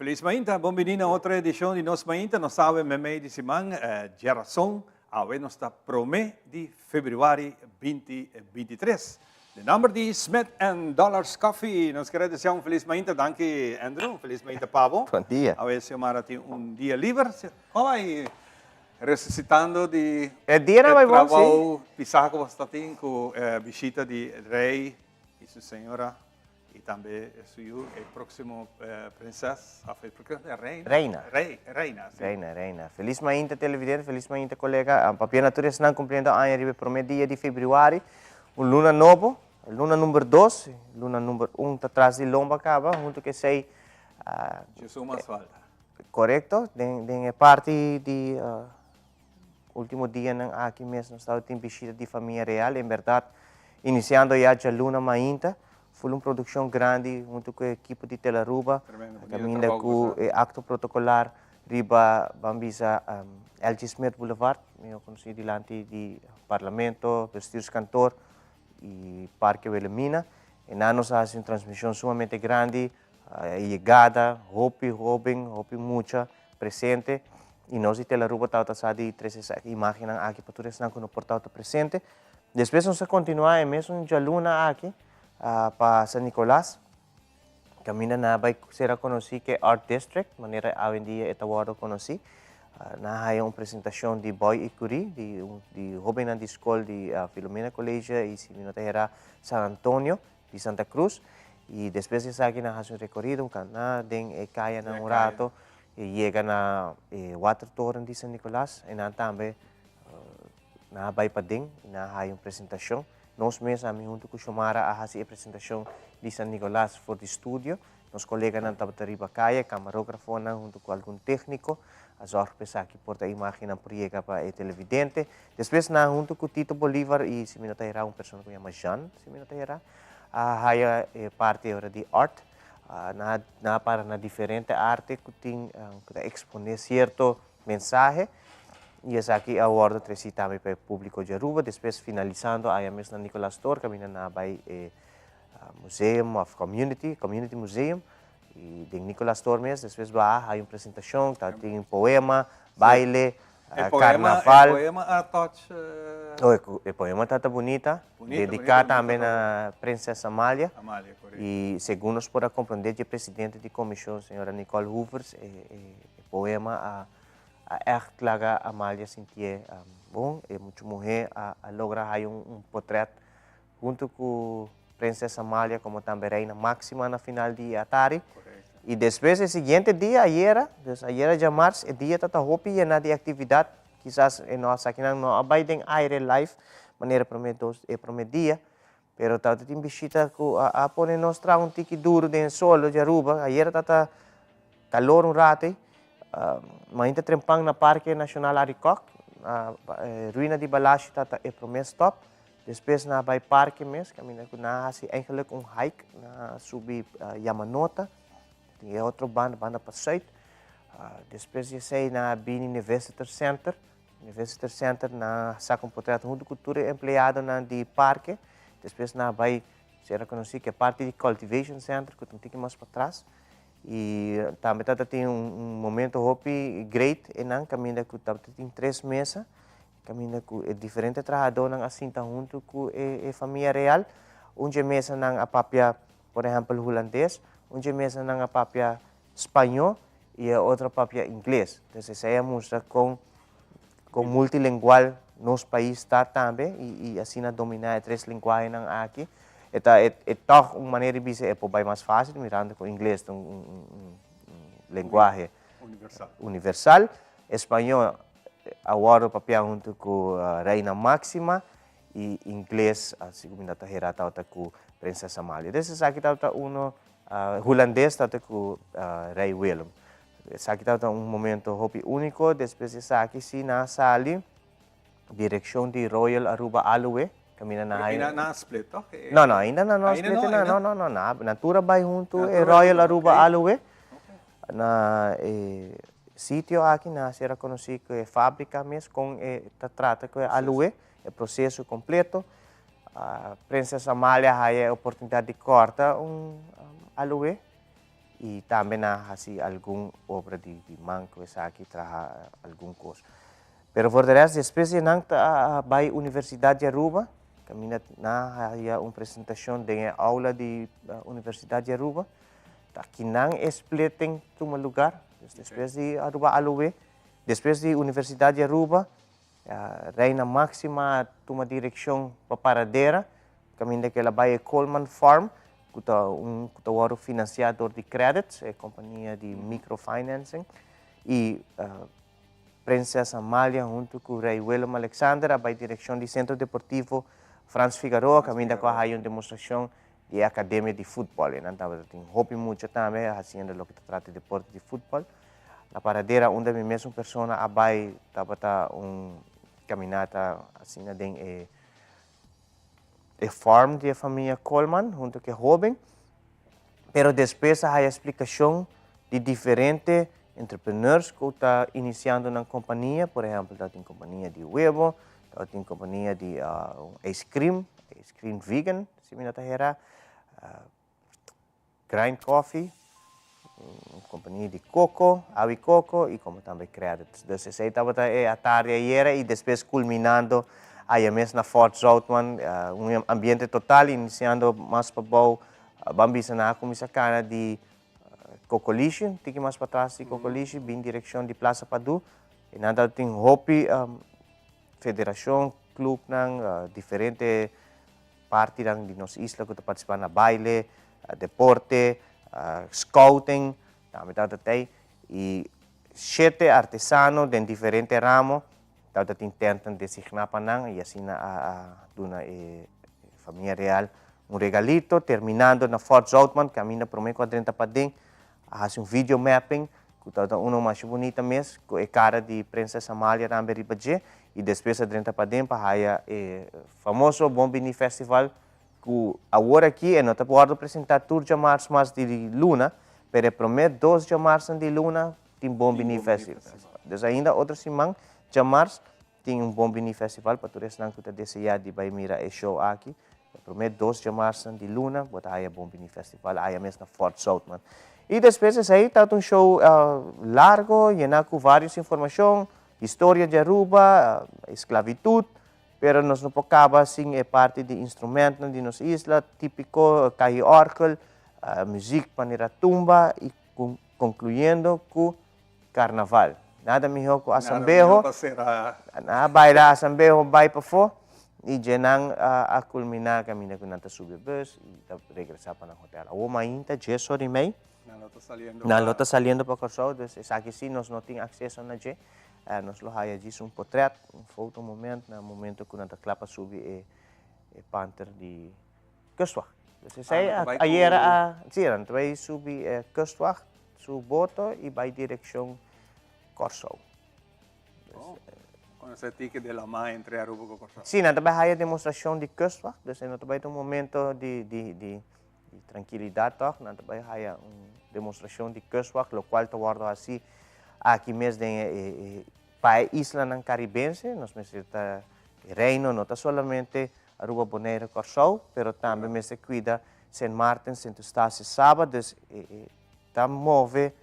Feliz mainta, bon bini na otro edicion di Nos Mainta. Nos sabe memey di siman, djerason, awe nos ta prome di februari 2023. De nomber di Smith and Dollars Coffee, nos kere desea un feliz mainta. Danki Andrew, un feliz mainta pa bo. Bon dia. Awe Xiomara tin un dia liber. Con bay resucitando di E dia na bay bon, si. trabou pisa cu bo ta tin cu bishita di Rey y su señora. Y tambe su yu, e próximo prinses, of e próximo reina. Reina. Rey, reina, si. Reina, reina. Feliz mainta televidente, feliz mainta colega. Papia na tur esnan cumpliendo aña riba e prome dia di februari. Un luna nobo, luna number dos, luna number un ta tras di lomba caba, hunto cu esey. Djesun mas falta. Correcto, den e parti di Ultimo dianan aki mes nos tabata tin bishita di famia real, en berdad iniciando ya djaluna mainta, ful un produccion grandi hunto cu e ekipo di Telaruba, caminda cu e acto protocolar riba ban bisa LG Smith Boulevard, miho conoci dilanti di Parlamento, Bestuurskantoor y Parke Wilhelmina. Enan nos a haci un transmision sumamente grandi, e yegada, hopi hoben, hopi mucha presente y nos di Telaruba tabata sa di trece esa imagennan aki pa tur esnan cu no por tabata presente. Despues nos a continua e mesun djaluna aki pa San Nicolas, caminda nan a bay ser conoci ke Art District, manera awendia e ta wordo conoci. Nan a haya un presentacion di Boy y Curie, di hobennan di scol di Filomena College y si mi no ta hera San Antonio di Santa Cruz y despues di esaki nan haci un recorido, un cana den e cayanan un rato y yega na e watertoren di San Nicolas y nan tambe nan a bay paden y nan a haya un presentacion. Nos mes ami hunto cu Xiomara a haci e presentacion di San Nicolas for di studio. Nos coleganan tabata riba caya, camarografonan hunto cu algun tecnico a zorg pa esaki por ta imagennan por yega pa e televidente. Despues nan hunto cu Tito Bolivar y si mi no ta hera un persona cu yama Jean, si mi no ta hera, a haya e parti ora di art. Nan a para na diferente arte cu tin cu ta expone cierto mensahe y esaki a wordo treci tambe pa e publico di Aruba. Despues finalisando aya mes na Nicolaas Toer caminda nan a bay e Museum of Community, Community Museum, y den Nicolaas Toer mes despues baha hay un presentacion, ta tin poema, baile, carnaval. E poema a touch. Oh, e poema ta ta bunita, dedica tambe na Prinses Amalia. Amalia, correcto. Y segun nos por a comprende dje presidente di comision, señora Nicole Hoevers, e poema a a echt laga Amalia sintié bon, e mucha muhe a logra haya un potret hunto cu Prinses Amalia como tambe Reina Maxima na final di e atari. Y despues e siguiente dia, ayera, dus ayera djamars, e dia ta ta hopi yena di actividad. Kisas e no asakinan no a bay den aire live manera prome dos e prome dia, pero tabata tin bishita cu a pone nos traha un tiki duro den e solo di Aruba. Ayera ta ta calor un rato ey. Mainta trempan na Parke Nacional Arikok, na Ruina di Balashi ta ta e prome stop. Despues nan a bai parke mes, kaminda ku nan a hasi eigenlijk un hike, nan a subi Yamanota, tin e otro banda, banda pa sùit. Despues di esei nan a bini na e Visitor Center, na e Visitor Center nan a saka un potret huntu ku tur e empleadonan di parke. Despues nan a bai sera konosí ku e parti di Cultivation Center ku ta un tiki mas patras. I tambe tabata tin un momento hopi great einan kaminda ku tabata tin tres mesa. Kaminda ku e diferente trahadónan a sinta huntu ku e famia real. Un dje mesanan a papia, por ehèmpel, hulandes, un dje mesanan a papia spañó i e otro a papia ingles. Entonces esei a mustra kon kon multilengual nos pais ta tambe i asina dominá e tres lenguahenan aki. E ta e tòg un manera di bisa e por bai mas fásil mirando ku ingles ta un lenguahe universal. Españó a wòrdu papia huntu ku Reina Máxima i ingles segun mi no ta hera tabata ku Prinses Amalia. Des esaki tabata uno hulandes tabata ku Rei Willem. Esaki tabata un momento hopi úniko. Despues di esaki si nan a sali direkshon di Royal Aruba Aloe kaminda nan Pero nan a split toch? No no ainda nan no a split no no no nan tur a bai huntu e Royal Aruba Aloe. Na e sitio aki nan a ser reconoci cu e fabrica mes con e ta trata cu e aloe, e proceso completo. Prinses Amalia a haya e oportunidad di corta un aloe y I tambe nan a hasi algun obra di di man ku esaki traha algun kos. Pero for de rest despues di nan ta a bai Universidat di Aruba, kaminda nan a haya un presentashon den e aula di Universidat di Aruba. Ta kinan e splitting tuma lugar, dus despues di Aruba Aloe, despues di Universidat di Aruba, Reina Máxima a tuma direkshon pa Paradera, kaminda ku el a bai e Coleman Farm, ku ta un ku ta wòrdu finansiá dor di Credits, e kompania di microfinancing, i Prinses Amalia huntu ku Rei Willem Alexander a bai direkshon di Sentro Deportivo Frans Figaroa, kaminda ku a haya un demostrashon di e akademia di futbòl. E nan tabata tin hopi mucha tambe hasiendo loke ta trata di deporte di futbòl. Na Paradera unda mi mesun persona a bai tabata un caminata asina den e e farm di e famia Coleman hunto cu e hoben. Pero despues a haya explicacion di diferente entrepreneurs cu ta iniciando nan compania. Por ehempel tabatin compania di webo, tabatin compania di ice cream, ice cream vegan si mi no ta hera. Grind Coffee, un compania di coco, awi coco y como tambe credits. Dus esey tabata e atardi ayera y despues culminando aya mes na Fort Zoutman, un ambiente total iniciando mas pabou, ban bisa nan a cuminsa cana di Cocolishi, un tiki mas patras di Cocolishi, bin direccion di Plaza Padu y nan tabatin hopi federacion, clubnan, diferente Partinan di nos isla ku ta partisipá na baile, deporte, scouting, tambe tabata tei. I shete artesano den diferente ramo tabata tin tèntnan designá pa nan i asina a duna e famia real un regalito. Terminando na Fort Zoutman, kaminda promé ku a drenta paden, a hasi un video mapping ku tabata uno masha bunita mes ku e kara di Prinses Amalia tambe riba dje i despues a drenta paden pa haya e famoso Bon Bini Festival ku awor aki e no ta wòrdu presentá tur djamars mas di luna pero e promé dos djamarsnan di luna tin Bon Bini Festival. Dus ainda otro siman djamars Tin un Bon Bini Festival pa tur esnan ku ta deseá di bai mira e show aki. E promé dos djamarsnan di luna bo ta haya Bon Bini Festival aya mes na Fort Zoutman. I despues esei ta un show largo yená ku vários informashon, historia di Aruba, esklavitud, pero nos no por kaba sin e parti di instrumentnan di nos isla, típiko, kahi òrgel, muzik manera tumba i konkluyendo ku Carnaval. Nada miho cu Asambeho. Nan a baila Asambeho bai pafó y dje nan a culmina caminda cu nan ta subi e bus y ta regresa pa nan hotel. Awor mainta djes ora y mei nan lo ta saliendo pa Corsou, dus esaki si nos no tin acceso na dje. Nos lo haya djis un potret, un foto moment na momento cu nan ta cla pa subi e panter di Kustwacht. Dus esei ayera a, si, nan ta bai subi e Kustwacht su boto i bai direkshon Kòrsou. Oh, konosé tiki de lamá entre Aruba ku Kòrsou. Si, nan ta bai haya demostrashon di Kustwacht, dus e no ta bai ta un momento di di di di trankilidat tòg, nan ta bai haya un demostrashon di Kustwacht, lokual ta wòrdu hasi aki mes den e e pa e islanan karibense, nos mester ta, e Reino no ta solamente Aruba, Bonaire, Kòrsou, pero tambe mester kuida Sint Maarten, Sint Eustatius, Saba, dus e ta move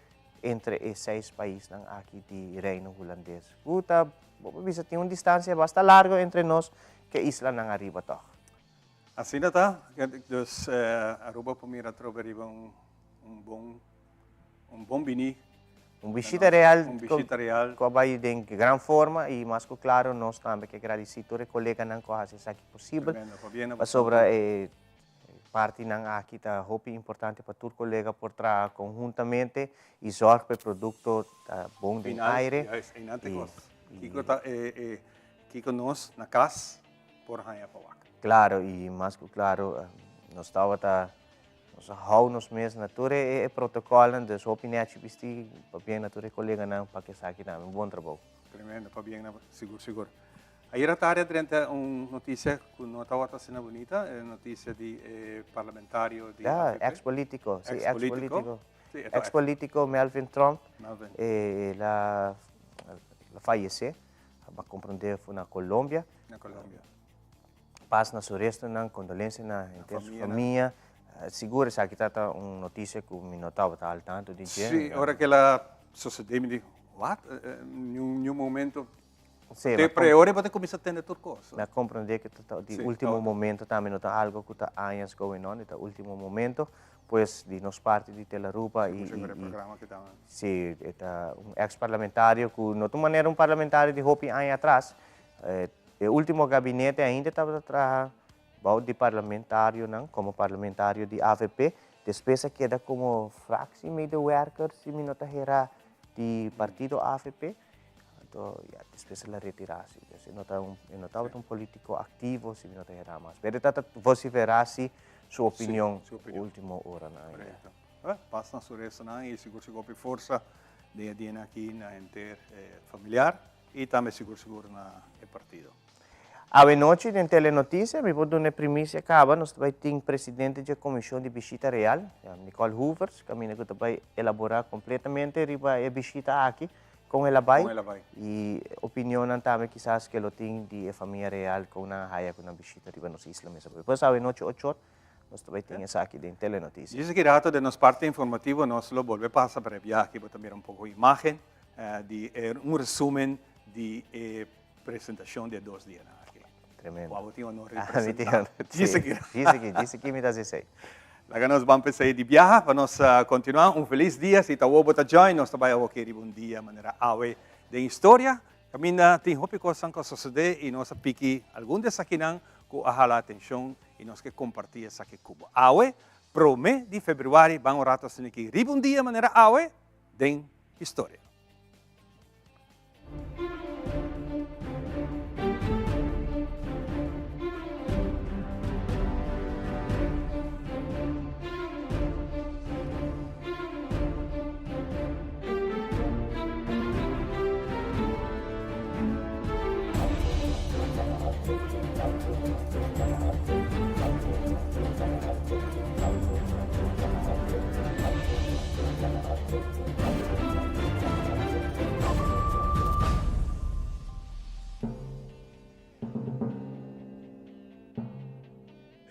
entre e seis paisnan aki di Reino Hulandes. Ku ta, bo por bisa, tin un distansia basta largo entre nos ku e islanan ariba tòg. Asina ta, dus Aruba por mira atrobe riba un bon Un bon bini. Un bishita real. Un bishita real. Ku a bai den gran forma i mas ku klaro nos tambe ke gradisí tur e koleganan ku a hasi esaki posibel. Tremendo. Pabien na Pasobra e partinan aki ta hopi importante pa tur kolega por traha konhuntamente i zòrg pa e produkto ta bon den aire. Final, juist, einan te kos. Kiko ta e e kiko nos na kas por haña pa wak. Klaro i mas ku klaro nos tabata Nos a hou nos mes na tur e protocolnan, dus hopi nechi bisti, pabien na tur e coleganan pa cu esaki tambe. Un bon trabou. Tremendo, pabien na sigur sigur. Ayer atardi a drenta un noticia cu no tabata asina bunita, e noticia di e parlamentario di Ja, AVP. ex politico, si, Ex ex politico. politico. Si, e ta Ex politico Melvin Tromp, Melvin. el a fayece, a comprende fu na Colombia. Na Colombia. Pas na su restonan, kondolensia na henter su famia. Sigur esaki ta ta un noticia cu mi no tabata al tanto di dje. Sí, ora cu el a sucede mi di, what? Niun momento. Sí, Te pre ora bo ta cuminsa tende tur cos. Mi a comprende cu ta ta di ultimo momento tambe, no ta algo cu ta añas going on, e ta ultimo momento. Pues di nos parti di Telaruba y sí, e ta un ex parlamentario cu no ta un manera un parlamentario di hopi aña atras. E ultimo gabinete ainda tabata traha Bou di parlamentarionan komo parlamentario di avp, despues a keda komo fractiemedewerker, si mi no ta hera, di partido avp. Anto ya despues el a retira si. Pues e no ta un, e no tabata un politico activo, si mi no ta hera mas. Pero e ta vocifera si su opinion ultimo oranan ainda. Correcto. Pas na su restonan y sigur sigur hopi forsa den e dianan aki na henter familiar y tambe sigur sigur na e partido. Awe nochi den Telenoticia mi por duna e primicia caba, nos ta bay tin presidente dje comision di bishita real, Nicole Hoevers, caminda cu ta bay elabora completamente riba e bishita aki, con el a bay, y opinionnan tambe kisas ke lo tin di e famia real con nan a haya cu nan bishita riba nos isla mes. Pues awe nochi ochor nos ta bay tin esaki den Telenoticia. Djis aki rato den nos parti informativo nos lo bolbe pasa pa e biaha aki bo ta mira un poco imagen di un resumen di e Presentacion di e dos dianan aki. Tremendo. Cu abo tin honor di Ah, mi tin presenta. honor. Djis Sí, aki. djis aki, djis aki mi ta haci esey. Laga nos ban p'esey di biaha pa nos continua. Un feliz dia. Si ta awor bo ta join, nos ta bay awor keri un dia manera awe den historia. Caminda tin hopi cosnan cu a sosode y nos a piki algun di esakinan cu a hala atencion y nos ke comparti esaki cu bo. Awe, prome di februari, ban un rato asina aki riba un dia manera awe den historia.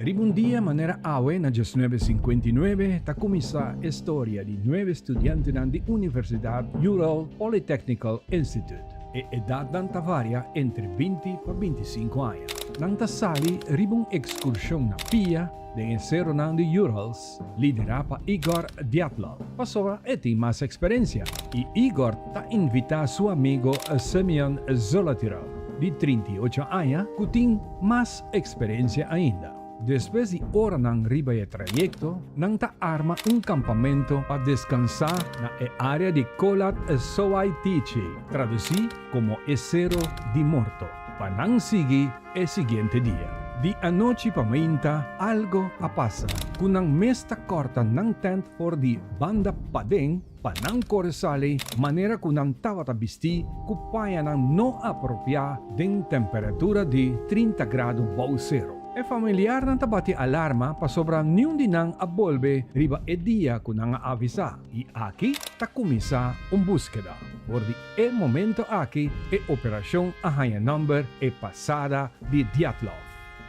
Riba un dia manera awe na diesnuebe sinkuenta i nuebe ta kuminsá e storia di nuebe studiantenan di Universidat Ural Polytechnical Institute. E edatnan ta varia entre 20 pa 25 aña. Nan ta sali riba un ekskurshon na pia den e seronan di Urals. Liderá pa Igor Dyatlov, pasobra e tin mas eksperensia, i Igor ta invitá su amigo Semyon Zolotarov, di 38 aña, ku tin mas eksperensia ainda. Despues di oranan riba e trayekto, nan ta arma un kampamento pa deskansá na e área di Kholat Soaitichi, tradusí komo e Sero di Morto, pa nan sigui E siguiente dia, di anochi pa mainta, algo a pasa ku nan mes ta kòrta nan tènt for di banda paden pa nan kore sali manera ku nan tabata bistí ku pañanan no apropiá den temperatura di 30 grado bou sero. E familiarnan ta bati alarma pasobra niun di nan a bolbe riba e dia ku nan a avisá i aki ta kuminsá un búskeda. For di E momento aki e operashon a haña nòmber E Pasada di Dyatlov.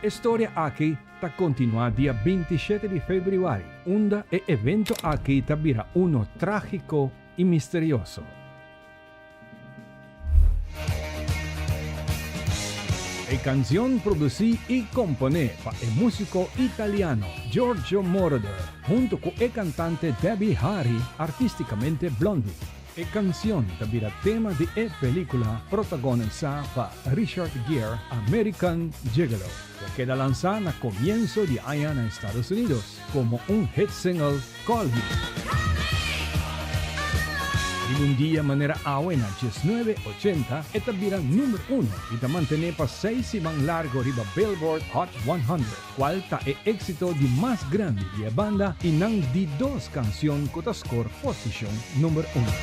E storia aki ta kontinuá dia 27 di febrüari, unda e evento aki ta bira uno trágiko i misterioso. E kansion produsí i komponé pa e músiko italiano Giorgio Moroder huntu ku e kantante Debbie Harry, artístikamente Blondie. E kansion ta bira tema di e pelíkula protagonisá pa Richard Gere American Gigolo, ku a keda lansá na komienso di aña na Estados Unidos komo un hit single Call Me. Riba un dia manera awe na 1980 e ta bira número uno i ta mantené pa seis siman largo riba Billboard Hot 100. Cual ta e exito di mas grandi di e banda y nan di dos cancion cu ta score posicion number uno.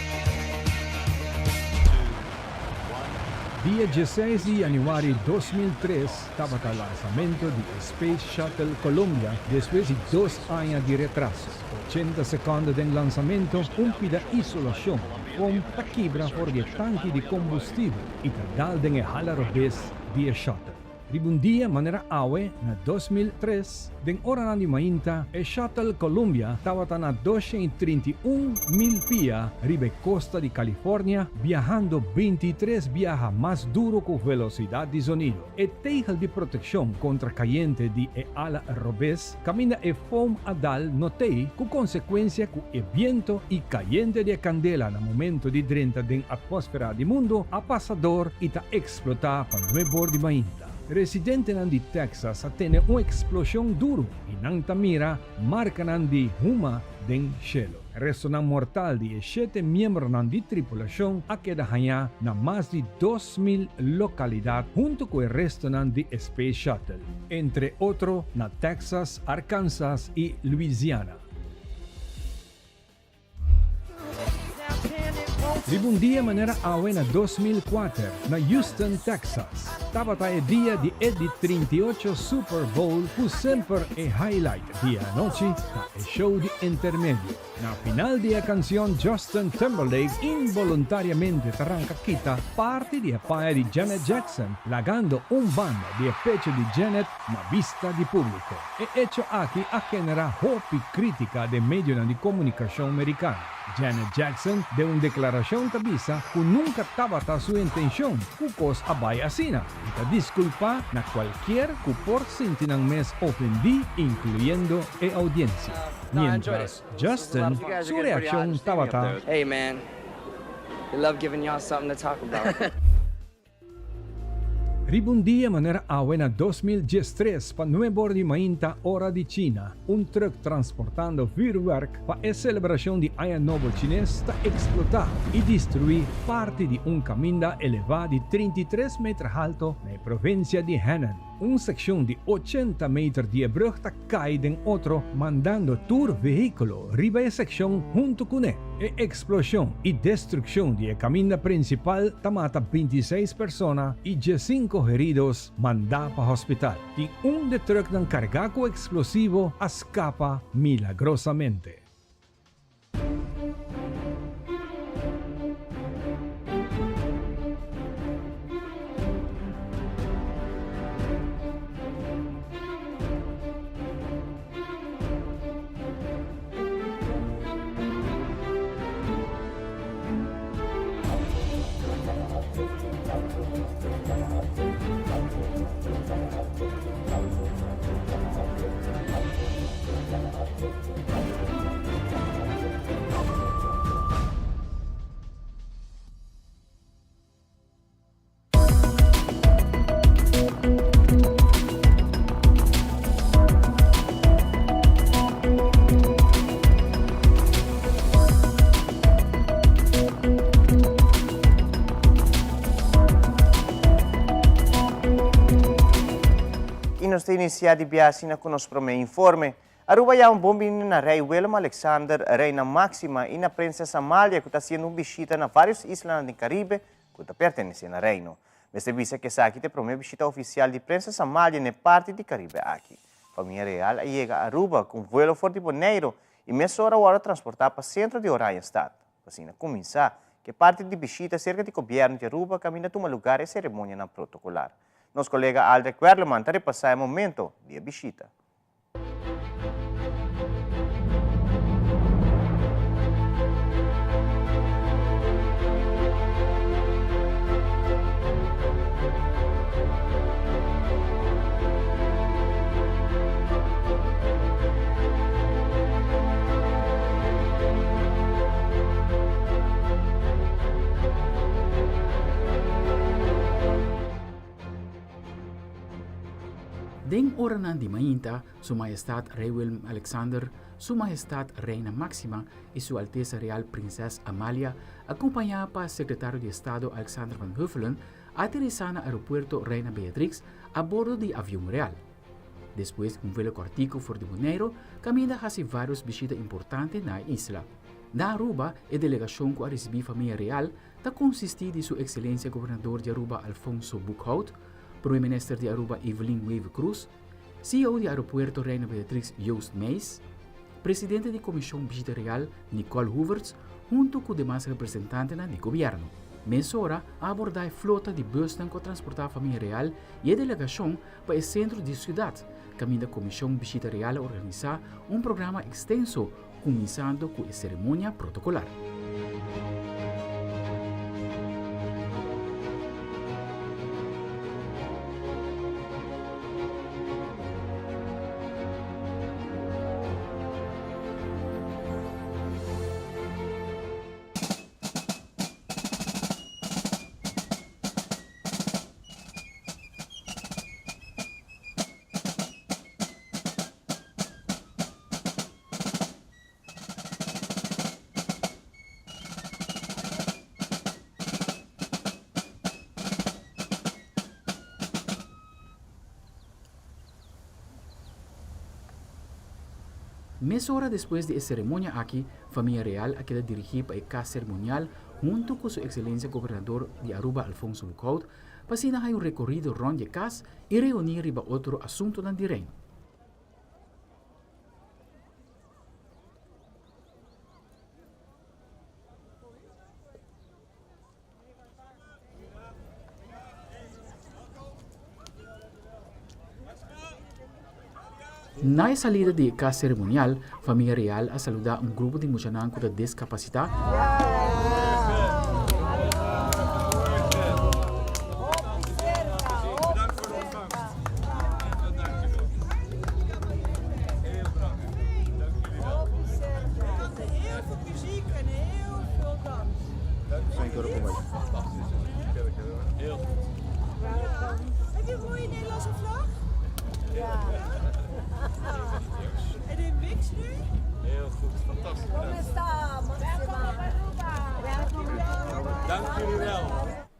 Dia dieseis di januari 2003 tabata lansamento di e Space Shuttle Columbia despues di dos aña di retraso. 80 seconde den lansamento un pida isolacion di foam ta kibra for di e tanki di combustibel y ta dal den e hala robes di e shuttle. Riba un dia manera awe na 2003, den oranan di mainta, e shuttle Columbia tabata na 231 mil pia riba e kosta di California, biahando 23 biaha mas duro ku velosidat di zonido. E tegel di protekshon kontra kayente di e ala robes kaminda e foam a dal no t'ei, ku konsekuensia ku e biento i kayente di e kandela na momento di drenta den atmosfera di mundu a pasa dor i ta eksplotá pa nuebor di mainta. Residentenan di Texas a tene un eksploshon duru i nan ta mira markanan di huma den shelu. Restonan mortal di e shete miembronan di tripulashon a keda hañá na mas di 2000 lokalidat huntu ku e restonan di e Space Shuttle, entre otro na Texas, Arkansas i Louisiana. Riba un dia manera awe na 2004, na Houston, Texas, tabata e dia di e di 38 Super Bowl ku semper e highlight di e anochi ta e show di intermedio. Na final di e kansion Justin Timberlake involuntariamente ta ranka kita parti di e paña di Janet Jackson, lagando un banda di e pecho di Janet na bista di públiko. E echo aki a generá hopi krítika den medionan di komunikashon merikano. Janet Jackson den un deklarashon ta bisa ku nunka tabata su intenshon ku kos a bai asina i ta diskulpá na kualkier ku por sinti nan mes ofendí, inkluyendo e oudiensia. Miéntras Justin su reakshon tabata. Hey man, we love giving y'all something to talk about. Riba un dia manera awe na 2013 pa nuebor di mainta ora di China, un truck transportando vuurwerk pa e celebracion di Aña Nobo Chines ta explota y destrui parti di un caminda eleva di 33 meter halto na e provincia di Henan. Un seccion di 80 meter di e brug ta cay den otro mandando tur vehiculo riba e seccion hunto cune. E explosion y destruccion di e caminda principal ta mata 26 persona y 15 heridos manda pa hospital. Tin un de trucknan carga cu explosivo a scapa milagrosamente. Y nos ta inicia di bia asina cu nos prome informe. Aruba ya un bon bini na Rey Willem Alexander, Reina Maxima y na Prinses Amalia cu ta haciendo un bishita na varios islanan den Caribe cu ta pertenece na Reino. Mester bisa cu esaki ta e prome bishita oficial di Prinses Amalia na e parti di Caribe aki. Famia Real a yega Aruba cu un vuelo for di Boneiro y mesora a wordo transporta pa centro di Oranjestad. Asina cuminsa cu e parti di bishita cerca di Gobierno di Aruba caminda tuma lugar e ceremonianan protocolar. Nos colega Aldrich Werleman ta repasa e momento di e bishita. Den oranan di mainta, Su Mahestat Rei Willem Alexander, Su Mahestat Reina Máxima i Su Altesa Real Prinses Amalia, akompañá pa Sekretario di Estado Alexander van Huffelen, a aterisá na Aeropuerto Reina Beatrix a bordo di avion real. Despues un vuelo kòrtiku for di Boneiru kaminda hasi vários bishita importante na e isla. Na Aruba e delegashon ku a risibí famia real ta konsistí di Su Ekselensia Gobernador di Aruba Alfonso Boekhoudt, Prome Minister di Aruba Evelyn Wever-Croes, CEO di Aeropuerto Reina Beatrix Joost Meijs, Presidente di Komishon Bishita Real Nicole Hoevertsz huntu ku demas representantenan di gobièrnu. Mesora a abordá e flota di busnan ku a transportá famia real i e delegashon pa e sentro di siudat, kaminda Komishon Bishita Real a organisá un programa ekstenso kuminsando ku e seremonia protokolar. Mesora despues di e seremonia aki, Famia Real a keda dirigí pa e kas seremonial huntu ku Su Ekselensia Gobernador di Aruba Alfonso Boekhoudt pa asina haña un rekorido rònt di e kas i reuní riba otro asuntunan di Reino. Na e salida di e kas seremonial, famia real a saludá un grupo di muchanan ku ta deskapasitá.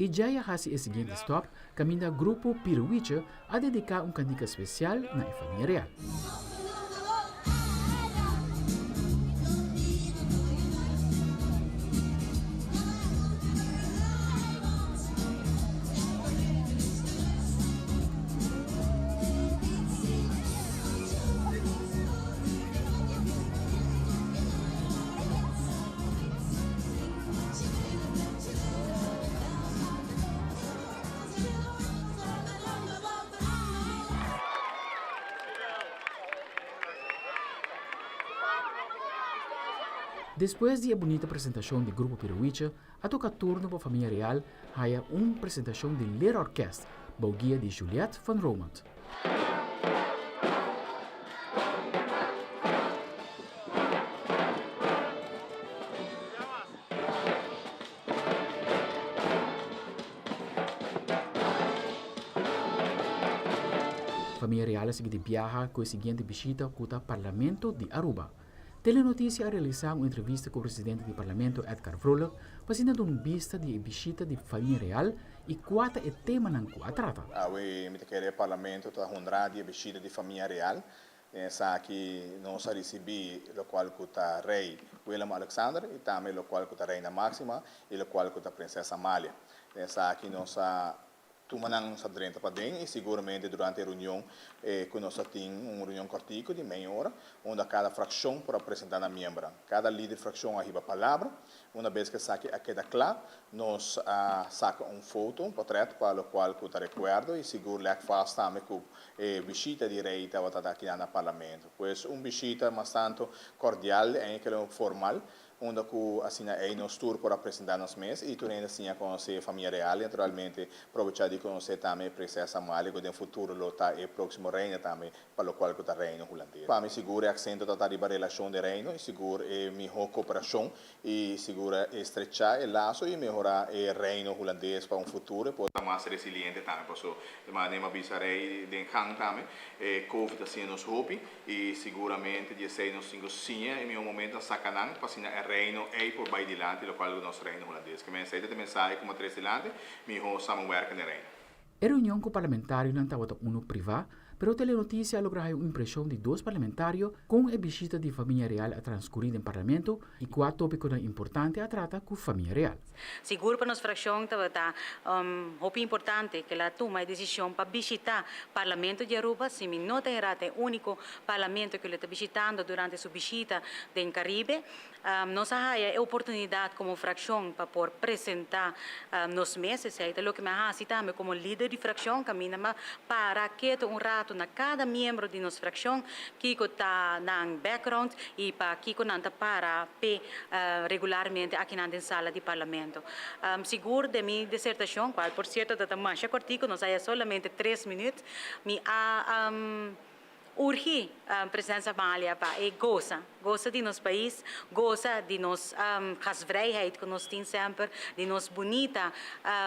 I djei a hasi e siguiente stòp kaminda Grupo Piruwiche a dediká un kantika spesial na e famia real. Despues di e bunita presentashon di Grupo Piruwiche, a toka turno pa Famia Real haya un presentashon di Leerorkest bou guia di Juliette van Romondt. Famia Real a sigui di biaha ku e siguiente bishita ku ta Parlamento di Aruba. Telenoticia a realisá un entrevista ku presidente di Parlamento Edgar Vrolijk pa asina duna un bista di e bishita di Famia Real i kua ta e temanan ku a trata. Awe mi ta kere e Parlamento ta honrá di e bishita di Famia Real. Den esaki nos a risibí lokual ku ta Rei Willem Alexander i tambe lokual ku ta Reina Máxima i lokual ku ta Prinsesa Amalia. Den esaki nos a tuma nan, nos a drenta paden i siguramente durante e reunion ku nos a tin un reunion kòrtiku di mei ora unda kada frakshon por a presentá nan miembronan. Kada lider frakshon a hiba palabra. Una bes ku esaki a keda kla, nos a saka un foto, un portret pa lokual ku ta rekuerdo i sigur lèk vast tambe ku E bishita di Rey tabata ta akinan na Parlamento. Pues un bishita mas tanto cordial enkele formal, unda cu asina ey nos tur por a presenta nos mes y tur hende siña conoce e famia real y naturalmente probecha di conoce tambe e Princesa Amalia cu den futuro lo ta e proximo reina tambe pa locual cu ta Reino Hulandes. Pa mi sigur e acento ta ta riba relacion den Reino y sigur e miho cooperacion y sigur a estrecha e laso y mehora e Reino Hulandes pa un futuro e por ta mas resiliente tambe paso de manera mi a bisa Rey den gang tambe e covid a siña nos hopi y siguramente di esey nos tin cu siña e miho momento na saca nan pa asina e Reino ey por bay dilanti locual cu nos Reino Hulandes ke men esey ta e mensahe cu mi a trece dilanti miho samenwerken den Reino. E reunion ku parlamentarionan tabata unu privá, Pero Telenoticia a logra haya un impresion di dos parlamentario con e bishita di famia real a transcuri den Parlamento y cua topiconan importante a trata cu famia real. Sigur pa nos fraccion tabata hopi importante cu el a tuma e decision pa bishita Parlamento di Aruba, si mi no ta erra ta e unico Parlamento cu lo ta bishitando durante su bishita den Caribe. Nos a haya e oportunidad como fraccion pa por presenta nos mes, esey ta loke mi a haci tambe como lider di fraccion, caminda mi a para keto un rato na cada miembro di nos fraccion kico ta nan background y pa kico nan ta para p'e regularmente akinan den sala di Parlamento. Sigur den mi disertacion, cual por cierto ta ta masha cortico, nos haya solamente tres minuut, mi a urgi President Amalia pa e goza, goza di nos pais, goza di nos gastvrijheid cu nos tin semper, di nos bunita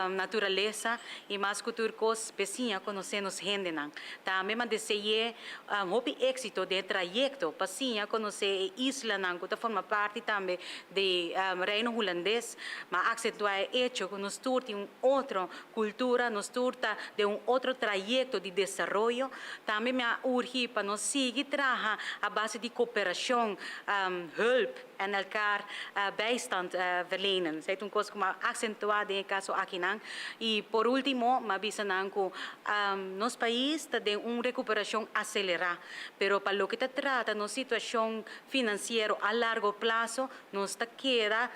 naturalesa y mas cu tur cos p'e siña conoce nos hendenan. Tambe mi a dese'e hopi éxito den e trayecto pa siña conoce e islanan cu ta forma parti tambe di Reino Hulandes, ma accentua e hecho cu nos tur tin un otro cultura, nos tur ta den un otro trayecto di desaroyo. Tambe mi a urgi pa nos sigui traha a base di cooperacion, hulp en elkaar bijstand verlenen. Esey ta un cos cu mi a accentua den e caso akinan. Y por ultimo, mi a bisa nan cu nos pais ta den un recuperacion acelera, pero pa loke ta trata nos situacion financiero a largo plazo, nos ta keda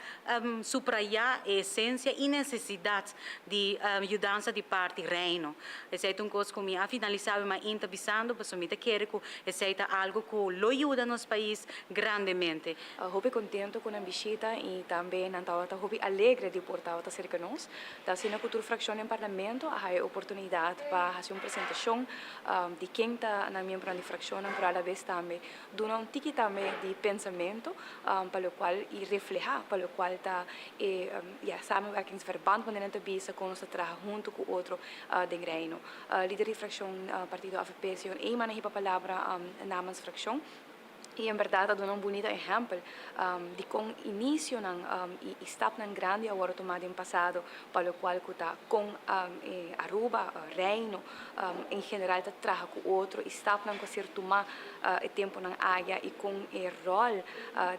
subraya e esencia y necesidad di yudansa di parti Reino. Esey ta un cos cu mi a finalisa mi mainta bisando, pasobra mi ta kere cu esey ta algo cu lo yuda nos pais grandemente. Hopi contento cu nan bishita y tambe nan tabata hopi alegre di por tabata cerca nos. Ta asina cu tur fraccion den Parlamento a haya e oportunidad pa haci un presentacion di ken ta nan miembronan di fraccionnan, pero alabes tambe duna un tiki tambe di pensamento pa locual y refleha pa locual ta e ya samenwerkingsverband wanneer nan ta bisa con nos ta traha hunto cu otro den Reino. Lider di fraccion partido avp señor Eman a hiba palabra namens fraccion y en berdad a duna un bunita ehempel di con inicionan y stapnan grandi a wordo tuma den pasado pa locual cu ta con e Aruba, Reino en general ta traha cu otro y stapnan cu a ser tuma e temponan aya y con e rol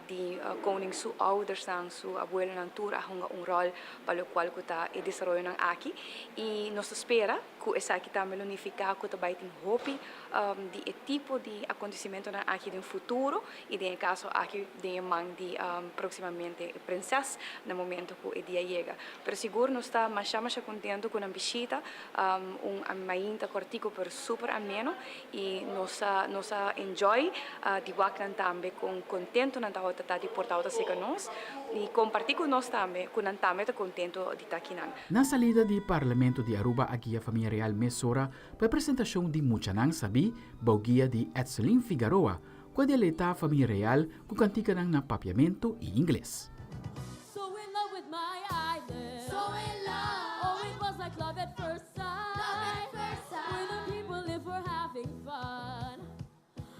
di koning su oudersnan, su abuelonan tur a hunga un rol pa locual cu ta e desaroyonan aki y nos ta spera cu esaki tambe lo nifica cu ta bay tin hopi di e tipo di acontecimentonan aki den futuro y den e caso aki den e man di proximamente e prinses na momento cu e dia yega. Pero sigur nos ta masha masha contento cu nan bishita, un mainta cortico pero super ameno y nos a nos a enjoy di wak nan tambe con contento nan tabata ta di por tabata cerca nos y comparti cu nos tambe cu nan tambe ta contento di ta akinan. Na salida di Parlamento di Aruba a guia famia real mesora pa e presentacion di Muchanan Sabí bou guia di Edselyn Figaroa cu a deleita famia real cu canticanan na Papiamento y Ingles. So in love with my island. So in love. Oh, it was like love at first sight. Love at first sight. Where the people live for having fun.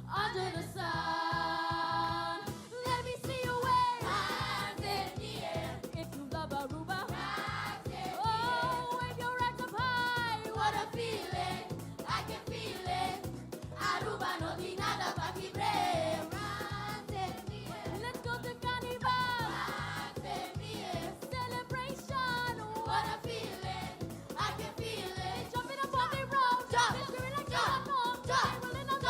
Under the sun. Let me see you wave. Hands in the air. If you love Aruba. Hands in the air. Oh, wave your hands up high. What a feeling. I can feel it. Aruba no tin nada pa kibra. Hands in the air. Let's go to Carnival. Hands in the air. Celebration. What a feeling. I can feel it. Jumping up on the road. Jump, jump, jump, jump, jump,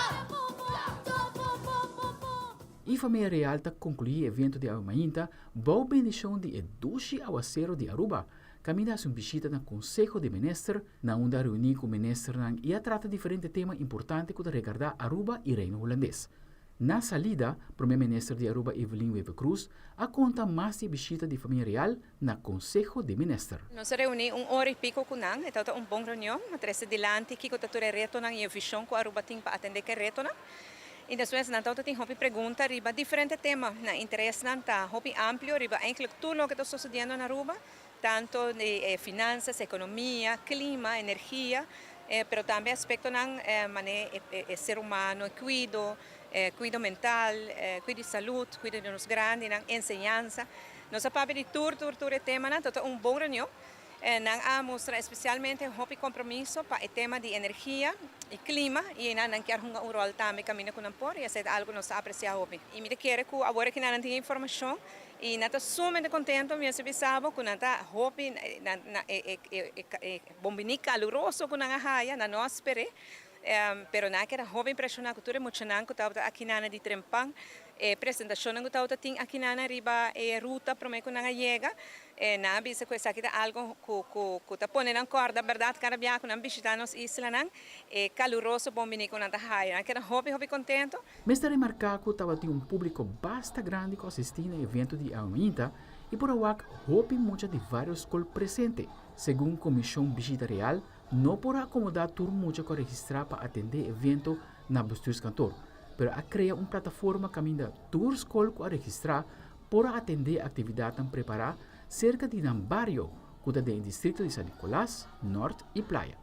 jump, boom, boom, boom, boom. E famia real ta conclui e evento di awe mainta bou bendicion di e dushi awacero di Aruba, caminda haci un bishita na Conseho di Minister, na unda a reuni cu ministernan y a trata diferente tema importante cu ta regarda Aruba y Reino Hulandes. Na salida, Prome Minister di Aruba Evelyn Wever-Croes a conta mas di e bishita di famia real na Conseho di Minister. Nos a reuni un ora y pico cu nan, e tabata un bon reunion, a trece dilanti kico ta tur e retonan y e vision cu Aruba tin pa atende cu e retonan. Y despues nan tabata tin hopi pregunta riba diferente tema, nan interesnan ta hopi amplio riba eigenlijk tur loke ta sucediendo na Aruba, tanto di e finanzas, economia, clima, energia, pero tambe aspectonan mane e ser humano, e cuido, cuido mental, cuido di salud, cuido di nos grandinan, enseñansa. Nos a papia di tur tur tur e temanan, tabata un bon reunion. Nan a mustra especialmente hopi compromiso pa e tema di energia y clima y eynan nan kier hunga un rol tambe caminda cu nan por y esey ta algo cu nos ta aprecia hopi. Y mi ta kere cu awor aki nan nan tin e informacion y nan ta sumamente contento, mi mester bisa bo cu nan ta hopi nan e bombini caluroso cu nan a haya, nan no a spere. Pero nan a keda hopi impresiona ku tur e muchanan ku tabata akinana di Trempan, e presentashonnan ku tabata tin akinana riba e ruta promé ku nan a yega. Nan a bisa ku esaki ta algu ku ku ku ta pone nan kòrda bèrdat kada biaha ku nan bishitá nos islanan, e kaluroso bon biní ku nan ta haya. Nan a keda hopi hopi kontentu. Mester remarká ku tabatin un públiko basta grandi ku asistí na e evento di awe mainta i por a wak hopi mucha di vários skol presente. Segun Komishon Bishita Real, No por a akomodá tur mucha ku a registrá pa atendé e evento na Bestuurskantoor, pero a krea un plataforma kaminda tur skol ku a registrá por a atendé aktividatnan prepará serka di nan bario ku ta den e distrikto di San Nicolas, Nort i Playa.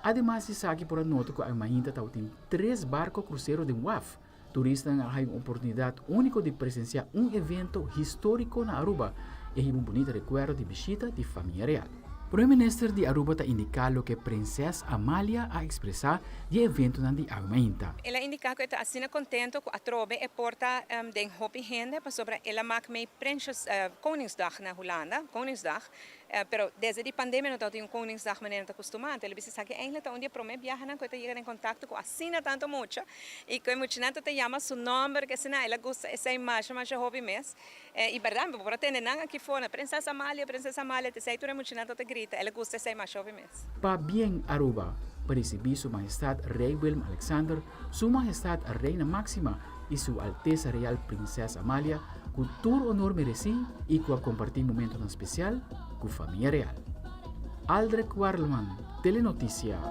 Ademas di esaki por a nota ku Aymainta tabatin tres barko krusero den waf. Turistanan a haña un oportunidat úniko di presensiá un evento históriko na Aruba i a hiba un bunita rekuerdo di bishita di famia real. Prome Minister di Aruba ta indiká loke Prinses Amalia a ekspresá di e eventonan di awe mainta. El a indiká ku e ta asina kontento ku atrobe e por ta den hopi hende pasobra el a mak mei Prinsjes Koningsdag na Hulanda, Koningsdag, Pero desde di pandemia no tabatin un Koningsdag manera nan ta kustumá. Anto el a bisa esaki eindelijk ta un di e promé biahanan ku e ta yega den kontakto ku asina tantu mucha i ku e muchanan ta ta yama su nòmber ke asina. El a gusta esei masha masha hopi mes. I bèrdat mi por a tende nan aki for na Prinses Amalia, Prinses Amalia, ta esei tur e muchanan ta ta grita. El a gusta esei masha hopi mes. Pabien Aruba pa risibí Su Mahestad Rey Willem Alexander, Su Mahestad Reina Máxima i Su Altesa Real Prinses Amalia ku tur honor meresí i ku a kompartí momentonan spesial ku famia real. Aldrich Warleman, Telenoticia.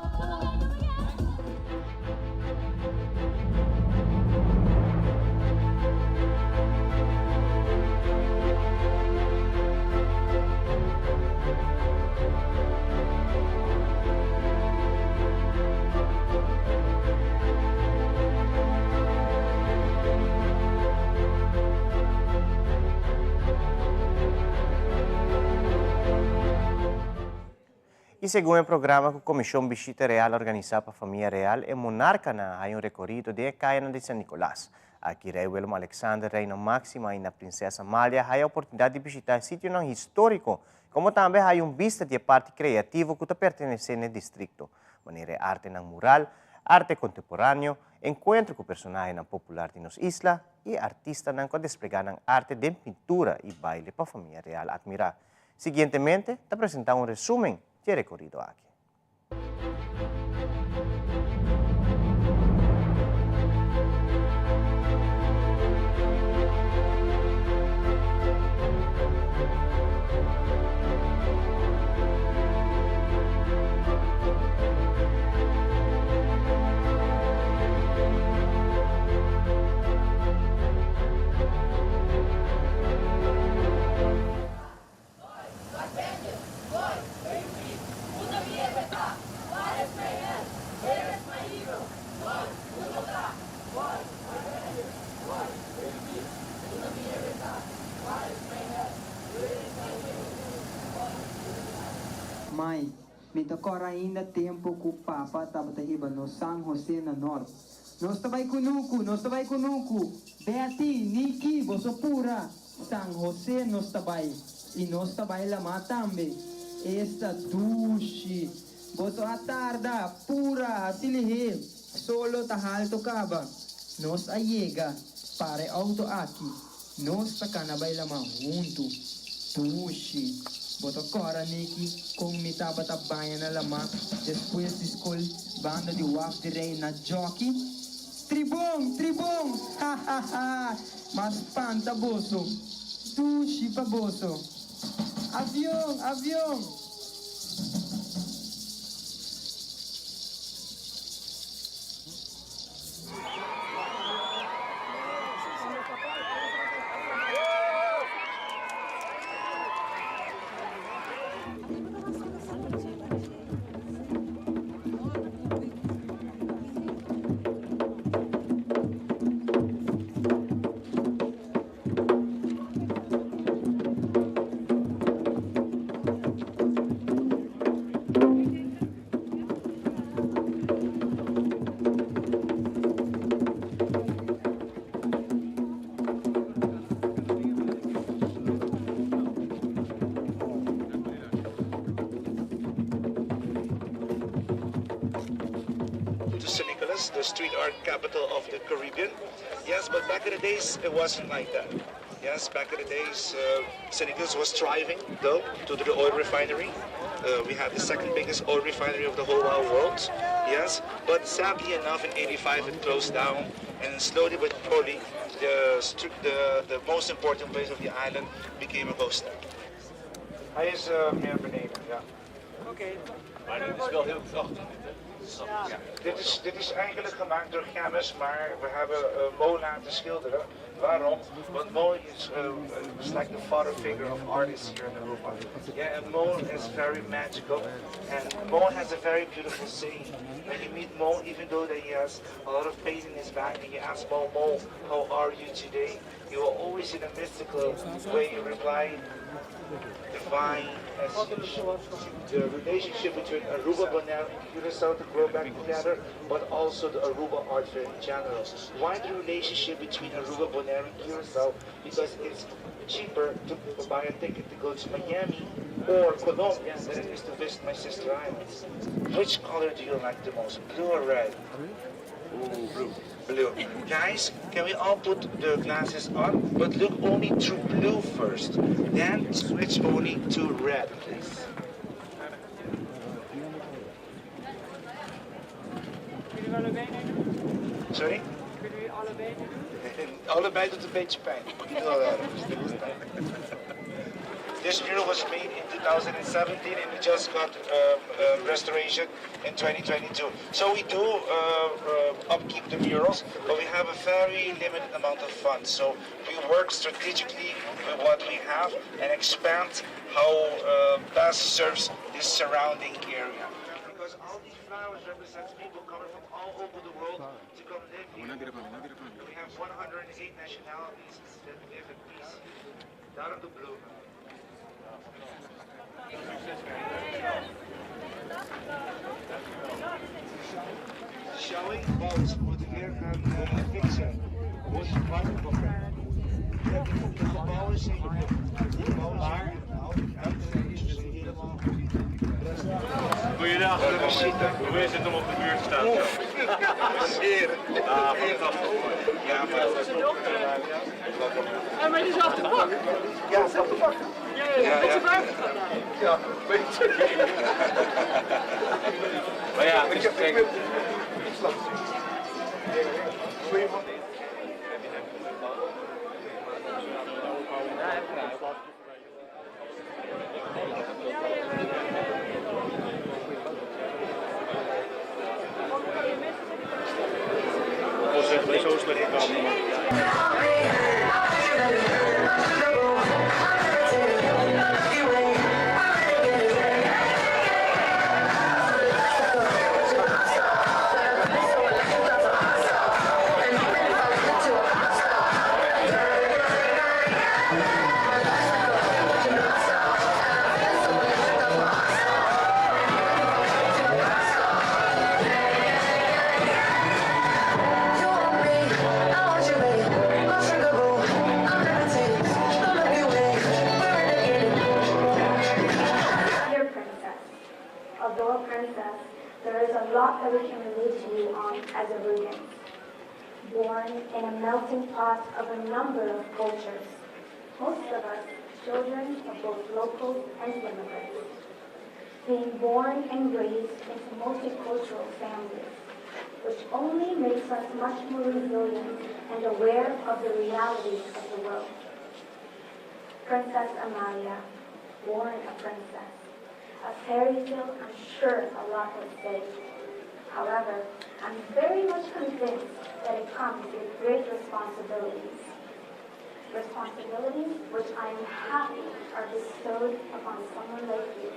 I segun e programa ku Komishon Bishita Real a organisá pa Famia Real, e monarkanan a haña un rekorido den e kayanan di San Nicolas. Aki Rei Willem Alexander, Reina Máxima i na Prinses Amalia haña oportunidat di bishitá e sitionan históriko Como tambe haya un bista di e parti creativo cu ta pertenece n'e districto, manera e artenan mural, arte contemporaneo, encuentro cu personahenan popular di nos isla y artistanan cu a desplega nan arte den pintura y baile pa famia real admira. Siguientemente ta presenta un resumen di e recorido aki. Mai, mi ta kòrda ainda tempu ku papa tabata hiba nos San Jose na Nort. Nos ta bai kunuku, nos ta bai kunuku! Betty, Niki, boso pura! San Jose nos ta bai y nos ta bai lamá tambe. Esta dushi! Boso a tarda, pura, haci lihé, solo ta halto caba. Nos a yega, para e auto aki, nos ta cana bai lamá huntu. Dushi! Bo ta cora, Niki, con mi tabata baña na lamá despues di scol banda di waf di Rey na Jockey? Tribon! Tribon! Ha ha ha! Mas spanta boso, dushi pa boso. Avion! Avion! Nicolas, the street art capital of the Caribbean. Yes, but back in the days, it wasn't like that. Yes, back in the days, uh, San Nicolas was thriving, though, to the oil refinery. Uh, we had the second biggest oil refinery of the whole wide world. Yes, but sadly enough, in 85 it closed down, and slowly but surely, the, the, the most important place of the island became a ghost town. Hij is uh, meer beneden, ja. Oké. Okay. Maar dit is wel heel krachtig, dit, hè? Ja. Dit, is, dit is eigenlijk gemaakt door Gemmes, maar we hebben uh, Mo laten schilderen. Waarom? Want Mo is, uh, is like the father figure of artists here in Aruba. Yeah, and Mo is very magical. And Mo has a very beautiful saying. When you meet Mo, even though that he has a lot of pain in his back, and you ask Mo, Mo, how are you today? He will always in a mystical way reply, divine as the relationship between Aruba, Bonaire and Curacao to grow back together, but also the Aruba art fair in general. Why the relationship between Aruba, Bonaire and Curacao? Because it's cheaper to buy a ticket to go to Miami or Colombia than it is to visit my sister islands. Which color do you like the most, blue or red? Ooh, blue. Blue. Guys, can we all put the glasses on? But look only through blue first. Then switch only to red, please. Kunnen we allebei doen? Sorry? Kunnen we allebei doen? Allebei doet een beetje pijn. Heel erg. This mural was made in 2017 and it just got restoration in 2022. So we do upkeep the murals, but we have a very limited amount of funds. So we work strategically with what we have and expand how best serves this surrounding area. Because all these flowers represent people coming from all over the world to come live here. We have 108 nationalities that live in peace. Daarom de bloemen. Shall we? Want we moeten weer gaan uh, fixen. Wordt Ja, de gebouwen zijn, de gebouwen zijn dat is dus helemaal. Goeiedag. Hoe is het om op de muur te staan? Zeer. Ah, fantastisch. Ja, maar dat is En maar dezelfde pak. Ja, dezelfde pak. Ja, ja, ja. Ja, beetje. Maar ja, het is ik heb iets laten zien. Zo slecht Dear princess, although a princess, there is a lot that we can relate to you on as Arubans. Born in a melting pot of a number of cultures, most of us children of both locals and immigrants. Being born and raised into multicultural families, which only makes us much more resilient and aware of the realities of the world. Princess Amalia, born a princess. A fairy tale, I'm sure a lot would say. However, I'm very much convinced that it comes with great responsibilities. Responsibilities which I am happy are bestowed upon someone like you.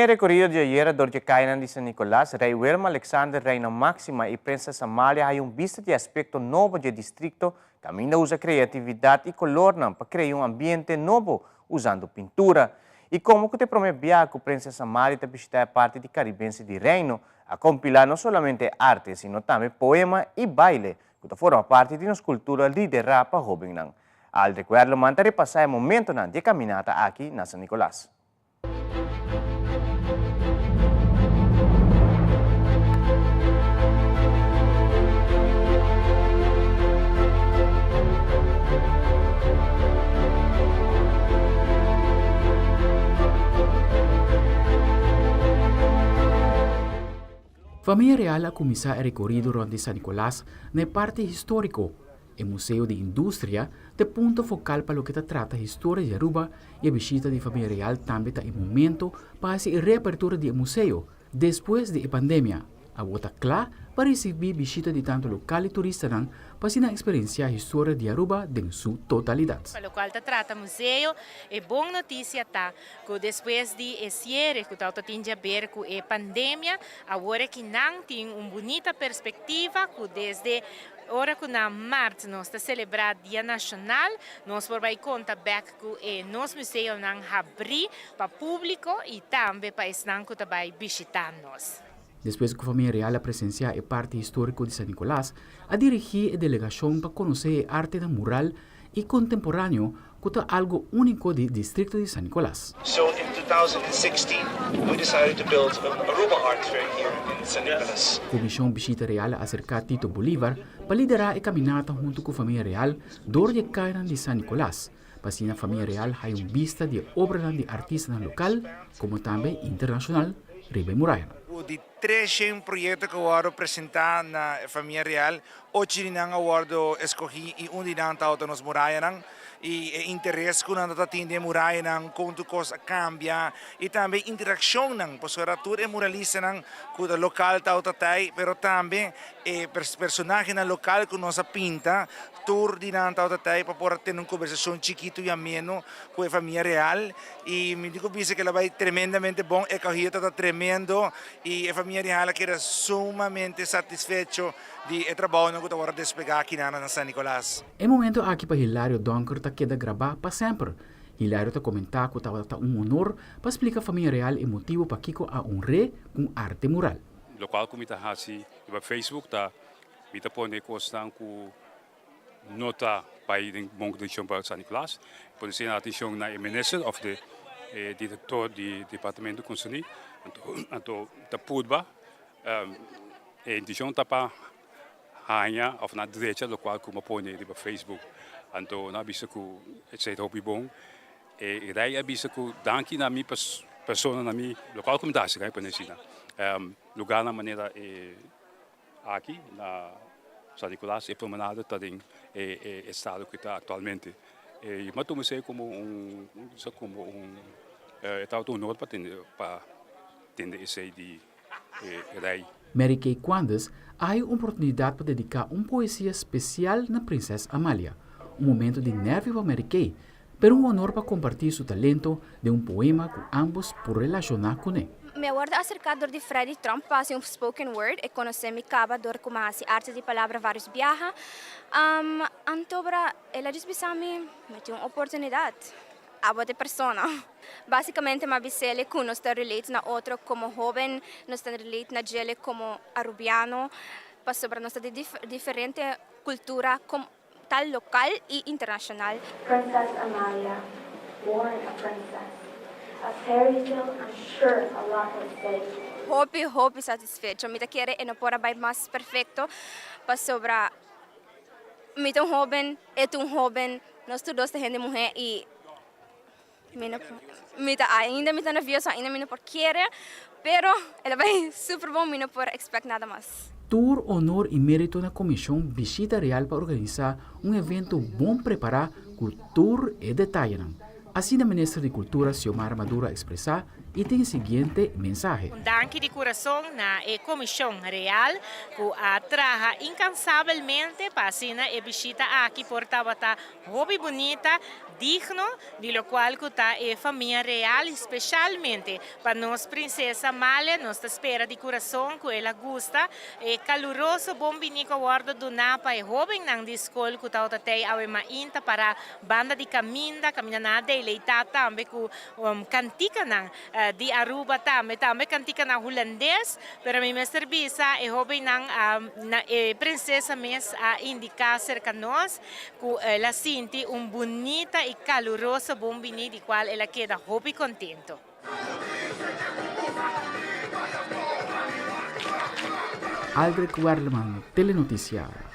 Den e rekorido di ayera dor dje kayanan di San Nicolas, Rei Willem Alexander, Reina Maxima i Prinses Amalia haya un bista di e aspekto nobo dje distrikto kaminda usa kreatividat i kolornan pa krea un ambiente nobo usando pintura. I komo ku ta e promé biaha ku Prinses Amalia ta bishitá e parti di karibense di Reino, a kompilá no solamente arte sino tambe poema i baile ku ta forma parti di nos kultura liderá pa hóbennan. Aldrich Werleman ta repasá e momentonan di e kaminata aki na San Nicolas. Famia Real a kuminsá e rekorido rònt di San Nicolas na e parti históriko. E Museo di Industria ta e punto fokal pa loke ta trata historia di Aruba i e bishita di Famia Real tambe ta e momento pa hasi e reapertura di e museo despues di e pandemia. Awor ta kla pa risibí bishita di tantu lokal i turistanan pa asina eksperensiá historia di Aruba den su totalidat. Pa lokual ta trata museo, e bon notisia ta ku despues di e siere ku tabata tin djaber ku e pandemia, awor aki nan tin un bunita perspektiva ku desde Ora ku na mart nos ta selebrá Dia Nashonal, nos por bai konta bèk ku e nos museonan habrí pa públiko i tambe pa esnan ku ta bai bishitá nos. Despues ku Famia Real a presensiá e parti históriko di San Nicolas, a dirigí e delegashon pa konosé e artenan mural i kontemporáneo ku ta algu úniko di distrikto di San Nicolas. So in 2016 we decided to build an Aruba Art Fair here in San Nicolas. Komishon Bishita Real a aserká Tito Bolívar pa liderá e kaminata huntu ku Famia Real dor di e kayanan di San Nicolas, pa asina Famia Real haya un bista di e obranan di artistanan lokal komo tambe internashonal riba e murayanan. Di 300 proyekto ku a wòrdu presentá na e Famia Real, Ochi di nan a wòrdu eskogí i un di nan tabata nos murayanan. I e interes ku nan ta tin den e murayanan, kon tur kos a kambia i tambe e interakshonnan, pasobra tur e muralistanan ku ta lokal tabata tei, pero tambe e personahenan lokal ku nos a pinta, tur di nan tabata tei pa por a tene un kombersashon chikitu i ameno ku e famia real. I mi tin ku bisa ku el a bai tremendamente bon, e kahia tabata tremendo i e famia real a keda sumamente satisfecho. Di e trabounan ku ta wòrdu desplegá akinan na San Nicolas. E momento aki pa Hilario Donker ta keda grabá pa semper. Hilario ta komentá ku tabata ta un honor pa splika famia real e motibu pakiko a honr'é ku un arte mural. Lokual ku mi ta hasi riba Facebook ta mi ta pone kosnan ku no ta bai den bon kondishon pa San Nicolas. Pone asina atenshon na e minister òf de e direktor di departamento konserní. Anto anto ta purba E intishon ta pa haña òf na drecha lokual ku bo pone riba Facebook. Anto nan a bisa ku esei ta hopi bon. E rei a bisa ku danki na mi persona, na mi lokual ku mi ta hasi ku mi pone asina. Lugarnan manera e aki na San Nicolas e promenade ta den e estado ku ta aktualmente. I mi a tuma esei komo un komo un e tabata un honor pa tende pa tende esei di. e rei. Mary Kay Quandes a haña un oportunidat pa dediká un poesia spesial na Prinses Amalia. Un momento di nervio pa Mary Kay, pero un honor pa kompartí su talento den un poema ku ámbos por relashoná kuné. Mi a wòrdu aserká dor di Freddy Tromp pa hasi un spoken word. E konosé mi kaba dor ku mi a hasi arte di palabra vários biaha. Antobra el a djis bisa mi, mi tin un oportunidat. Abo ta e persona. Basicamente m'a bisele cu nos ta relate na otro como hoben, nos ta relate na djele como Arubiano, pasobra nos ta di diferente cultura como tal local y internacional. Princess Amalia, born a princess, a fairy tale I'm sure a lot would say. Hopi hopi satisfecho. Mi ta kere e no por a bay mas perfecto pasobra mi ta un hoben, e ta un hoben. Nos tur dos ta hende muhé i mi no mi ta ainda mi ta nervioso ainda mi no por kere pero el a bai super bon mi no por expect nada mas. Tur honor i mérito na Komishon Bishita Real pa organisá un evento bon prepará ku tur e detayenan. Asina Minister di Kultura Xiomara Maduro a ekspresá i tin e siguiente mensahe. Un danki di kurason na e Komishon Real ku a traha inkansabelmente pa asina e bishita aki por tabata hopi bunita. digno di locual cu ta e famia real y specialmente pa nos princesa Amalia. Nos ta spera di curason cu el a gusta e caluroso bon bini cu a wordo duna pa e hobennan di scol cu tawata tey awe mainta para banda di caminda, caminda nan a deleita tambe cu canticanan di Aruba tambe, tambe canticanan Hulandes, pero mi mester bisa e hobennan a, e princesa mes a indica cerca nos cu el a sinti un bunita y caluroso bon bini di cual el a keda hopi contento. Aldrich Werleman, Telenoticia.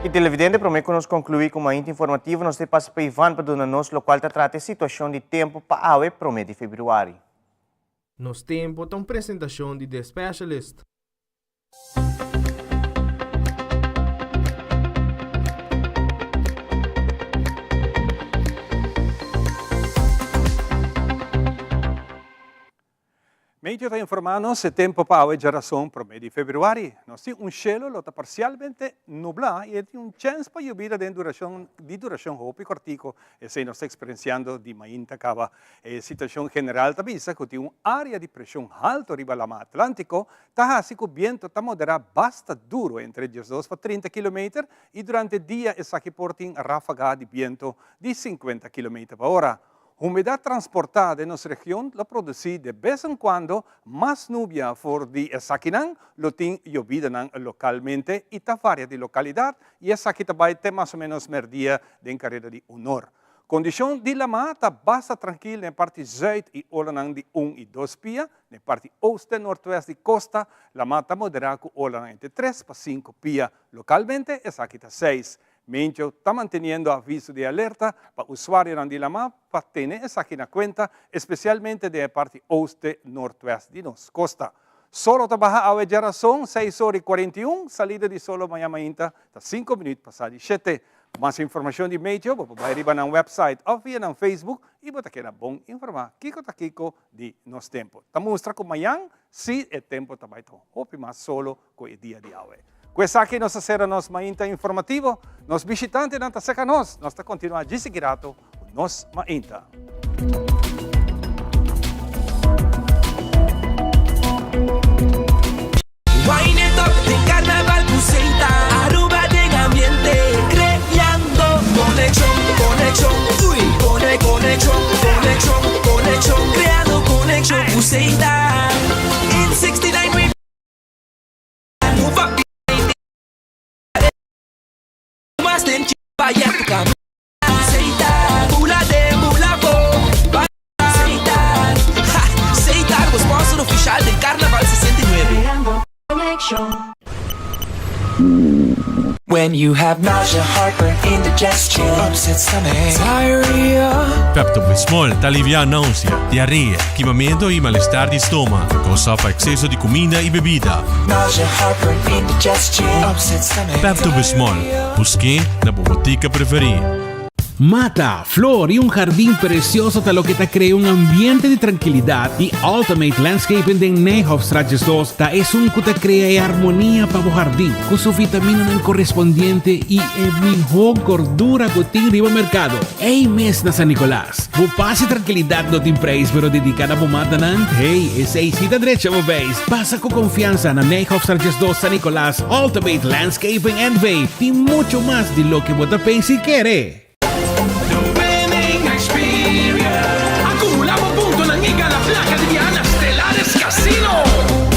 Y televidente, prome cu nos conclui cu Mainta Informativo, nos ta pasa pa Ivan pa duna nos locual ta trata e situacion di tempo pa awe prome di februari. Nos Tempo ta un presentacion di The Specialist. Meteo ta informá nos e tempu pa awe djarason promé di febrüari. Nos tin un shelu lo ta parsialmente nublá i e tin un chèns pa yobida den durashon di durashon hopi kòrtiku. Esei nos ta eksperensiando di mainta kaba. E situashon general ta bisa ku tin un área di preshon haltu riba Lama Atlántiko ta hasi ku bientu ta moderá basta duru entre diesdos pa 30 kilometer i durante dia esaki por tin ráfaga di bientu di 50 kilometer pa ora. Humedat transportá den nos region lo produsí de bes en kuando mas nubia for di esakinan lo tin yobidanan lokalmente i ta varia di lokalidat i esaki ta bai te mas o ménos mèrdia den kareda di Honor. Kondishon di lamá ta basta trankil den e parti zùit i olanan di un i dos pia, den e parti oost te nortwèst di kosta lamá ta moderá ku olanan entre tres pa sinku pia, lokalmente esaki ta seis. Mentio ta manteniendo aviso di alerta pa usuarionan di lamá pa tene esaki na kuenta, espesialmente den e parti oost te nortwèst di nos kosta. Solo ta baha awe djarason, seis ora i 41, salida di solo maña mainta ta sinku minüt pasá di shete. Pa mas informashon di Meteo bo por bai riba nan website òf via nan Facebook i bo ta keda bon informá kiko ta kiko di nos tempu. Ta mustra ku mañan si e tempu ta bai ta hopi mas solo ku e dia di awe. Ku esaki nos ta sera nos mainta informativo. Nos bishitantenan ta seka nos. Nos ta kontinuá djis aki rato ku nos mainta. Wine it up den carnaval cu Seita Aruba den ambiente creando conexion, conexion, uy Cone, conexion, conexion, conexion Creando conexion cu Seita In 69 we move up Mas den chipa ya tu cam Seita bula den bula bo Seita ha Seita bo sponsor oficial den Carnaval 69. When you have nausea, heartburn, indigestion, upset stomach, diarrhea. Pepto-Bismol ta aliviá nausea, diarea, kimamentu i malestar di stoma, kousá pa ekseso di kuminda i bebida. Nausea, heartburn, indigestion, upset stomach, Pepto-Bismol, busk'é na bo botika preferí. Mata, flor y un jardín precioso ta loke ta crea un ambiente di trankilidad y Ultimate Landscaping den Nijhofstraat 12 ta esun cu ta crea e armonia pa bo jardín cu su vitaminanan correspondiente y e miho gordura cu tin riba mercado. Ey mes na San Nicolas. Bo paz y trankilidad no tin prijs pero dedica na bo matanan, hey, esey si ta drecha bo beis. Pasa cu confiansa na Nijhofstraat 12 San Nicolas, Ultimate Landscaping NV tin mucho mas di loke bo ta pensa y kere. The winning experience. Acumula bo puntonan y gana placa di biaha na Stellaris Casino.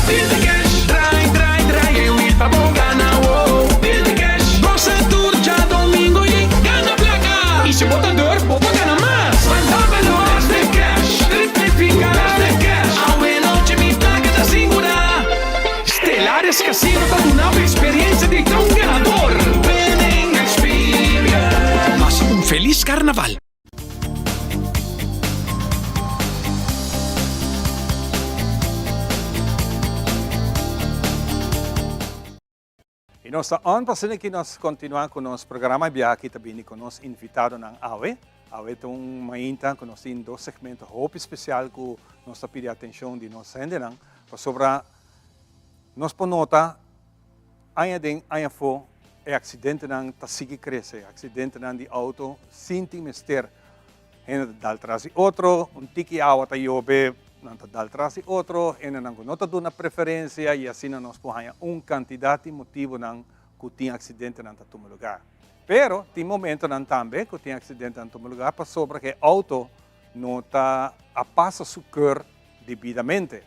Build the cash, draai, draai, draai e wiel pa bo gana, wow. Build the cash, goza tur djadomingo y gana placa. Y si bo ta durf, bo por gana mas. Want dámelo best the cash, triplifica best the cash. Awe nochi mi placa ta sigura. Stellaris Casino ta duna bo experiencia di ta un ganador. Winning experience. nos ta on pa asina ki nos kontinuá ku nos programa. E biaha aki ta bini ku nos invitadonan awe. Awe ta un mainta ku nos tin dos segmento hopi spesial ku nos ta pidi atenshon di nos hendenan pasobra nos por nota aña den aña afó e aksidentenan ta sigui krese, aksidentenan di outo sin tin mester. Hende ta dal tras di otro, un tiki awa ta yobe, nan ta dal tras di otro, hendenan ku no ta duna preferensia i asina nos por haña un kantidat di motibunan ku tin aksidentenan ta tuma lugá. Pero tin momentonan tambe ku tin aksidentenan tuma lugá pasobra ku e outo no ta a pasa su keur debidamente.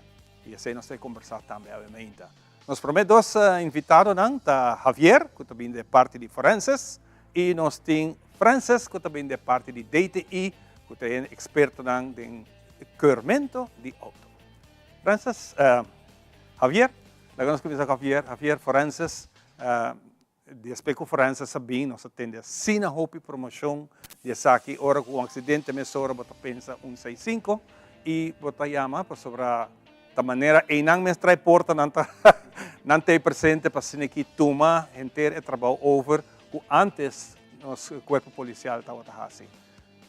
I esei nos ta e kombersá tambe awe meinta. Nos promé dos invitadonan ta Javier ku ta bini di e parti di Forenses i nos tin Frances ku ta bini di e parti di DTI ku ta e ekspertonan den keurmento di outo. Frances, Javier, laga nos kuminsá ku Javier. Javier, Forenses, Despues cu Frances a bin, nos a tende asina hopi promocion di esaki. Ora cu un accidente mesora bo ta pensa un seis cinco y bo ta yama pasobra ta manera eynan mes trae porta nan ta nan ta ey presente pa asina aki tuma henter e trabao over cu antes nos cuerpo policial tabata haci.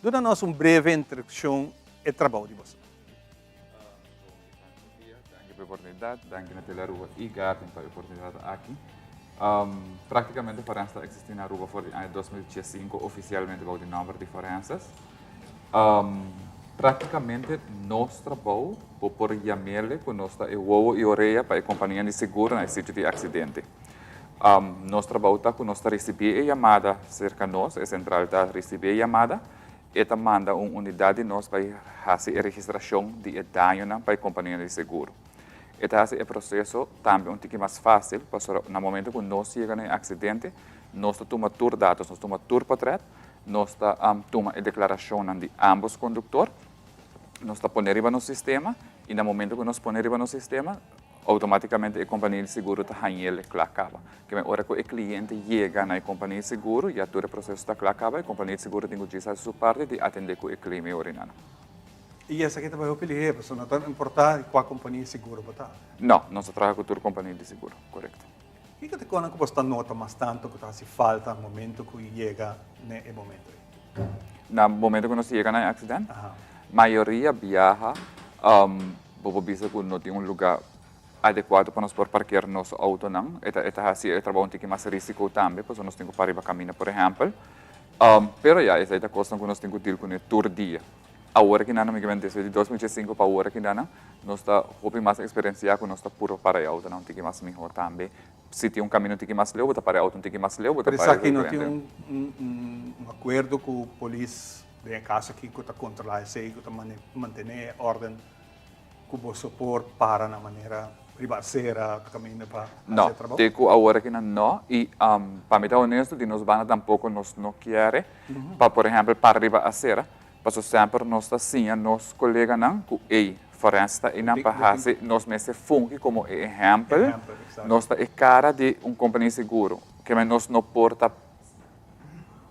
Duna nos un breve introduccion e trabao di boso. Danki pa e oportunidat, danki na Tele Aruba i Garden pa e oportunidat aki. Praktikamente Forense ta eksistí na Aruba for di aña 2015 ofisialmente bou di nòmber di Forenses. Praktikamente nos trabou bo por yam'ele ku nos ta e wowo i orea pa e kompania di seguro na e sitio di aksidente. Nos trabou ta ku nos ta risibí e yamada serka nos, e sentral ta risibí e yamada E ta manda un unidat di nos bai hasi e registrashon di e dañonan pa e kompanianan di seguro. E ta hasi e proseso tambe un tiki mas fásil pasobra na momento ku nos yega na e aksidente, nos ta tuma tur datos, nos tuma tur potrèt, nos ta tuma e deklarashonnan di ámbos konduktor, nos ta pone riba nos sistema i na momento ku nos pone riba nos sistema, Automaticamente e compania di seguro ta hañele cla caba. Keme ora cu e cliente yega na e compania di seguro, ya tur e proceso ta cla caba, e compania di seguro tin cu djis haci su parti di atende cu e claim e orinana. Y esaki ta bay hopi lihe, pasobra no ta importa cua compania di seguro bo ta. No, nos ta traha cu tur compania di seguro, corecto. Kico ta conan cu bo sta nota mas tanto cu ta haci falta momento cu yega na e momento ey? Na momento cu nos yega na e accident? Mayoria biaha Bo por bisa ku no tin un lugá adekuado pa nos por parker nos outonan. E ta e ta hasi e trabou un tiki mas risiko tambe, pasobra nos tin ku para riba kaminda por ehèmpel. Pero ya, esei ta kosnan ku nos tin ku deal kuné tur dia. Awor aki nan, amigamente, despues di 2005 pa awor aki nan, nos ta hopi mas eksperensiá ku nos ta puru para e outonan un tiki mas mihó tambe. Si tin un kaminda un tiki mas leu, bo ta para e outo un tiki mas leu, bo ta Pero para esaki no tin diferente. un un un akuerdo ku polis Den e caso aki cu ta controla esey cu ta mantene e orden cu boso por para na manera riba acera ta caminda pa haci e trabou? No, te cu awor aki nan no y pa mi ta honesto di nos banda tampoco nos no kiere pa por ehempel para riba acera pasobra semper nos ta siña nos coleganan cu ey forense ta eynan pa haci nos mester fungi como e ehempel nos ta e cara di un compania seguro kimen nos no por ta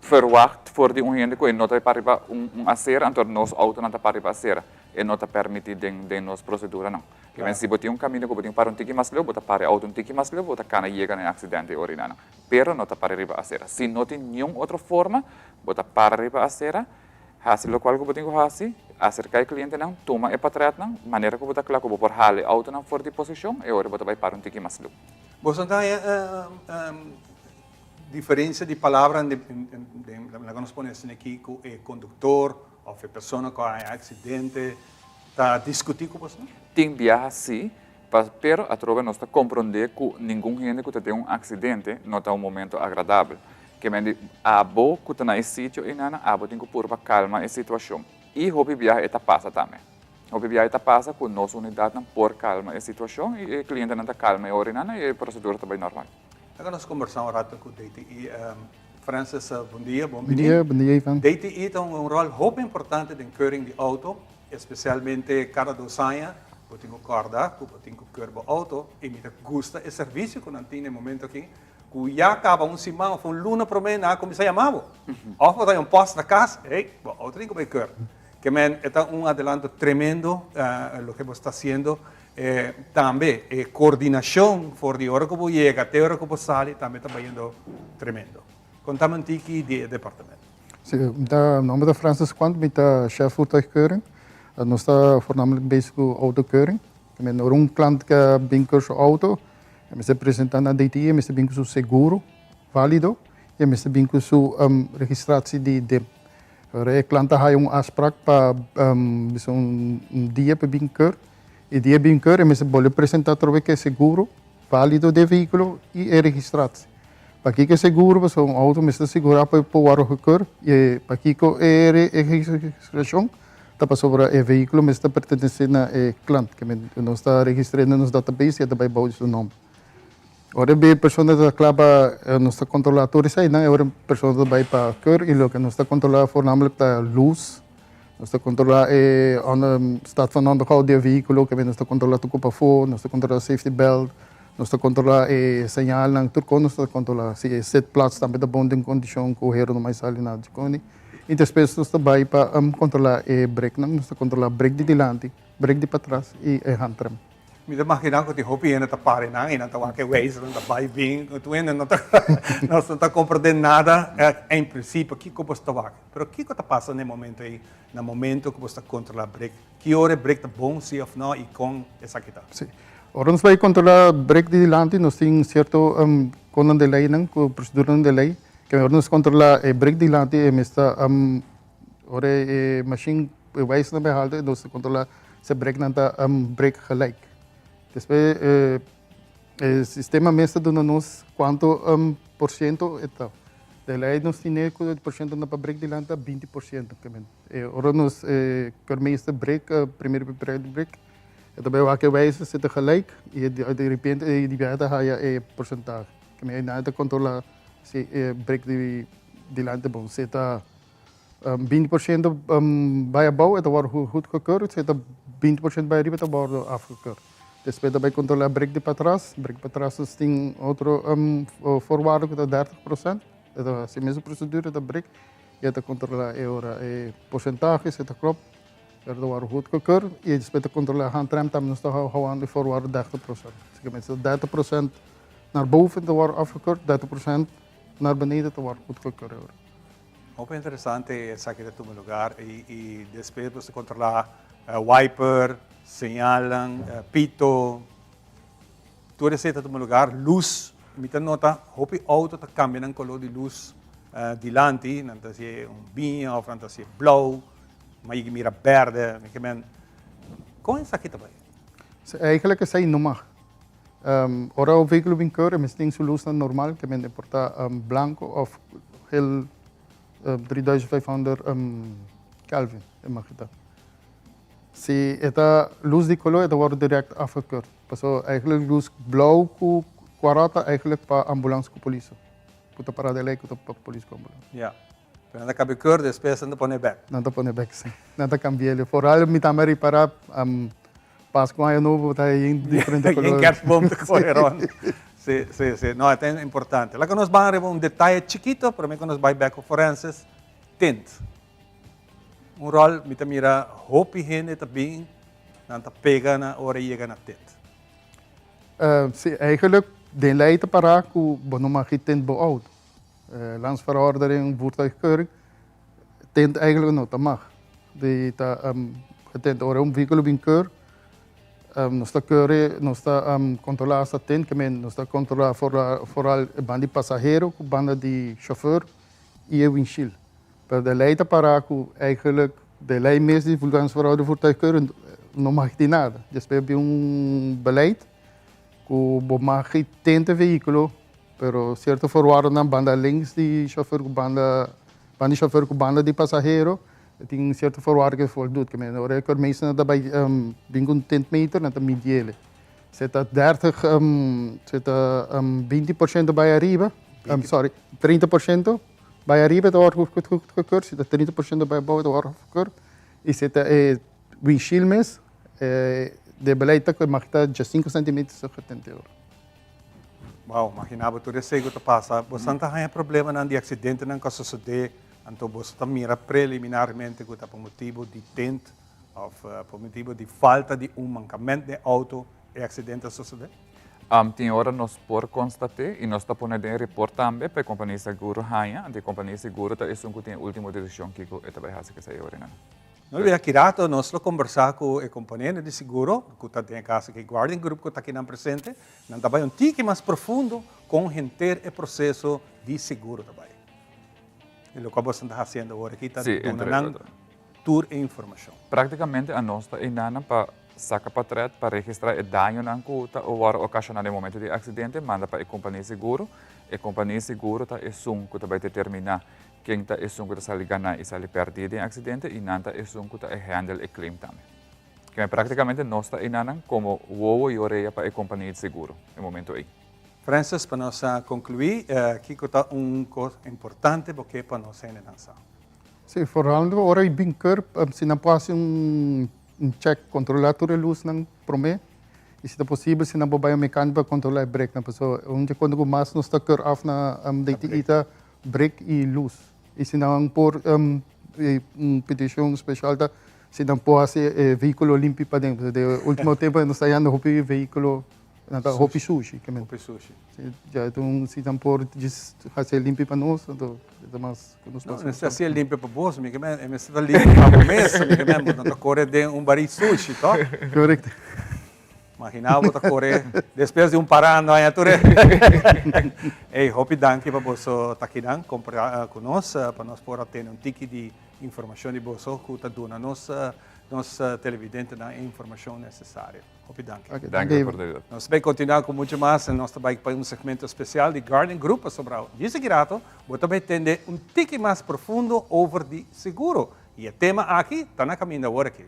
Verwacht for di un hende ku e no ta para riba un acera, anto nos autonan ta para riba acera. E no ta permiti den den nos proseduranan. Ke men si bo tin un kaminda ku bo tin para un tiki mas leu, bo ta para e auto un tiki mas leu, bo ta kana yega na e aksidente e orinanan. Pero no ta para riba acera. Si no tin niun otro forma, bo ta para riba acera, hasi lokual ku bo tin ku hasi, aserká e klientenan, tuma e patretnan, manera ku bo ta kla ku bo por hala e autonan for di posishon, e ora bo ta bai para un tiki mas leu. Boso ta haña Diferencia di palabra den laga nos pone asina aki cu e conductor of e persona cu a haña accidente ta discuti cu boso? Tin biaha si, pero atrobe nos ta comprende cu ningun hende cu ta den un accidente no ta un momento agradabel. Ke men di abo cu ta na e sitio eynana abo tin cu purba calma e situacion y hopi biaha e ta pasa tambe. Hopi biaha ta pasa cu nos unidadnan por calma e situacion y e clientenan ta calma e orinana y e procedura ta bay normal. Laga nos kombersá un rato ku DTI. Francis, bon dia, bon Bon dia, bon dia Ivan. DTI ta hunga un ròl hopi importante den keuring di outo, espesialmente kada dos aña bo tin ku kòrda ku bo tin ku keur bo outo i mi ta gusta e servisio ku nan tin na e momento aki ku ya kaba un siman òf un luna promé nan a kuminsá yama bo òf bo ta haña un pòst na kas, hey, bo outo tin ku bai keur. Ke men e ta un adelanto tremendo loke bo sta hasiendo. Tambe e coordinacion for di ora cu bo yega te ora cu bo sali tambe ta bayendo tremendo. Contame un tiki di e departamento. Si, mi ta nomber ta Francis Quant, mi ta chef voertuigkeuring. Nos ta voornamelijk bezig cu autokeuring. Ora un klant ke bin keur su auto, e mester presenta na DTI, e mester bin cu su seguro valido y e mester bin cu su registratie di DIM. Ora e klant ta haya un afspraak pa bisa un dia pa bin keur, e dia bin keur e mester bolbe presenta atrobe ku e seguro valido di e vehiculo y e registratie. Pakiko e seguro? Pasobra un auto mester sigura pa e por wòrdu gekeur y pakiko e registracion ta pasobra e vehiculo mester pertenece na e klant, ke nos ta registr'é den nos database y e ta bai bou di su nomber. Ora e persona ta kla pa nos ta kontrolá tur eseinan e ora e persona ta bai pa keur i loke nos ta kontrolá voornamelijk ta lus, nos ta kontrolá e staat van onderhoud di e vehíkulo, ke nos ta kontrolá tur ku pafó, nos ta kontrolá safety belt, nos ta kontrolá e señalnan, tur kos nos ta kontrolá. Si e sitplaats tambe ta bon den kondishon ku hero no mai sali nada di koni. I despues nos ta bai pa kontrolá e breknan, nos ta kontrolá brek di dilanti, brek di patras i e handrem. Mi ta magina ku tin hopi hende ta para einan i nan ta wak e weis, nan ta bai bin, tur hende no ta nos no ta komprendé nada en prinsipio kiko bo ta wak. Pero kiko ta pasa na e momento ei, na momento ku bo ta kontrolá brek? Ki ora e brek ta bon si òf no i kon esaki ta? Sí. Ora nos bai kontrolá brek di dilanti nos tin sierto konan di leinan ku proseduranan di lei ke ora nos kontrolá e brek dilanti e mester Ora e machine e wijs nan bai halta nos ta controla si e breknan ta brek gelijk. Despues e sistema mes ta duna nos cuanto por ciento e ta. De ley nos tine cu e por ciento nan pa brek dilanti ta binti por ciento. Ora nos e keurmeester brek primer brek e ta bai wak e wijzer si ta gelijk y de repente e di biaha ta haya e porcentahe. Nan ta controla si e brek di dilanti bon. Si ta 20% bai abou e ta wòrdu goedgekeurd, si e ta 20% bai ariba e ta wòrdu afgekeurd. Despues ta bai kontrolá brek di patras, brek patras nos tin otro voorwaarde ku ta 30%, e ta hasi e mesun prosedura, e ta brek i e ta kontrolá e ora e porsentahe si ta klòp, e ta wòrdu goedgekeurd i despues ta kontrolá handrem tambe nos ta hou aan di voorwaarde 30%. Basikamenti si ta 30% naar boven ta wòrdu afgekeurd, 30% naar beneden ta wòrdu goedgekeurd. Hopi interesante esaki ta tuma lugar y despues bo ta controla wiper, señalnan, pito, tur esey ta tuma lugar, luz, mi ta nota hopi auto ta cambia nan color di luz dilanti, nan ta haci un biña of nan ta haci blauw, ma yigi mira berde, mi ke men, con esaki ta bay? Eigenlijk esey no mag. Ora un vehículo bin keur e mester tin su lusnan normal ke men por ta blanco of geel 3500 Kelvin e mag ta. Si e ta lus di color e ta wordo direct afgekeurd. Pasobra eigenlijk lus blauw ku cuara ta eigenlijk pa ambulans ku polis. Ku ta para den ley ku ta pa polis ku ambulans. Ya. Pero nan ta cambia keur despues nan ta pone bek. Nan ta pone bek si. Nan ta cambi'el. Vooral mi tambe ripara Pascu aña nobo ta yen diferente color. Yen kerstboom ta core rond. Si, si, si. No, e ta importante. Laga nos ban riba un detaye chikito prome ku nos bai bek ku forenses. Tint. Un rol mi ta mira hopi hende ta bin, nan ta pega na ora e yega na tint. Si, eigenlijk den lei ta para ku bo no mag tint bo auto. Landsverordening voertuigkeuring tint eigenlijk no ta mag. Di ta getint ora un vehículo bin keur, nos ta keure, nos ta controla hasta tint, ke men nos ta controla vooral e banda di pasahero ku banda di chauffeur i e windshield. Pero de lei ta para ku eigenlijk de lei mes di landsverordening voertuigkeuring no mag di nada. Despues bin un beleid ku bo mag tint e vehículo Pero cierto voorwaardennan banda links di chauffeur cu banda banda di chauffeur cu banda di pasahero tin cierto voorwaarden cu voldoet. Ke men ora e keurmeester ta bay bin cu un tintmeter nan ta midi ele. Si ta dertig si ta binti por ciento bay ariba sorry trinta por ciento bay ariba ta word goedgekeurd si ta trinta por ciento bay abou ta word afgekeurd y si ta e windshield mes de beleid ta cu e mag ta diescinco centimeter so getinte ora. Wow, magina bo tur esei ku ta pasa. Bosan ta haña problemanan di aksidentenan ku a sosodé, anto boso ta mira preliminarmente ku ta pa motibu di tint. Of pa motibo di falta di un mankament den auto e aksidente a sosodé? Tin ora nos por konstaté i nos ta pone den e report tambe pa e kompania di seguro haña, anto e kompania di seguro ta esun ku tin e último desishon kiko e ta bai hasi ku esei orinan. No olbida ki rato nos lo kombersá ku e kompanianan di seguro ku ta den e kaso aki Guardian Group ku ta akinan presente, nan ta bai un tiki mas profundo kon henter e proseso di seguro ta bai. E lokual boso ta hasiendo awor aki ta duna nan tur e informashon. Práktikamente anos ta einanan pa saka patret pa registrá e dañonan ku ta wòrdu okashoná den momento di e aksidente, manda pa e kompania seguro. E kompania seguro ta esun ku ta bai determiná ken ta esun ku ta sali ganá i sali pèrdí den e aksidente i nan ta esun ku ta e hèndel e claim tambe. Keme práktikamente nos ta einanan komo wowo i orea pa e kompania di seguro e momento ei. Francis, pa nos a konkluí, kiko ta un kos importante bo ke pa nos hendenan sa? Sí, vooral ora i bin keur, si nan por hasi un check, kontrolá tur e lusnan promé, i si ta posibel si nan por bai un mekániko pa kontrolá e breknan, pasobra un di e konta ku mas nos ta keur af na DTI ta brek i lus. I si nan por, un petishon speshal ta si nan por hasi e vehíkulo limpi paden, pasobra den e último tempu nos ta hayando hopi vehíkulo Nan ta hopi sushi. Hopi sushi. Si, ya ta un si nan por djis hasi e limpi pa nos, anto e ta mas ku nos No, mas. mester hasi e limpi pa bos, mi ke men, e mester ta limpi pa bo mes, mi ke men, bo no ta kore den un barí sushi, to? Korekto. Magina bo ta kore despues di un paranda aña tur e. Ey, hopi danki pa boso ta akinan kompra ku nos, pa nos por a tene un tiki di informashon di boso ku ta duna nos nos televidentenan e informashon nesesario. Hopi danki. Ok, danki pa oportunidad. Nos ta bai continua cu mucho mas en nos ta bai pa un segmento especial di Guardian Group pasobra djis aki rato bo ta bai tende un tiki mas profundo over di seguro y e tema aki ta na caminda awor aki.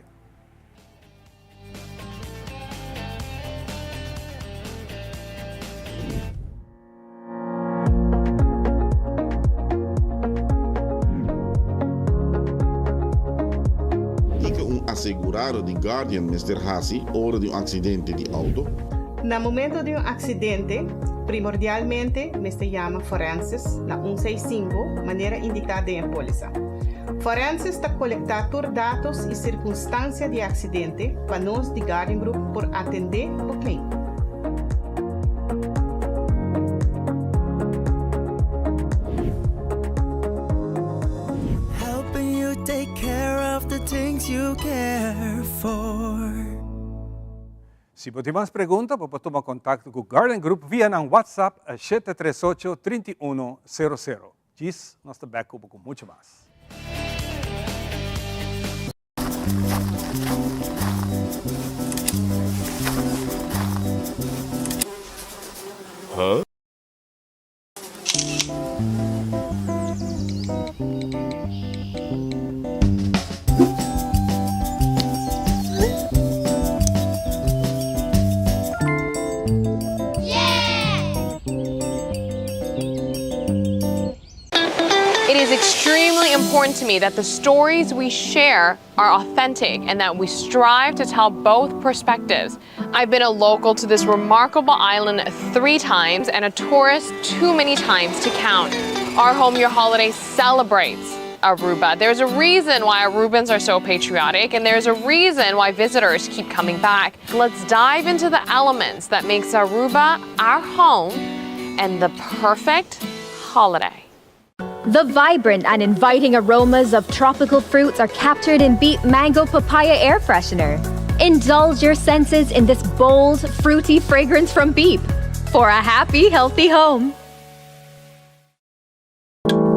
Kiko un asegurado di Guardian mester hasi ora di un aksidente di outo? Na momento di un aksidente, primordialmente mester yama forenses na un seis sinku manera indiká den e pólisa. Forenses ta kolektá tur datos i sirkunstansia di e aksidente pa nos di Guardian Group por atendé bo claim. Helping you take care of the things you care for. Si bo tin mas pregunta, bo por tuma kontakto ku Guardian Group via nan WhatsApp 738 31 00. Djis nos ta bek ku bo ku mucho mas. Huh? It is extremely important to me that the stories we share are authentic and that we strive to tell both perspectives. I've been a local to this remarkable island three times and a tourist too many times to count. Our Home Your Holiday celebrates Aruba. There's a reason why Arubans are so patriotic and there's a reason why visitors keep coming back. Let's dive into the elements that makes Aruba our home and the perfect holiday. The vibrant and inviting aromas of tropical fruits are captured in Beat Mango Papaya Air Freshener. Indulge your senses in this bold, fruity fragrance from Beep for a happy, healthy home.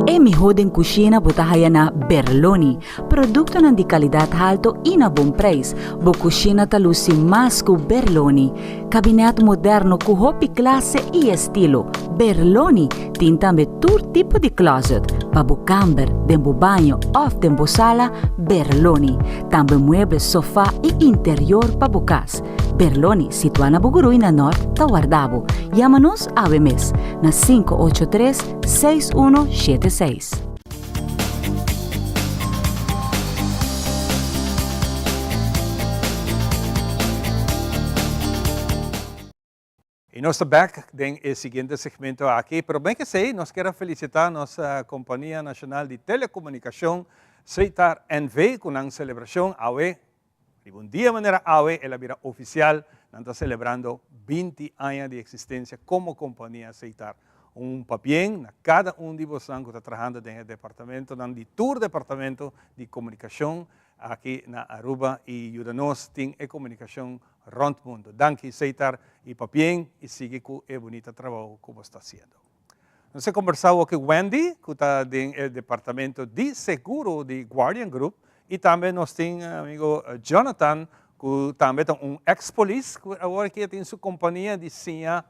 E mihó den kushina bo ta haya na Berloni. Produktonan di kalidat halto i na bon preis. Bo kushina ta lusi mas ku Berloni. Kabinèt moderno ku hopi klase i estilo. Berloni tin tambe tur tipo di closet pa bo kamber, den bo baño òf den bo sala, Berloni. Tambe mueble, sofá i interior pa bo kas. Berloni, situá na Bugurui na Nort, ta warda bo. Yama nos awe mes na 583 6176. Y nos ta bek den e siguiente segmento aki, pero ben esey nos kier a felicita nos Compania Nacional di Telecomunicacion, Setar NV, cu nan celebracion awe. Riba un dia manera awe el a bira oficial, nan ta celebrando 20 aña di existencia como compania Seitar. Un pabien na cada un di bosnan cu ta trahando den e departamentonan di tur departamento di comunicacion aki na Aruba y yuda nos tin e comunicacion rond mundo. Danki Seitar y pabien y sigui cu e bunita trabou cu bos ta haciendo. Nos a combersa awor cu Wendy cu ta den e departamento di seguro di Guardian Group y tambe nos tin amigo Jonathan cu tambe ta un ex polis cu awor aki a tin su compania di siña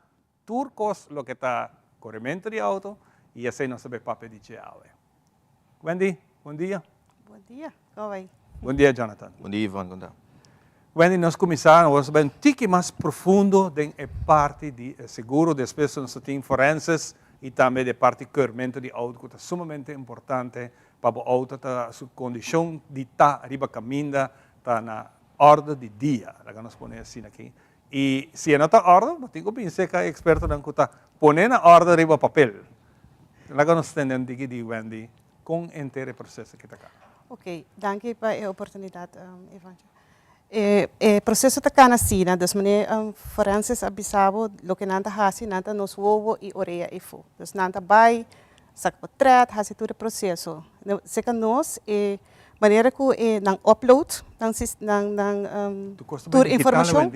Tur kos loke ta korementu di outo i esei nos ta bay papia di dje awe. Wendy, bon dia. Bon dia, kon bai? Bon dia, Jonathan. Bon dia, Ivan, kon ta? Wendy, nos kuminsá, nos a bay un tiki mas profundo den e parti di e seguro, despues nos ta tin forenses i tambe di e parti keurmentu di outo ku ta sumamente importante pa bo outo ta su kondishon di ta riba kaminda ta na orde di dia, laga nos pone asina aki. I si e no ta òrdu, bo tin ku bin serka e ekspertonan ku ta pone na òrdu riba papel. Laga nos tende un tiki di Wendy kon henter e proseso aki ta kana. Ok, danki pa e oportunidat Evancho. E e proseso ta kana asina, dus manera Francis a bisa bo loke nan ta hasi, nan ta nos wowo i orea efo. Dus nan ta bai saka potret, hasi tur e proseso. Serka nos e manera ku e nan upload nan nan nan tur informashon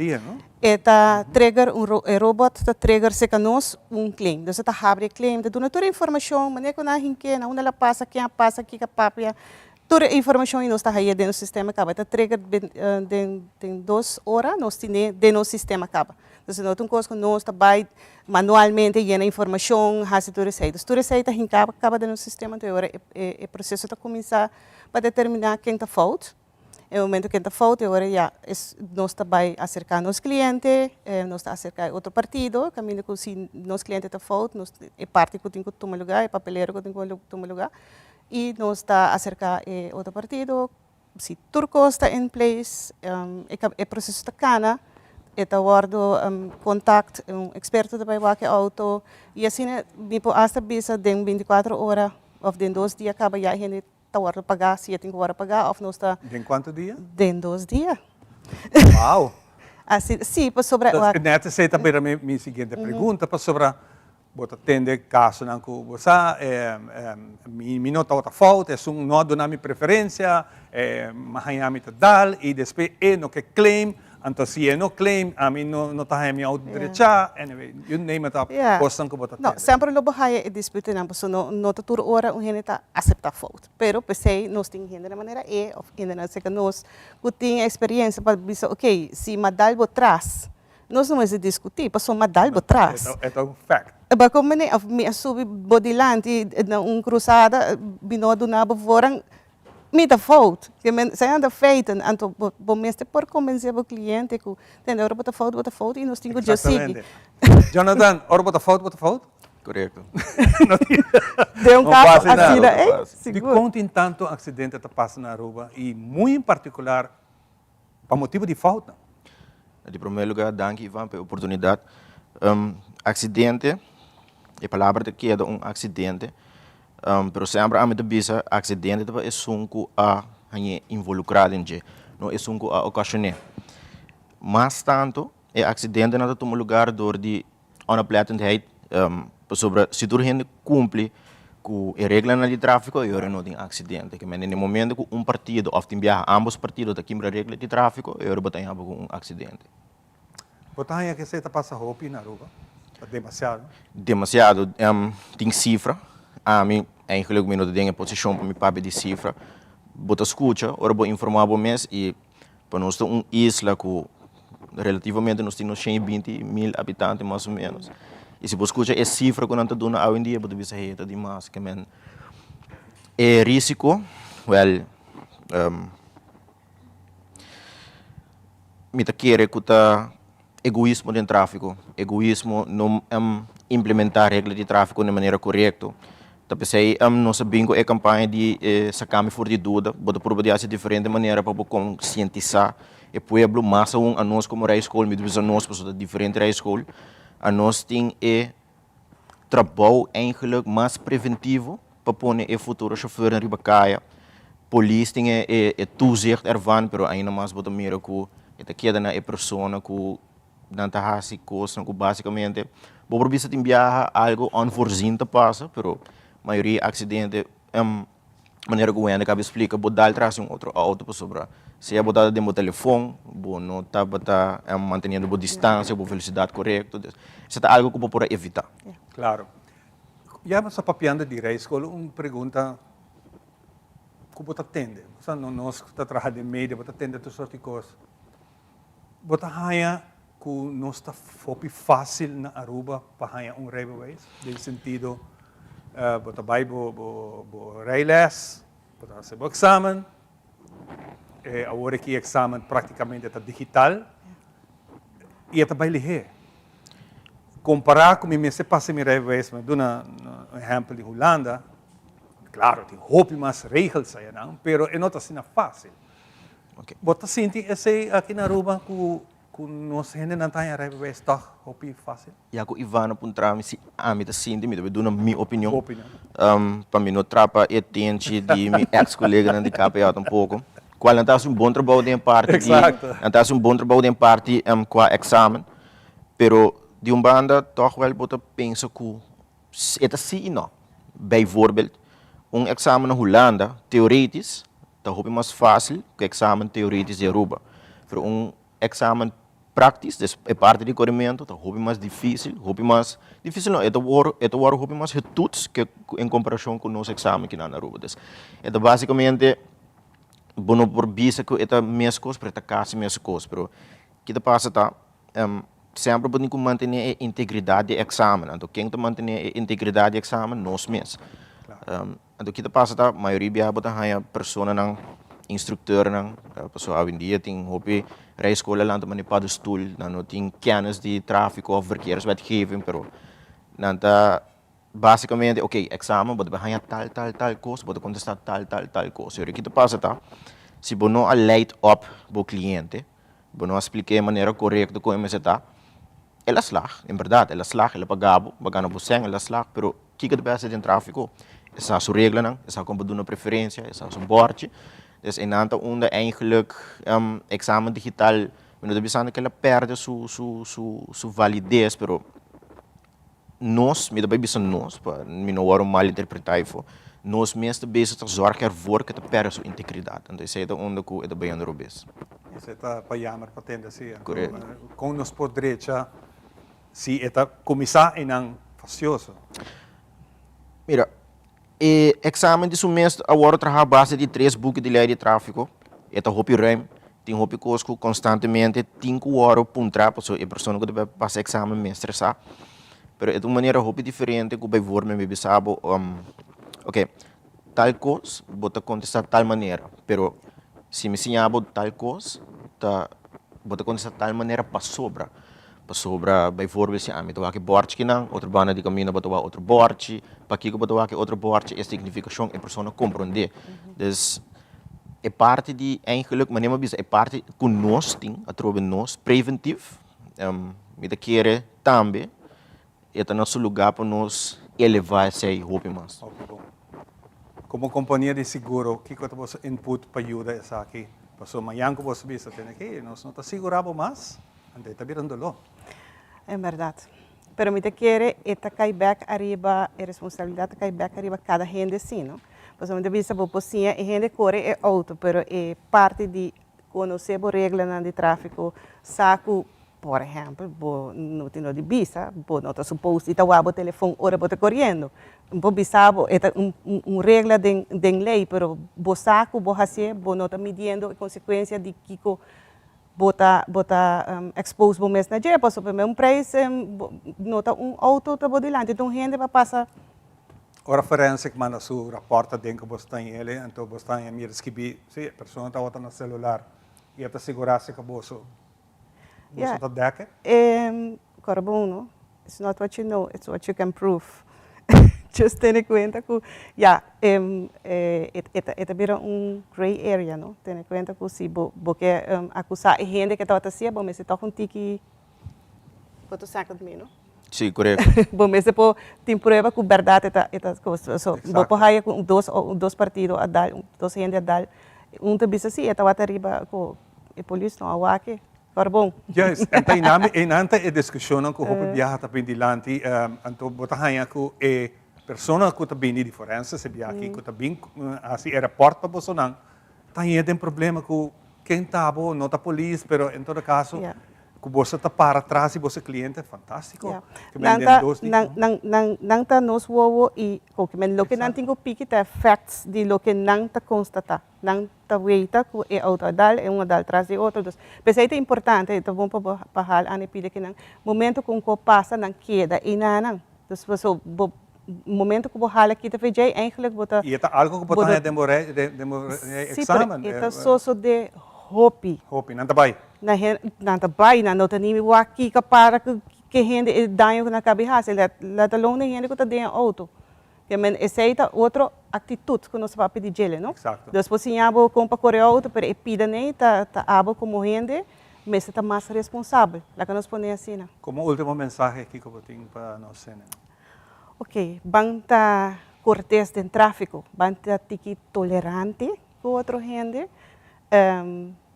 e ta trigger un e robot ta trigger serka nos un claim. Dus e ta habri e claim, ta duna tur e informashon, manera ku nan a hink'é, na unda el a pasa, ken a pasa, kiko a papia, tur e informashon i nos ta hañ'é den nos sistema kaba. E ta trigger den den dos ora nos tin'é den nos sistema kaba. Entonces no ta un kos ku nos ta bai manualmente yena informashon, hasi tur esei. Dus tur esei ta hinká kaba den nos sistema, enton e ora e proseso ta kuminsá pa determiná ken ta fout. E momento ken ta fout e ora ya nos ta bai aserká nos kliente, nos ta aserká e otro partido, kaminda ku si nos kliente ta fout, nos e parti ku tin ku tuma lugá, e papelero ku tin ku tuma lugá, i nos ta aserká e otro partido. Si tur kos ta in place, e proseso ta kana, e ta wòrdu kontakt, un eksperto ta bai wak e outo i asina mi por asta bisa den bintikuater ora òf den dos dia kaba ya e hende ta wòrdu pagá si e tin ku wòrdu pagá òf nos ta. Den kuantu dia? Den dos dia. Wow! Asina, si pasobra. Nèt esei ta bira mi siguiente pregunta pasobra Bo ta tende kasonan ku bo sa, mi no tabata fout, esun no a duna mi preferensia, mi a haña mi ta dal i despues e no ke claim, anto si e no claim ami no ta haña mi outo drechá, anyway, you name it up, kosnan ku bo ta tende. No, semper lo bo haña e disputenan pasobra no ta tur ora un hende ta aseptá fout, pero p'esei nos tin hendenan manera e òf hendenan serka nos ku tin eksperiencia pa bisa ok, si mi a dal bo tras, Nos no mester diskutí, pasobra mi a dal bo tras. E ta un fact. Bo kon mene of mi a subi bo dilanti na un krusada, mi no a duna bo voorrang, mi ta fout. Ke men, esei nan ta feiten, anto bo bo mester por kombensé bo kliente ku tende ora bo ta fout, bo ta fout i nos tin ku dje sigui. Exactamente. Jonathan, ora bo ta fout, bo ta fout? Korekto. Den un kaso asina, ey, sigur. Dikon tin tantu aksidente ta pasa na Aruba i muy en partikular Pa motibu di foutnan. Di promé lugá, danki Ivan pa e oportunidat. Aksidente, e palabra ta keda un aksidente, pero semper ami ta bisa aksidente ta pa esun ku a hañ'é involukrá den dje, no esun ku a okashon'é. Mas tantu e aksidentenan ta tuma lugar dor di Onoplettendheid, pasobra si tur hende kumpli ku e reglanan di tráfiko e ora no tin aksidente. Ke mende na e momento ku un partido òf tin biaha ámbos partido ta kimbra regla di tráfiko e ora bo ta haña bo ku un aksidente. Bo ta haña ku esei ta pasa hopi na Aruba? Ta demasiado? Demasiado. Tin sifra. Ami eigenlijk mi no ta den e posishon pa mi papia di sifra. Bo ta skucha ora bo informá bo mes i Pa nos ta un isla ku relativamente nos tin nos 120 mil habitante mas o menos. I si bo skucha e sifra ku nan ta duna awendia bo ta bisa hey e ta dimas. Ke men e risiko, wèl, mi ta kere ku ta egoismo den tráfiko, egoismo no implementá regla di tráfiko na e manera korekto. Ta p'esei nos a bin ku e kampaña di Saka mi for di duda. Bo ta purba di hasi diferente manera pa bo konsientisá e pueblo, mas aun anos komo rijschool, mi ta bisa nos pasobra ta diferente rijschool, anos tin e trabou eigenlijk mas preventivo pa pone e futuro shofèrnan riba kaya. Polis tin e e e toezicht ervan, pero ainda mas bo ta mira ku e ta keda na e persona ku nan ta hasi kosnan ku basikamente bo por bisa tin biaha algo onvoorzien ta pasa, pero mayoria aksidente manera ku Wende kaba splika bo dal tras di un otro outo pasobra sea bo tabata den bo telefon, bo no tabata manteniendo bo distansia, bo velosidat korekto, dus esei ta algo ku bo por a evitá. Klaro. Ya bo sa papiando di rijschool, un pregunta ku bo ta tende. Bo sa no nos ku ta traha den media bo ta tende tur sort di kos. Bo ta haña ku nos ta hopi fásil na Aruba pa haña un rijbewijs? Den sentido bo ta bai bo bo bo rijles, bo ta hasi bo eksamen, awor aki e eksamen praktikamente ta digital i e ta bai lihé. Kompará ku mi mester pasa mi rijbewijs, mi a duna un ehèmpel di Hulanda, Claro, tin hopi mas regels ayanan, pero e no ta asina fácil. Bo ta sinti esei aki na Aruba ku ku nos hendenan ta haña rijbewijs tòg hopi fácil? Ya ku Ivano puntra mi si ami ta sinti, mi ta duna mi opinion. Bo opinion. Pa mi no trapa e tenchi di mi ex koleganan di KPA tampoko, kual nan ta hasi un bon trabou den e parti di, nan ta hasi un bon trabou den e parti kua eksamen, pero di un banda tòg wèl bo ta pensa ku E ta si i no. Bijvoorbeeld, un examen na Hulanda, theoretisch, ta hopi mas facil ku examen theoretisch di Aruba. Pero un examen praktisch, dus e parti di korimento, ta hopi mas dificil, hopi mas, dificil no, e ta wor, e ta wòrdu hopi mas getoets ke en komparashon ku nos examen kinan na Aruba. Dus e ta basikamente, bo no por bisa ku e ta meskos, pero e ta kasi meskos. Pero ki ta pasa ta, Semper bo tin ku mantené e integridat di e eksamen. Anto ken ta mantené e integridat di e eksamen? Nos mes. Anto ki ta pasa ta mayoria biaha bo ta haña personanan, instruktornan, pasobra awendia tin hopi rijschool a lanta manera paddenstoel, nan no tin kennis di trafiko òf verkeerswetgeving, pero nan ta basikamente ok, eksamen bo ta haña tal tal tal kos, bo ta kontestá tal tal tal kos. Pero ki ta pasa ta si bo no a leid op bo kliente, Bo no a splik'é e manera korekto kon e mester ta. El a slag, en bèrdat, el a slag, el a paga bo, bo a gana bo sèn, el a slag, pero kiko ta pasa den tráfiko? E sa su reglanan, e sa kon pa duna preferensia, e sa su bòrchi. Des einan ta unda eigentlik eksamen digital, mi no ta bisando ku el a pèrdè su su su su valides, pero nos, mi ta bai bisa nos, pa mi no wòrdu malinterpretá efo, nos mes ta bezig ta zòrg ervoor ku e ta pèrdè su integridat. Anto esei ta unda ku e ta bayendo robes. Esei ta pa yamer pa tende así. Anto Korekto. kon nos por drecha si e ta kuminsá einan fastioso? Mira, e eksamen di su mes a wòrdu trahá a base di tres buki di lei di tráfiko. E ta hopi ruim, tin hopi kos ku konstantemente tin ku wòrdu puntrá pasobra e persona ku ta bai pasa eksamen mester sa. Pero e ta un manera hopi diferente ku baivoorbeeld mi bisa bo, oke, tal kos bo ta kontestá tal manera, pero si mi siña bo tal kos ta bo ta kontestá tal manera pasobra. Pasobra bijvoorbeeld si ami ta wak e bòrchi kinan, otro banda di kaminda bo ta wak otro bòrchi, pakiko bo ta wak e otro bòrchi, e signifikashon e persona komprondé. Dus e parti di eigenlijk, manera mi a bisa, e parti ku nos tin atrobe nos preventief, mi ta kere tambe e ta na su lugá pa nos elevá esei hopi mas. Hopi bon. Komo kompania di seguro, kiko ta boso input pa yuda esaki? Pasobra mañan ku boso bisa tene ki nos no ta sigurá bo mas, anto e ta bira un doló. En bèrdat. Pero mi ta kere e ta kai bèk ariba, e responsabilidat ta kai bèk ariba kada hende si, no? Pasobra mi ta bisa bo por siña e hende kore e outo, pero e parti di konosé bo reglanan di tráfiko, sa ku, por ehèmpel, bo no tin no di bisa, bo no ta supos di ta wak bo telefon ora bo ta koriendo. Bo bisa bo, e ta un un regla den den lei, pero bo sa ku bo hasié, bo no ta midiendo e konsekuensia di kiko Bo ta bo ta expose bo mes na dje pasobra primer un prijs no ta un auto ta bo dilanti ta un hende pa pasa. Ora forensic manda su rapport aden cu bo sta en ele anto bo sta en mira skibi si e persona tabata na celular y e ta sigura si cu boso boso ta dek e. Cora bon no It's not what you know, it's what you can prove. Just tene cuenta cu, ya, e ta bira un grey area, no? Tene cuenta cu si bo bo ke acusa e hende ke tabata hacié, bo mester toca un tiki, bo ta second me, no? Sí, korekto. Bo mester por tin prueba ku bèrdat e ta e ta kos. So bo por haya ku dos dos partido a dal, dos hende a dal, un ta bisa si e tabata riba ku e polis no a wak e. Ora bon. Juist, en ta einan einan ta e diskushonnan ku hopi biaha ta bini dilanti, anto bo ta haña ku e persona ku ta bini di forense e biaha aki ku ta bin hasi e rapòrt pa bosonan ta haña den problema ku ken ta bo, no ta polis, pero en todo kaso ku boso ta para tras di boso kliente, fantástiko. Ke men den dos di. Nan nan nan ta nos wowo i loke nan tin ku piki ta e facts di loke nan ta konstatá. Nan ta weita ku e outo a dal, e un a dal tras di e otro. Dus, p'esei ta importante, ta bon pa bo pa hal an e pida kinan. Momento ku un ko pasa, nan keda einanan. Dus, paso bo momento ku bo hala kita fe djei, eigenlijk bo ta. I e ta algo ku bo ta haña den bo rei, den bo examen. Si, pero e ta sosodé hopi. Hopi, nan ta bai. Nan hen, nan ta bai, nan no ta ni wak kiko para ku ke hende e daño ku nan kabi hasi, let alone e hende ku ta den e outo. Ke men esei ta otro aktitut ku nos ta papia di djele, no? Exacto. Dios por siña bo kon pa kore outo, pero e pida nei ta ta abo komo hende mester ta mas responsabel. Laga nos pone asina. Komo ultimo mensahe kiko bo tin pa nos hendenan? Ok, ban ta kortes den tráfiko, ban ta tiki tolerante ku otro hende.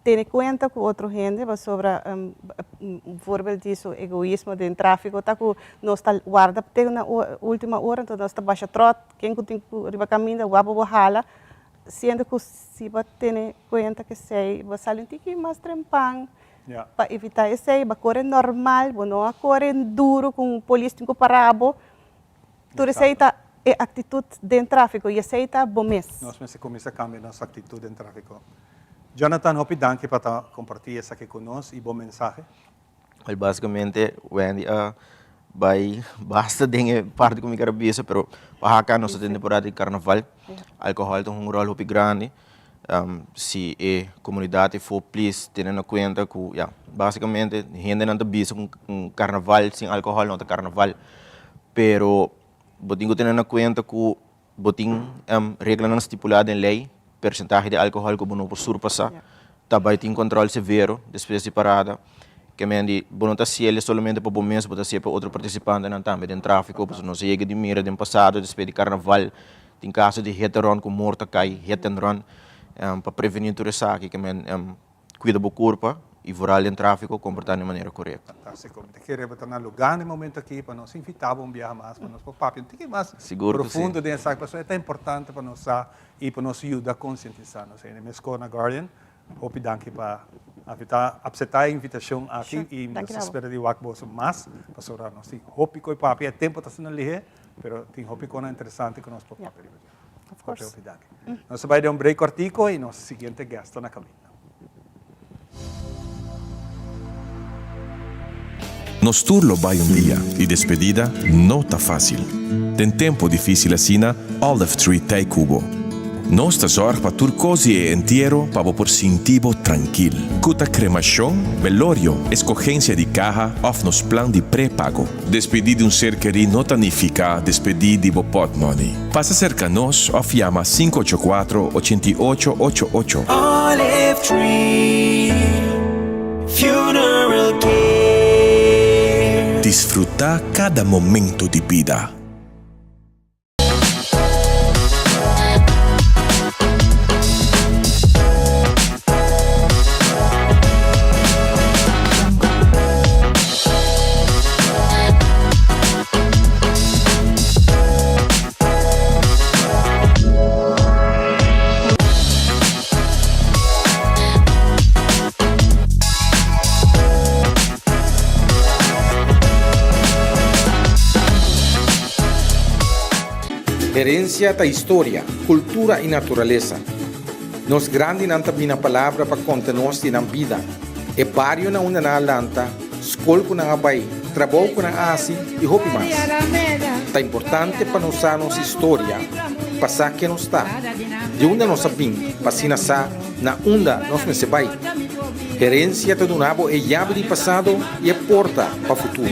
Tene kuenta ku otro hende pasobra un voorbeeld di su egoismo den tráfiko ta ku nos ta warda te na última ora enton nos ta basha tròt ken ku tin ku riba kaminda wak bo hala siendo ku si bo tene kuenta kesei bo sali un tiki mas trempan pa evitá esei bo a kore normal bo no a kore duru ku un polis tin ku para bo. Tur esei ta e aktitut den tráfiko i esei ta bo mes. Nos mester kuminsá kambia nos aktitut den tráfiko. Jonathan, hopi danki pa ta kompartí esaki ku nos i bo mensahe. Wel, basikamente Wendy a bai basta den e parti ku mi ker a bisa, pero pa haka nos ta den temporada di karnaval, alkohòl ta hunga un ròl hopi grandi. Si e komunidat efo plis tene na kuenta ku ya, basikamente hendenan ta bisa ku un karnaval sin alkohòl no ta karnaval. Pero bo tin ku tene na kuenta ku bo tin reglanan stipulá den lei, persentahe di alkohòl ku bo no por surpasá. Ta bai tin kòntròl severo despues di parada. Ke men di bo no ta hasiel solamente pa bo mes, bo ta hasiel pa otro partisipantenan tambe den tráfiko. Pasobra nos a yega di mira den pasado despues di karnaval tin kaso di hit and run ku morto a kai, hit and run. Pa prevení tur esaki ke men Cuida bo curpa y vooral den trafico comporta den manera corecto. Fantastico. Mi ta kere bo ta na lugar na e momento aki pa nos invita bo un biaha mas pa nos por papia un tiki mas Sigur cu si. profundo den esaki pasobra e ta importante pa nos sa y pa nos yuda concientisa nos hende. Mescor na Guardian, hopi danki pa avita acepta e invitacion aki Sure. y Danki nos na bo. spera di wak boso mas pasobra nos tin hopi cu e papia. E tempo ta asina lihe pero tin hopi cosnan interesante cu nos por papia riba dje. Of course. Hopi hopi danki. Nos ta bai den un break cortico y nos siguiente guest ta na caminda. Nos tur lo bai un dia y despedida no ta fácil. Den tempo difícil asina, Olive Tree t'ei cu bo. Nos ta zorg pa tur cos di e entiero pa bo por sinti bo trankil. Cu ta cremacion, velorio, escogencia di caha of nos plan di prepago. Despedí di un ser kerí no ta nifiká despedí di bo pòtmòni. Pasa serka nos òf yama 584 88 88. Olive Tree Funeral Care. Disfrutá kada momento di bida. Herencia ta historia, cultura y naturalesa. Nos grandinan ta bina palabra pa conta nos di nan bida, e bario na unda nan a lanta, skol ku nan a bai, trabou ku nan a hasi i hopi mas. Ta importante pa nos sa nos historia pa sa ken nos ta, di unda nos a bin pa asina sa na unda nos mester bai. Herensia ta duna bo e yabi di pasado i e porta pa futuro.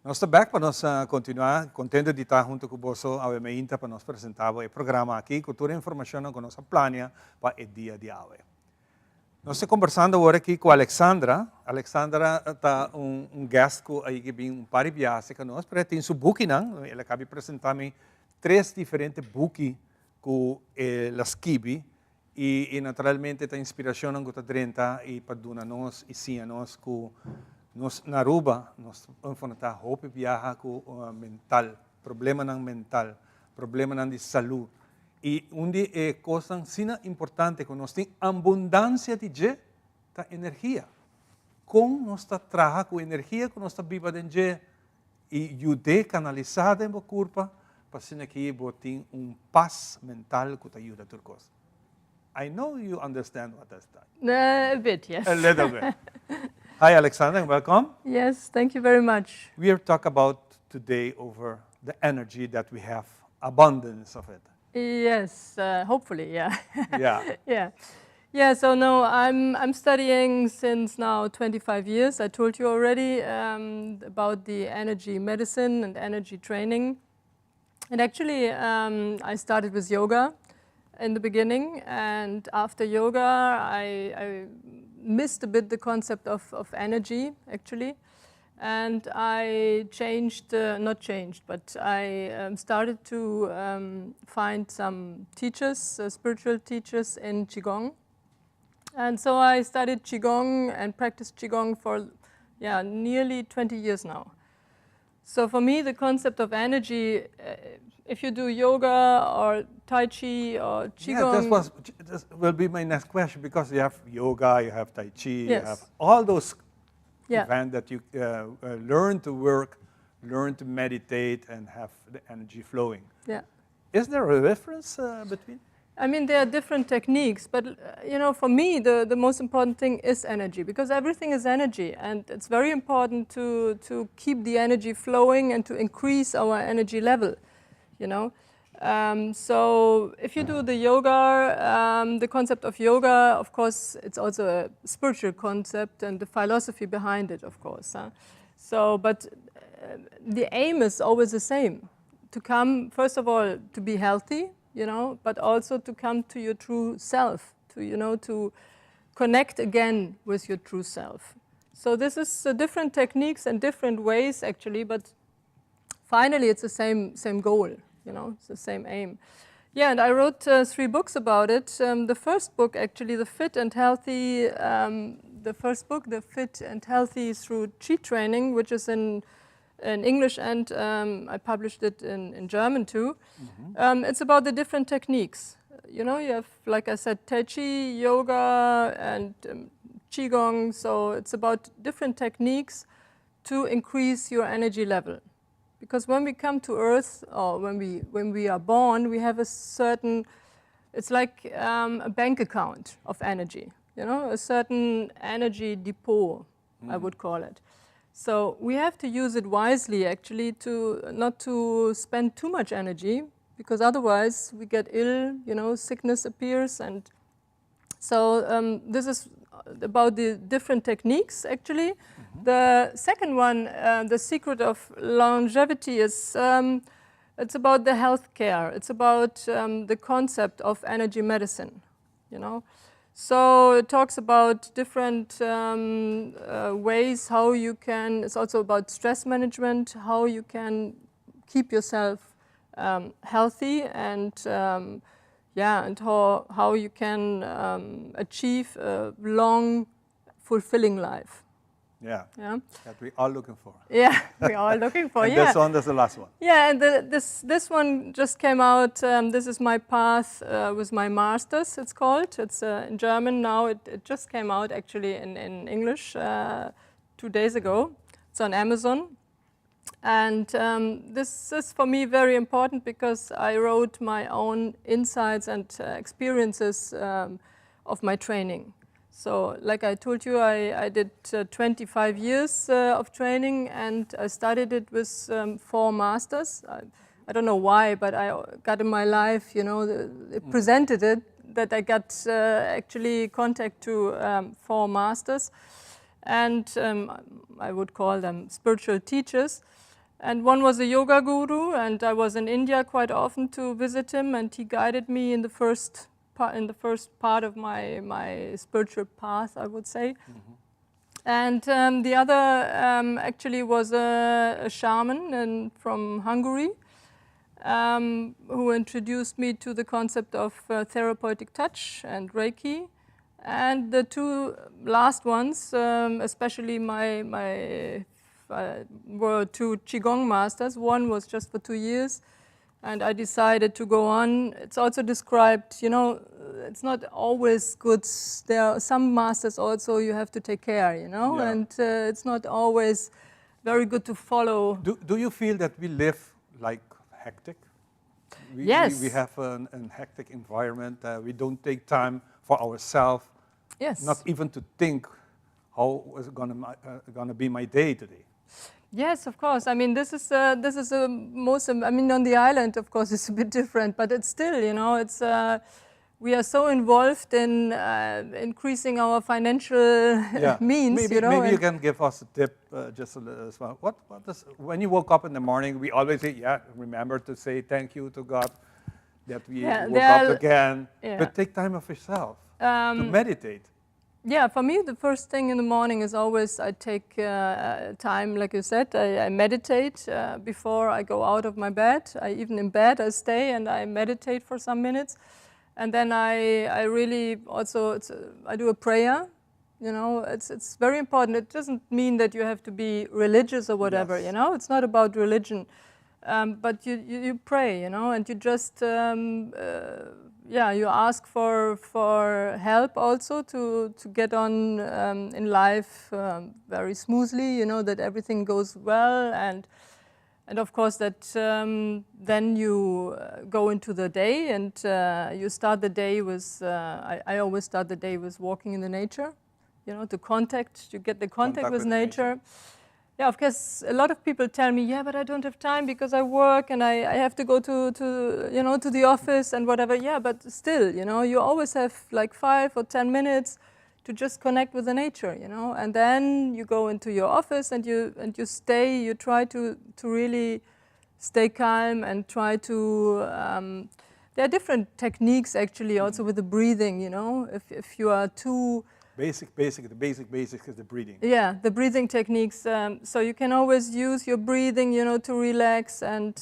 Nos ta bek pa nos continua, contento di ta hunto cu boso awe meinta pa nos presenta bo e programa aki cu tur e informacionnan cu nos a plania pa e dia di awe. Nos ta combersando awor aki cu Alexandra. Alexandra ta un guest cu a yega bin un par di biaha cerca nos, pero e tin su bukinan. El a caba di presenta mi tres diferente buki cu el a skibi y naturalmente ta inspiracionnan cu ta drenta y pa duna nos y siña nos cu nos na Aruba nos ta enfrenta hopi biaha cu mental, problemanan mental, problemanan di salud. Y un di e cosnan asina importante cu nos tin abundancia di dje ta energia. Con nos ta traha cu energia cu nos ta biba den dje y yud'é canalisa den bo curpa pa asina ki bo tin un pas mental cu ta yuda tur cos. I know you understand what I said. A bit, yes. A little bit. Hi Alexander, welcome. Yes, thank you very much. We are talk about today over the energy that we have, abundance of it. Yes, hopefully, yeah. Yeah. Yeah, so no, I'm, I'm studying since now 25 years. I told you already about the energy medicine and energy training. And actually, I started with yoga in the beginning. And after yoga, I, I missed a bit the concept of, of energy, actually. And I changed, not changed, but I started to find some teachers, spiritual teachers in Qigong. And so I studied Qigong and practiced Qigong for yeah, nearly 20 years now. So for me, the concept of energy, if you do yoga or Tai Chi or Qigong. Yeah, this, was, this will be my next question because you have yoga, you have Tai Chi, you have all those event that you learn to work, learn to meditate, and have the energy flowing. Is there a difference between? I mean, there are different techniques, but for me, the most important thing is energy, because everything is energy, and it's very important to keep the energy flowing and to increase our energy level, you know. So if you do the yoga, the concept of yoga, of course, it's also a spiritual concept and the philosophy behind it, of course. Huh? So, but the aim is always the same, to come, first of all, to be healthy, but also to come to your true self, to connect again with your true self. So this is different techniques and different ways, actually, but finally it's the same goal, it's the same aim. Yeah, and I wrote three books about it. The first book, actually, the Fit and Healthy, the first book, the Fit and Healthy Through Chi Training, which is in English and I published it in German too. It's about the different techniques. You have, like I said, Tai Chi, yoga, and Qigong. So it's about different techniques to increase your energy level. Because when we come to Earth, or when we are born, we have a certain, it's like a bank account of energy, a certain energy depot, I would call it. So we have to use it wisely, actually, to not to spend too much energy, because otherwise we get ill, sickness appears. And so this is about the different techniques, actually. The second one, The Secret of Longevity, is it's about the healthcare. It's about the concept of energy medicine. So it talks about different ways how you can, it's also about stress management, how you can keep yourself healthy and how you can achieve a long, fulfilling life. Yeah. That we are looking for. Yeah, we are looking for, And this one, that's the last one. Yeah, and this one just came out. This is my path with my masters, it's called. It's in German now. It just came out actually in English 2 days ago. It's on Amazon. And this is for me very important because I wrote my own insights and experiences of my training. So, like I told you, I did 25 years of training and I studied it with four masters. I don't know why, but I got in my life, it presented it that I got actually contact to four masters. And I would call them spiritual teachers. And one was a yoga guru, and I was in India quite often to visit him, and he guided me in the first part, in the first part of my, my spiritual path, I would say. And the other actually was a shaman and from Hungary who introduced me to the concept of therapeutic touch and Reiki. And the two last ones, especially my, my were two Qigong masters. One was just for 2 years, and I decided to go on. It's also described, it's not always good. There are some masters also you have to take care, and it's not always very good to follow. Do you feel that we live like hectic? Yes. We have an hectic environment. We don't take time for ourselves. Yes. Not even to think how is gonna be my day today. Yes, of course. I mean, this is a most. I mean, on the island, of course, it's a bit different, but it's still, it's we are so involved in increasing our financial means, Maybe, maybe you can give us a tip, just a little as well. What does, when you woke up in the morning, we always say, yeah, remember to say thank you to God that we woke up again. But take time of yourself to meditate. Yeah, for me, the first thing in the morning is always I take time, like you said, I meditate before I go out of my bed. I even in bed I stay and I meditate for some minutes, and then I really also I do a prayer. It's very important. It doesn't mean that you have to be religious or whatever. It's not about religion, but you pray. And you just yeah, you ask for help also to get on in life very smoothly. That everything goes well, and of course that then you go into the day and you start the day with. I always start the day with walking in the nature. To contact, to get the contact, Contact with with nature. Nature. Yeah, of course, a lot of people tell me, "Yeah, but I don't have time because I work and I have to go to the office and whatever." Yeah, but still, you always have like 5 or 10 minutes to just connect with the nature, and then you go into your office and you stay, you try to really stay calm and try to, there are different techniques actually also with the breathing, if you are too, Basic, basic, the basic, basic is the breathing. Yeah, the breathing techniques. So you can always use your breathing to relax and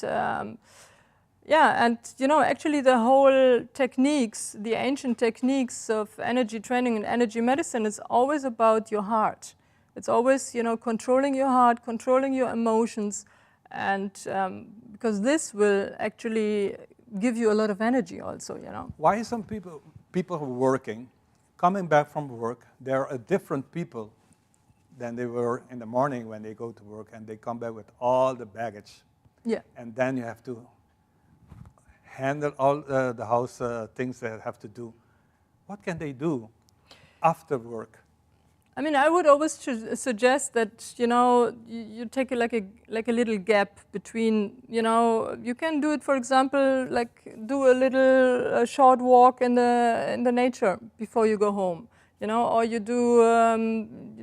yeah, and actually the whole techniques, the ancient techniques of energy training and energy medicine is always about your heart. It's always controlling your heart, controlling your emotions, and because this will actually give you a lot of energy also. Why some people, people who are working, coming back from work, they're a different people than they were in the morning when they go to work and they come back with all the baggage. And then you have to handle all the house things they have to do. What can they do after work? I mean, I would always suggest that you take like a little gap between. You can do it, for example, like do a little short walk in the nature before you go home. Or you do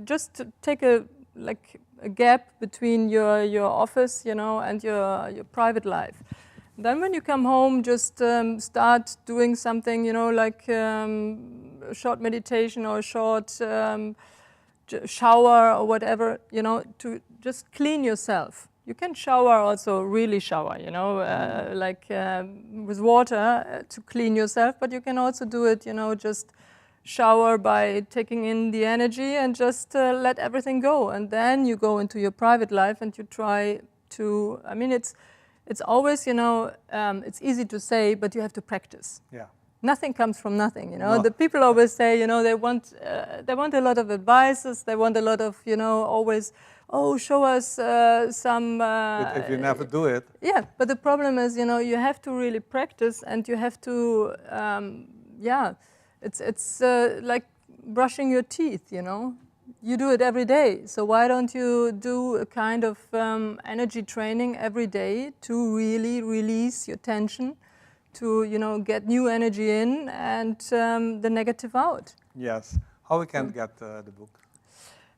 just take a like a gap between your office and your private life. Then when you come home, just start doing something, like a short meditation or a short shower or whatever, to just clean yourself. You can shower also, really shower, like with water to clean yourself, but you can also do it, just shower by taking in the energy and just let everything go. And then you go into your private life and you try to, I mean, it's always, it's easy to say, but you have to practice. Nothing comes from nothing. No. The people always say, they want a lot of advices. They want a lot of, always, "Oh, show us some." But if you never do it, Yeah, but the problem is, you have to really practice, and you have to, yeah, it's like brushing your teeth. You do it every day, so why don't you do a kind of energy training every day to really release your tension, to get new energy in and the negative out? Yes. How we can get the book?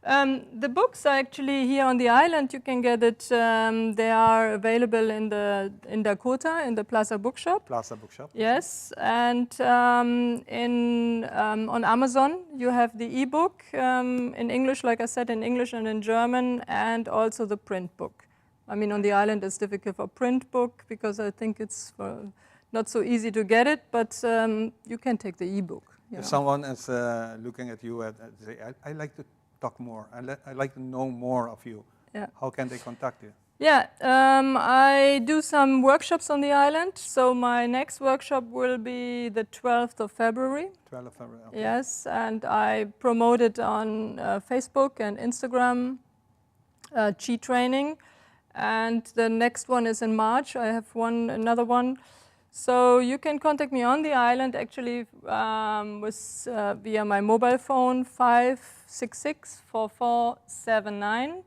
Um, the books are actually here on the island. You can get it. Um, they are available in the in Dakota in the Plaza Bookshop. Plaza Bookshop. Yes, and um, in um, on Amazon you have the ebook um, in English, like I said, in English and in German, and also the print book. I mean, on the island it's difficult for print book because I think it's uh, not so easy to get it, but um, you can take the ebook. If know. someone is uh, looking at you and say, I, I like to talk more, I, I like to know more of you, yeah. how can they contact you? Yeah, um, I do some workshops on the island. So my next workshop will be the 12th of February. 12th of February. Okay. Yes, and I promote it on uh, Facebook and Instagram, uh, Chi training. And the next one is in March. I have one another one. So you can contact me on the island actually um, with, uh, via my mobile phone 566 4479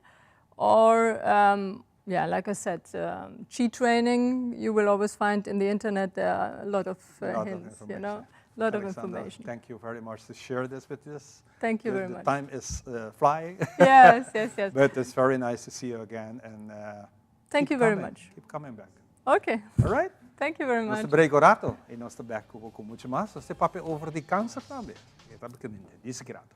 or um, yeah, like I said, um, chi training, you will always find in the internet there are a lot of, uh, lot hints, of you know, a lot Alexandra, of information. Thank you very much to share this with us. Thank you the, very the much. time is uh, flying. Yes, yes, yes. but it's very nice to see you again. And uh, Thank you very coming, much. Keep coming back. Okay. All right. Thank you very Nos much. ta break un rato y nos ta back cu mucho mas. Nos ta papia over di cancer tambe. E ta bekende. Dice rato.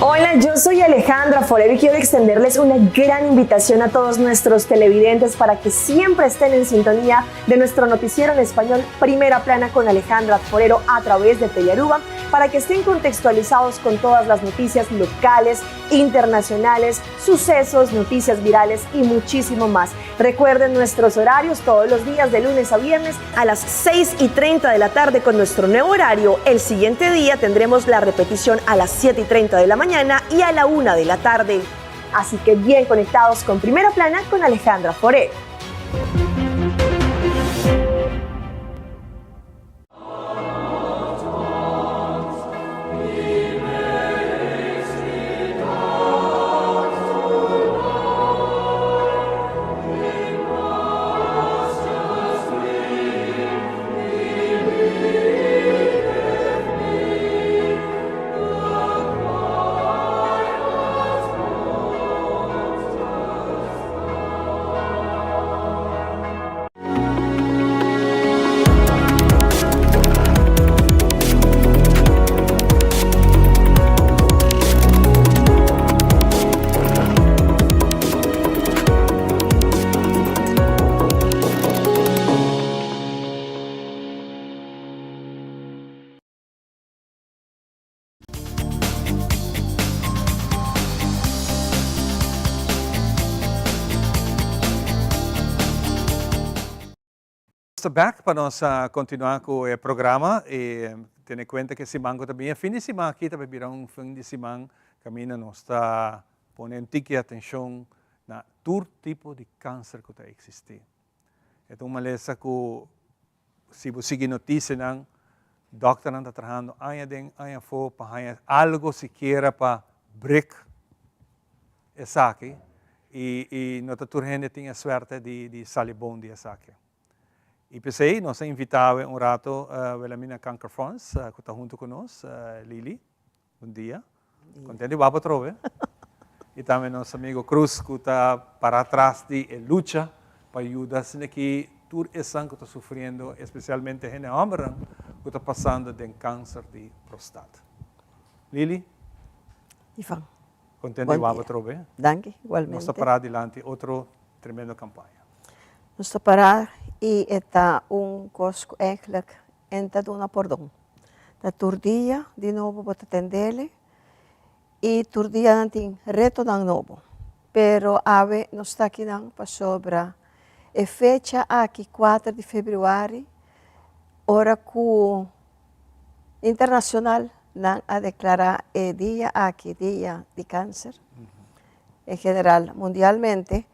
Hola, yo soy Alejandra Forero y quiero extenderles una gran invitación a todos nuestros televidentes para que siempre estén en sintonía de nuestro noticiero en español Primera Plana con Alejandra Forero a través de Telearuba para que estén contextualizados con todas las noticias locales, internacionales, sucesos, noticias virales y muchísimo más. Recuerden nuestros horarios todos los días de lunes a viernes a las 6 y 30 de la tarde con nuestro nuevo horario. El siguiente día tendremos la repetición a las 7 y 30 de la mañana y a la 1 de la tarde. Así que bien conectados con Primera Plana con Alejandra Forero. Nos ta bek pa nos continua cu e programa y tene cuenta cu e siman cu ta bini, e fin di siman aki ta bira un fin di siman caminda nos ta pone un tiki atencion na tur tipo di cancer cu ta existi. E ta un malesa cu Si bo sigui noticianan, dokternan ta trahando aña den aña afó pa haña algo sikiera pa break esaki y y no ta tur hende tin e suerte di di sali bon di esaki. Y p'esey nos a invita awe un rato Wilhelmina Kankerfonds cu ta hunto cu nos, Lily. Bon dia. Contento di wak atrobe. Y tambe nos amigo Cruz cu ta para atras di e lucha pa yuda asina ki tur esan cu ta sufriendo, especialmente hende hombernan cu ta pasando den cancer di prostat. Lily. Ivan. Contento di wak atrobe. Danki, igualmente. Nos ta para dilanti otro tremendo campaña. Nos ta para y e ta un cos cu eigenlijk En ta duna pordon. Ta tur dia di nobo bo ta tendele i tur dia nan tin retonan nobo. Pero awe nos ta akinan pasobra e fecha aki kuater di februari ora ku internacional nan a deklara e dia aki dia di kanser en general mundialmente.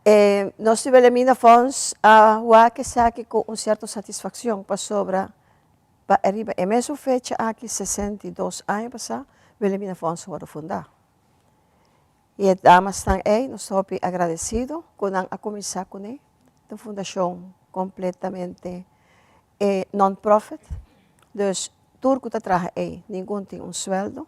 E nos di Wilhelmina Fonds a wak esaki ku un sierto satisfakshon pasobra pa ariba e mesun fecha aki 62 aña pasá Wilhelmina Fonds a wòrdu fundá. I e damasnan ei nos ta hopi agradesido ku nan a kuminsá kuné. Ta un fundashon kompletamente non-profit, dus tur ku ta traha ei ningun tin un sueldo.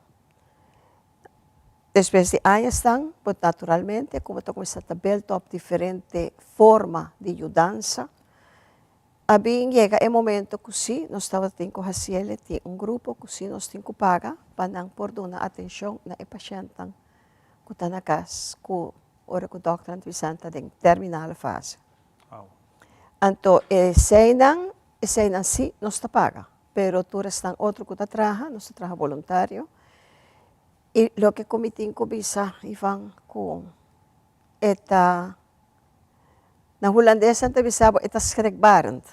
Despues di añasnan bo naturalmente ku bo ta kuminsá ta build up diferente forma di yudansa, a bin yega e momento ku sí nos tabata tin ku hasiel, tin un grupo ku sí nos tin ku paga pa nan por duna atenshon na e pashèntnan ku ta na kas ku ora ku dòkternan ta bisa ta den terminale fase. Anto eseinan, eseinan sí nos ta paga, pero tur esnan otro ku ta traha, nos ta traha boluntario. I loke ku mi tin ku bisa, Ivan, ku e ta, na hulandes nan ta bisa bo e ta schrikbarend.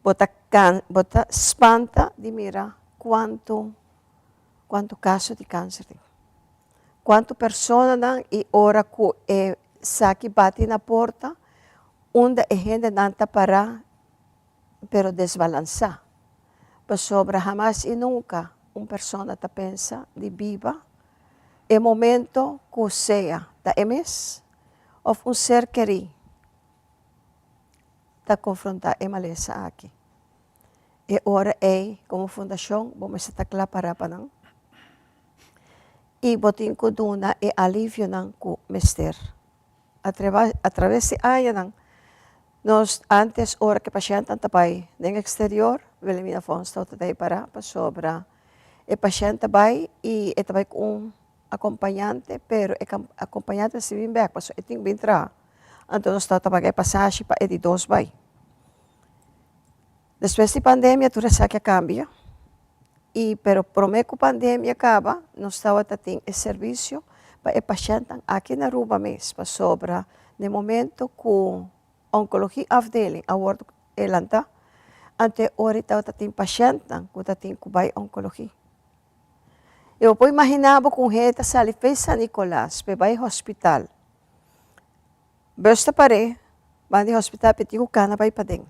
Bo ta kan, bo ta spanta di mira kuantu, kuantu kaso di kanser tin. Kuantu personanan i ora ku e saki bati na porta, unda e hendenan ta pará pero desbalansá. Pasobra hamas i nunka un persona ta pensa di biba e momento ku sea ta e mes òf un ser kerí ta konfrontá e malesa aki. E ora ei komo fundashon bo mester ta kla pará pa nan i bo tin ku duna e alivionan ku mester. Atraves di añanan nos antes ora ku e pashèntnan ta bai den eksterior Wilhelmina Fonds tabata ta pará pasobra e pashènt ta bai i e ta bai ku un akompañante pero e akompañante mester bin bèk pasobra e tin ku bin traha anto nos tabata paga e pasashi pa e di dos bai. Despues di pandemia tur esaki a kambia i pero prome ku pandemia kaba nos tabata tin e servisio pa e pashèntnan aki na Aruba mes pasobra na e momento ku onkologie afdeling a wòrdu e lantá anto e ora tabata tin pashèntnan ku ta tin ku bai onkologie. I bo por imaginá bo ku un hende ta sali fei San Nicolas pa e bai hospital bus ta par'é banda di hospital pa e tin ku kana bai paden.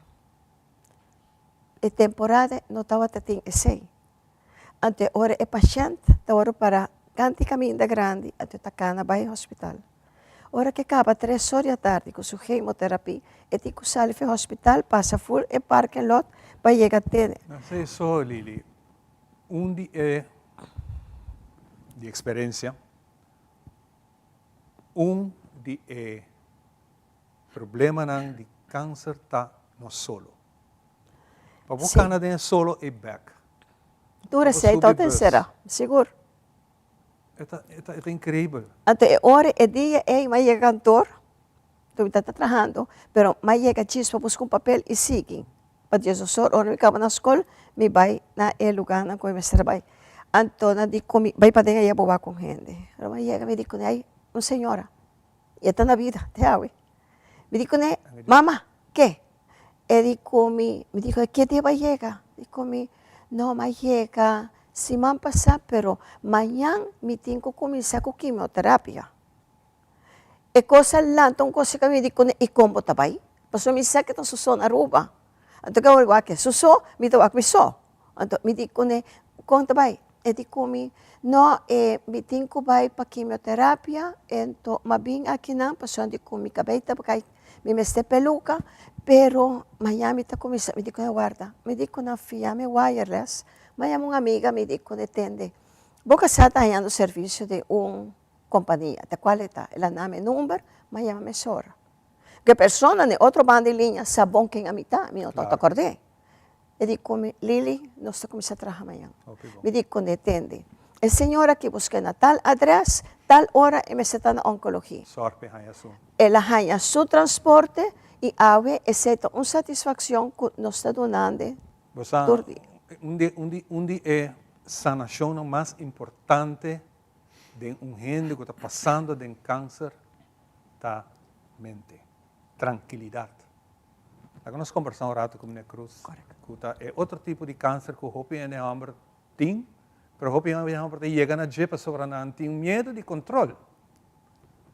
E temporada no tabata tin esei. Anto e ora e pashènt ta wòrdu pará kanti kaminda grandi anto e ta kana bai hospital. Ora ke kaba tres or di atardi ku su gemoterapia e tin ku sali for e hospital pasa ful e parking lot pa yega tene. Na esei so Lili, un di e di eksperensia, un di e Problemanan di kanser ta no solo. Pa bo kana den e solo e bek. Tur esei ta tin sera, sigur. E ta, e ta, e ta increibel. Anto e ora, e dia ei mi a yega kantor, mi ta trahando, pero mi a yega djis pa buska un papel i sigui. Pa diesdos or, ora mi kaba na skol, mi bai na e lugarnan ku mi mester bai. Anto nan di ku mi, bai paden aya bo wak un hende. Ora mi a yega mi di ku ai, un señora. E ta na bida te awe. Mi di kuné, Mama, ke? E di ku mi, mi di ku ke dia bo a yega? Di ku mi, No, mi a yega siman pasá, pero mañan mi tin ku kuminsá ku kimioterapia. E kos a lanta un kos ku mi di kuné, i kon bo ta bai? Pasobra mi sa ke ta su so na Aruba. Anto ke ora wak su so, mi ta wak mi so. Anto mi di kuné, Kon ta bai? E di ku mi, No, e mi tin ku bai pa kimioterapia, ento m'a bin akinan pasobra di ku mi kabei ta kai, mi mester peluka, pero mañan mi ta kuminsá. Mi di kuné, Warda. Mi di ku nan fia mi wireless, m'a yama un amiga, mi di kuné, Tende, bo kasá ta hañando servisio di un kompania, ta kual e ta? El a na mi number, m'a yama mesora. Ku e persona na e otro banda di liña sa bon ken ami ta, mi no ta kòrd'é. E di ku mi, Lily, nos ta kuminsá traha mañan. Mi di ku ne, Tende, e señora ki buska na tal adrès, tal ora e mester ta na onkologia. El a haña su transporte i awe esei ta un satisfakshon ku nos ta dunando tur dia. Un di, un di, un di e sanashonnan mas importante den un hende ku ta pasando den kanser ta mente, trankilidat. Laga nos kombersá un ratu ku Meneer Cruz, ku ta e otro tipo di kanser ku hopi hende hòmber tin, pero hopi hende hòmber ta yega na dje pasobra nan tin miedu di kontrol.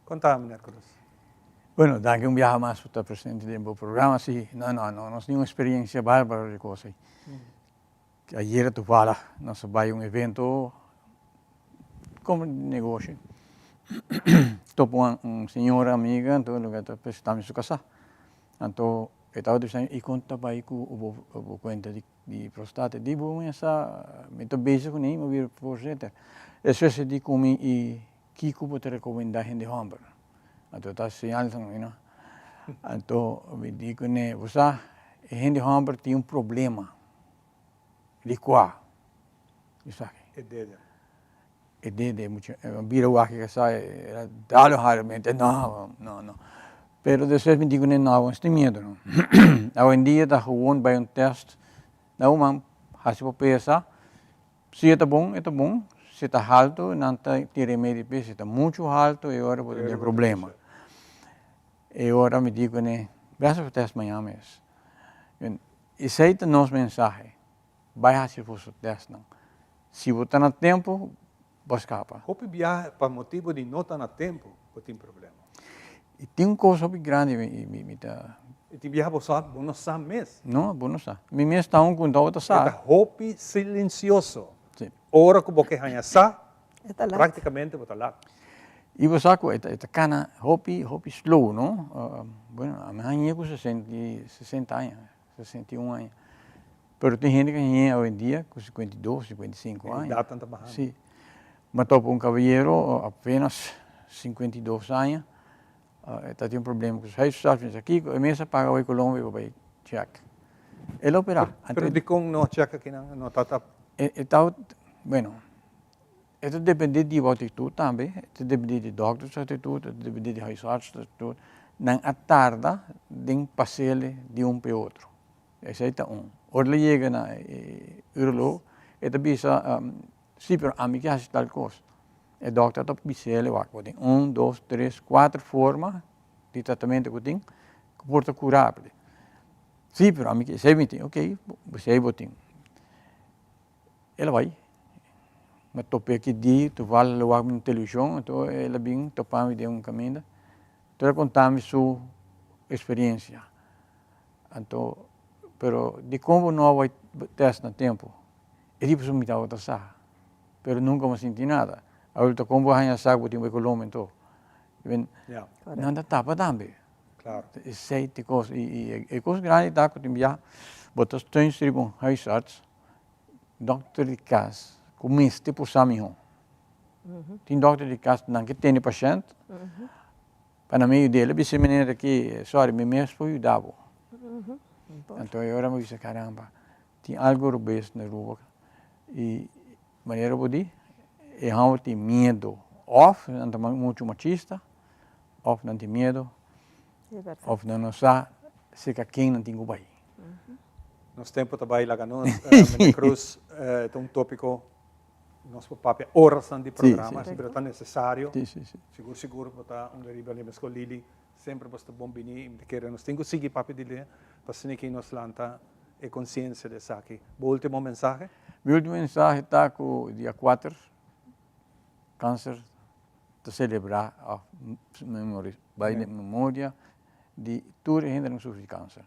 Konta, Meneer Cruz. Bueno, danki un biaha mas pa ta presente den bo programa. Si, no, no, no, nos tin un experiencia bárbaro di cos ei. Ayera toevallig nos a bai un evento como negoshi. Topa un señora amiga, anto loke ta presenta mi su casá. Anto e tabata bisa mi, i kon ta bai ku bo bo kuenta di di prostate? Di bo mi a sa, mi ta bezig kuné, mi a bira voorzitter. Despues e di ku mi, i kiko bo ta rekomendá hende hòmber? Anto ta señal you know. Anto mi di kuné, bo sa, e hende hòmber tin un problema. Di kua? Esaki. E dede. E dede mucha bira wak e sa era dalo haramente no no no pero despues mi di kuné no awor tin miedo no awendia ta gewoon bai un test na un man hasi bo pesa si e ta bon e ta bon si ta halto nan ta tin remedi p'e si ta muchu halto e ora bo ta den problema e ora mi di kuné bai hasi bo test mañana mes esei ta nos mensahe. Bai haci boso testnan. Si bo ta na tempo, bo scapa. Hopi biaha pa motibo di no ta na tempo bo tin problema. Y tin un cos hopi grandi mi ta. Y tin biaha bo sa, bo no sa mes. No, bo no sa. Mi mes ta un cu no tabata sa. E ta hopi silencioso. Si. Ora cu bo ke haña sa, practicamente bo ta lat. Y bo sa cu e ta cana hopi, hopi slow, no? Bueno, ami hañ'e cu 60 aña. 61 aña. Pero tin hende ku hañ'é awendia ku 52, 55 aña. Edatnan ta bahando. Sí. Mi a topa un kabayero apenas 52 aña, e ta tin un problema ku su huisarts, mi sa kiko, e mes a paga bai Colombia pa bai chèk. El a operá. Pero dikon no a chèk akinan? No ta ta. E ta, bueno, e ta depende di bo atitut tambe, e ta depende di dòkter su atitut, e ta depende di huisarts su atitut. Nan a tarda den pas'el di un pa e otro. Esei ta un. Ora el a yega na e uroloog, e ta bisa, Si, pero ami ke hasi tal kos. E dòkter ta bis'el, wak, bo tin un, dos, tres, kuater forma di tratamentu ku tin ku por ta kurabel. Si, pero ami ke, esei mi tin. Okey, esei bo tin. El a bai, mi a top'é ki di, toval el a wak mi na televishon, anto el a bin topa mi den un kaminda, anto el a konta mi su eksperiensia. Anto, pero dikon bo no a bai tèst na tempu? E di pasobra mi tabata sa, pero nunka mi a sinti nada. Awor ta kon bo a haña sa ku bo tin bai Colombia anto? Nan ta tapa tambe. Esei ta e kos, i e kos grandi ta ku tin bia bo ta steun riba un huisarts, Dokter di kas ku mester por sa mihó. Tin dokter di kas nan ke tene pashènt pa nan mi yuda. El a bisa e meneer aki, sorry mi mes por yuda bo. Anto e ora mi bisa caramba tin algo robes na Aruba i manera bo di e hòmber tin miedo òf nan ta muchu machista òf nan tin miedo òf nan no sa serka ken nan tin ku bai. Nos tempo ta bai laga nos. Meneer Cruz, ta un topico nos por papia orasnan di programa, pero ta necesario. Sigur sigur bo ta un riba di mesco Lily, semper bo sta bon bini y mi ta kere nos tin cu sigui papia di le pa asina ki nos lanta e conciencia di esaki. Bo ultimo mensahe? Mi ultimo mensahe ta cu dia cuater cancer ta celebra of bai den memoria di tur e hendenan cu sufri di cancer.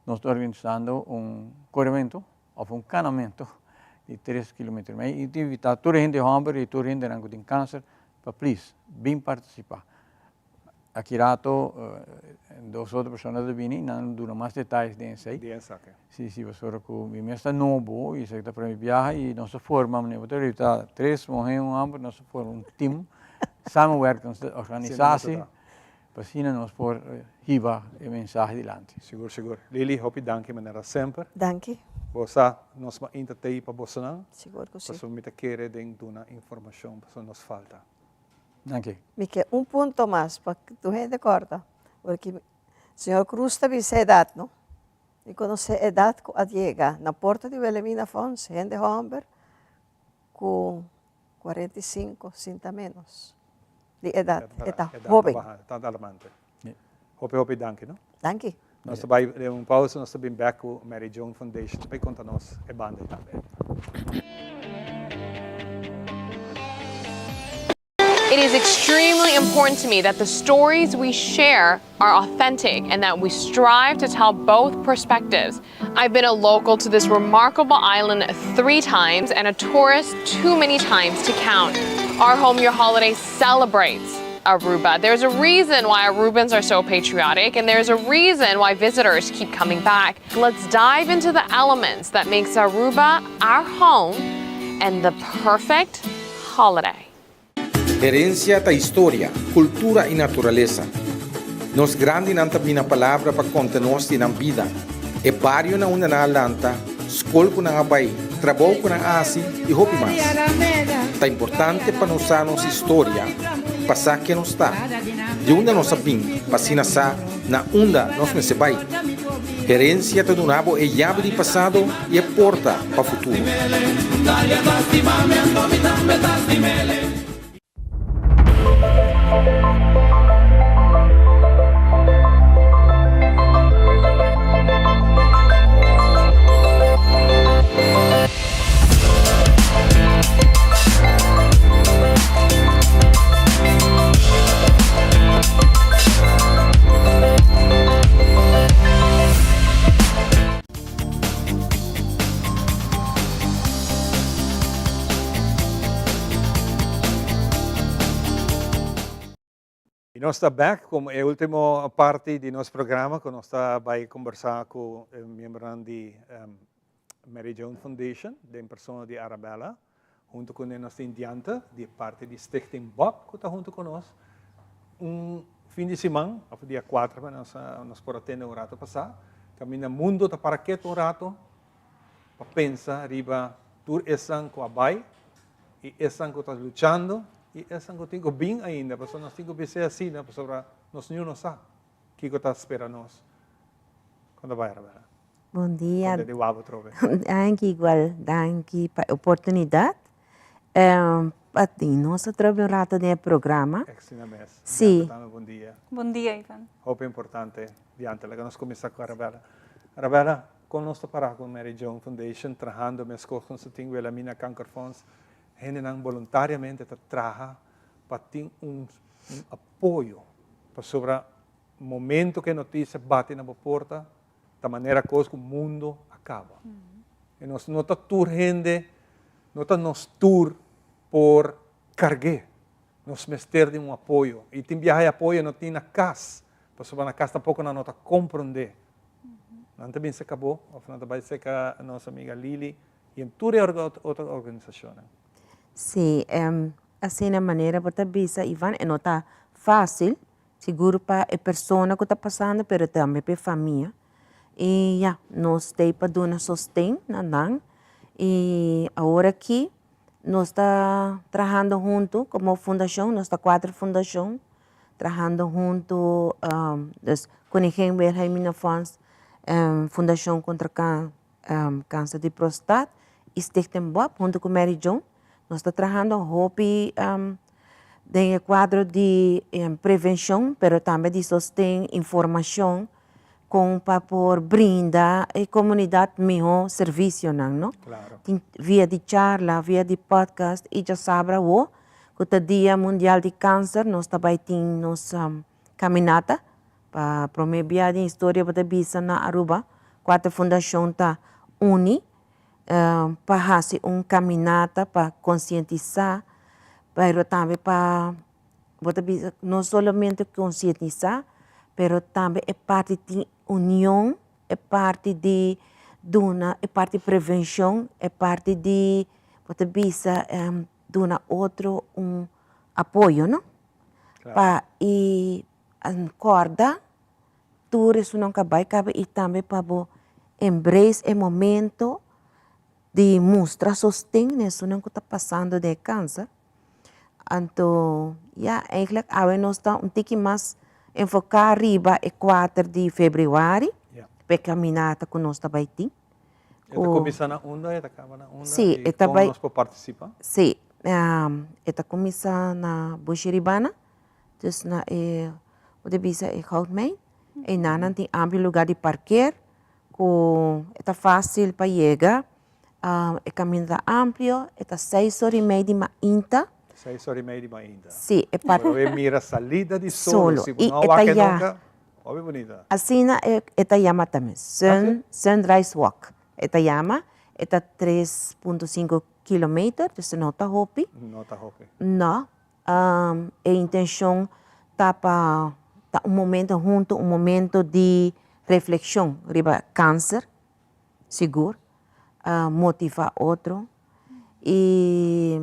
Nos ta organisando un korementu òf un kanamentu di tres kilometer i mei i ta invitá tur e hende hòmber i tur hendenan ku tin kanser pa plis bin partisipá. Aki rato dos otro persona ta bini i nan lo duna mas detayes den esei. Den esaki. Si, si, pasobra ku mi mes ta nobo i esaki ta prome biaha i nos ta forma, manera bo ta rita tres muhé i un hòmber, nos ta forma un tim samenwerking, nos ta organisá asi. Pa asina nos por hiba e mensahe dilanti. Sigur sigur. Lily, hopi danki manera semper. Danki. Bo sa nos mainta t'ei pa bosonan. Sigur ku si. Pasobra mi ta kere den duna informashon pasobra nos falta. Danki. Mi ke un punto mas pa tur hende kòrda. Porque señor Cruz ta bisa edat no. Mi konosé edat ku a yega na porta di Wilhelmina Fonds hende hòmber ku 45 sin ta menos di edad, e ta hoben. Ta alarmante. Hopi hopi danki no. Danki. Nos ta bai den un pausa, nos ta bin bek ku Mary Joan Foundation pa konta nos e banda ei tambe. It is extremely important to me that the stories we share are authentic and that we strive to tell both perspectives. I've been a local to this remarkable island three times and a tourist too many times to count. Our Home Your Holiday celebrates. Aruba. There's a reason why Arubans are so patriotic and there's a reason why visitors keep coming back. Let's dive into the elements that makes Aruba our home and the perfect holiday. Herencia ta historia, cultura y naturalesa. Nos grandinan ta bina palabra pa conta nos di nan bida, e bario na unda nan a lanta, scol cu nan a bay, trabou cu nan a haci y hopi mas. Ta importante pa nos sa nos historia pa sa ken nos ta, di unda nos a bin pa asina sa na unda nos mester bay. Herencia ta duna bo e yabi di pasado y e porta pa futuro. Y nos ta back cu e ultimo parti di nos programa cu nos ta bay conversa cu e miembronan di Mary Joan Foundation den persona di Arabella. Hunto cu nos tin Dianthe di parti di Stichting Bob cu ta hunto cu nos. Un fin di siman of dia cuater pa nos nos por a tende un rato pasa. Caminda mundo ta para keto un rato pa pensa riba tur esnan cu a bay y esnan cu ta luchando y esnan cu tin cu bin ainda pasobra nos tin cu bisa asina pasobra nos niun no sa kico ta spera nos. Con ta bay Arabella? Bon dia. Konta di wou atrobe. Danki igual, danki pa e oportunidat. Pa tin nos atrobe un rato den e programa. Exina mes. Si. Tambe bon dia. Bon dia Ivan. Hopi importante diante. Laga nos kuminsá ku Arabella. Arabella, kon nos ta pará ku Mary Joan Foundation trahando meskos ku nos ta tin Wilhelmina Kankerfonds? Hendenan boluntariamente ta traha pa tin un apoyo pasobra momento ku e notisia bati na bo porta Ta manera kos ku mundo a kaba. I nos no ta tur hende, no ta nos tur por karg'é. Nos mester di un apoyo. I tin biaha e apoyo no tin na kas, pasobra na kas tampoko nan no ta komprondé. Nan ta bin serka bo òf nan ta bai serka nos amiga Lili i en tur e otro organisashonnan. Sí, asina manera bo ta bisa Ivan, e no ta fásil Sigur pa e persona ku ta pasando pero tambe pa e famia. I ya, nos ta ei pa duna sosten na nan. I awor aki nos ta trahando huntu komo fundashon, nos ta kuater fundashon trahando huntu, dus Koningin Wilhelmina Fonds, Fundashon kontra Kanser di Prostat i Stichting Bob huntu ku Mary Joan. Nos ta trahando hopi den e kuadro di prevenshon, pero tambe di sosten informashon kon pa por brinda e komunidat mihó servisionan, no? Tin via di charla, via di podcast i djasabra awo ku ta dia mundial di kanser nos ta bai tin nos kaminata pa promé bia den historia bo ta bisa na Aruba kuater fundashon ta uni pa hasi un caminata pa concientisa, pero tambe pa bo ta bisa no solamente concientisa, pero tambe e parti di union, e parti di duna, e parti prevencion, e parti di bo ta bisa duna otro un apoyo no, pa y corda Tur esunnan ku a bai kaba i tambe pa bo embrace e momento di mustra sosten na esunnan ku ta pasando den e kanser. Anto ya, eigenlijk awe nos ta un tiki mas enfoká riba e kuater di febrüari, pa e kaminata ku nos ta bai tin. E ta kuminsá na unda, e ta kaba na unda? Sí, e ta bai. I kon nos por partisipá? Sí, e ta kuminsá na Bushiribana. Dus na e, bo ta bisa e goudmijn, einan nan tin amplio lugar di parkeer ku e ta fásil pa yega, e kaminda ta amplio, e ta seis ora i mei di mainta. Seis ora i mei di mainta. Sí, e par. Bo mira salida di solo, si bo no a wak e nunka, hopi bunita. Asina e ta yama tambe, sun, sunrise walk e ta yama, e ta tres punto sinku kilometer, dus no ta hopi. No ta hopi. No. E intencion ta pa ta un momento hunto, un momento di reflexion riba cancer, sigur, motiva otro y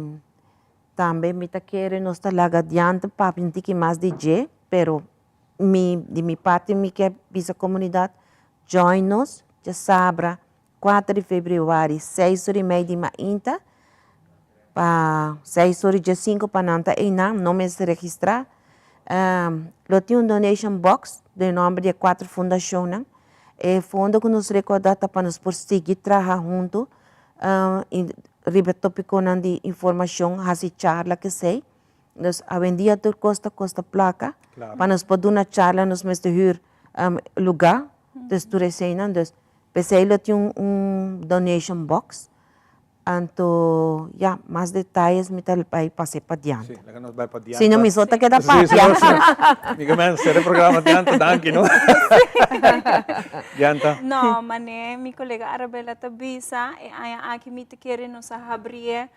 tambe mi ta kere nos ta laga diante papia un tiki mas di dje, pero mi di mi parti mi ke bisa comunidad join nos djasabra Kuater di febrüari, seis ora i mei di mainta pa seis ora i diesinku pa nan ta einan, no mester registrá. Lo tin un donation box den nòmber di e kuater fundashonnan. E fondo ku nos rekòrdá ta pa nos por sigui traha huntu riba e topikonan di informashon, hasi charla kesei. Dus awendia tur kos ta kosta plaka. Pa nos por duna charla nos mester hür lugá, dus tur eseinan. Dus P'esei lo tin un donation box, anto ya, mas detayes mi ta bai pas'é pa dianta. Sí, laga nos bai pa dianta. Si no mi so ta keda papia. Sí, sí, sí. Mi ke men sera e programa dianta, danki no. Dianta. No, manera mi kolega Arabella ta bisa, e aña aki mi ta kere nos a habrié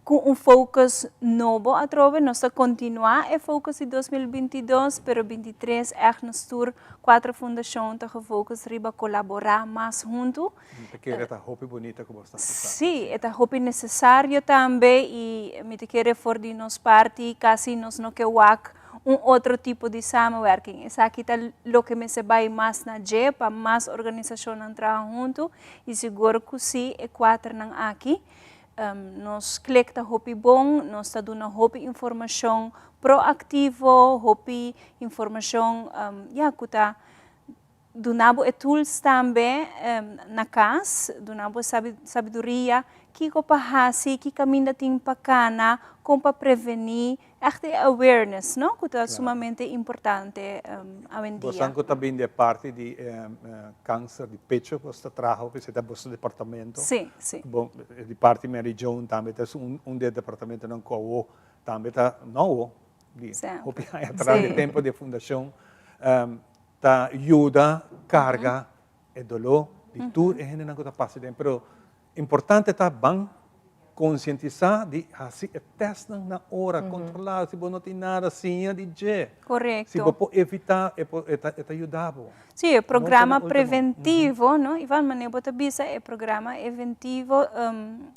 Ku un focus nobo atrobe nos ta kontinuá e focus di 2022, pero 23 ègt nos tur kuater fundashon ta gefocus riba kolaborá mas huntu. Mi ta kere ta hopi bunita ku bos ta hasi. Sí, e ta hopi nesesario tambe i mi ta kere for di nos parti kasi nos no ke wak un otro tipo di samenwerking. Esaki ta loke mester bai mas na dje pa mas organisashonnan traha huntu i sigur ku sí e kuaternan aki Nos klik ta hopi bon, nos ta duna hopi informashon proaktivo, hopi informashon ya ku ta duna bo e tools tambe na kas, duna bo e sabiduria kiko pa hasi, ki kaminda tin pa kana, kon pa prevení. Echt e awareness, no? Ku ta sumamente importante awendia. Bosan ku ta bin di e parti di kanser di pecho, bos ta traha hopi, esei ta boso departamento. Sí, sí. Bon, di parti Mary Joan tambe ta un di e departamentonan ku awo tambe ta, no awo, di hopi aña atras, di tempo di e fundashon, ta yuda karga e doló di tur e hendenan ku ta pasa den. Pero Importante ta ban konsientisá di hasi e tèstnan na ora, kontrolá si bo no tin nada, siña di dje. Korekto. Si bo por evitá e por e ta e ta yuda bo. Sí, e programa preventivo, no, Ivan, manera bo ta bisa e programa eventivo,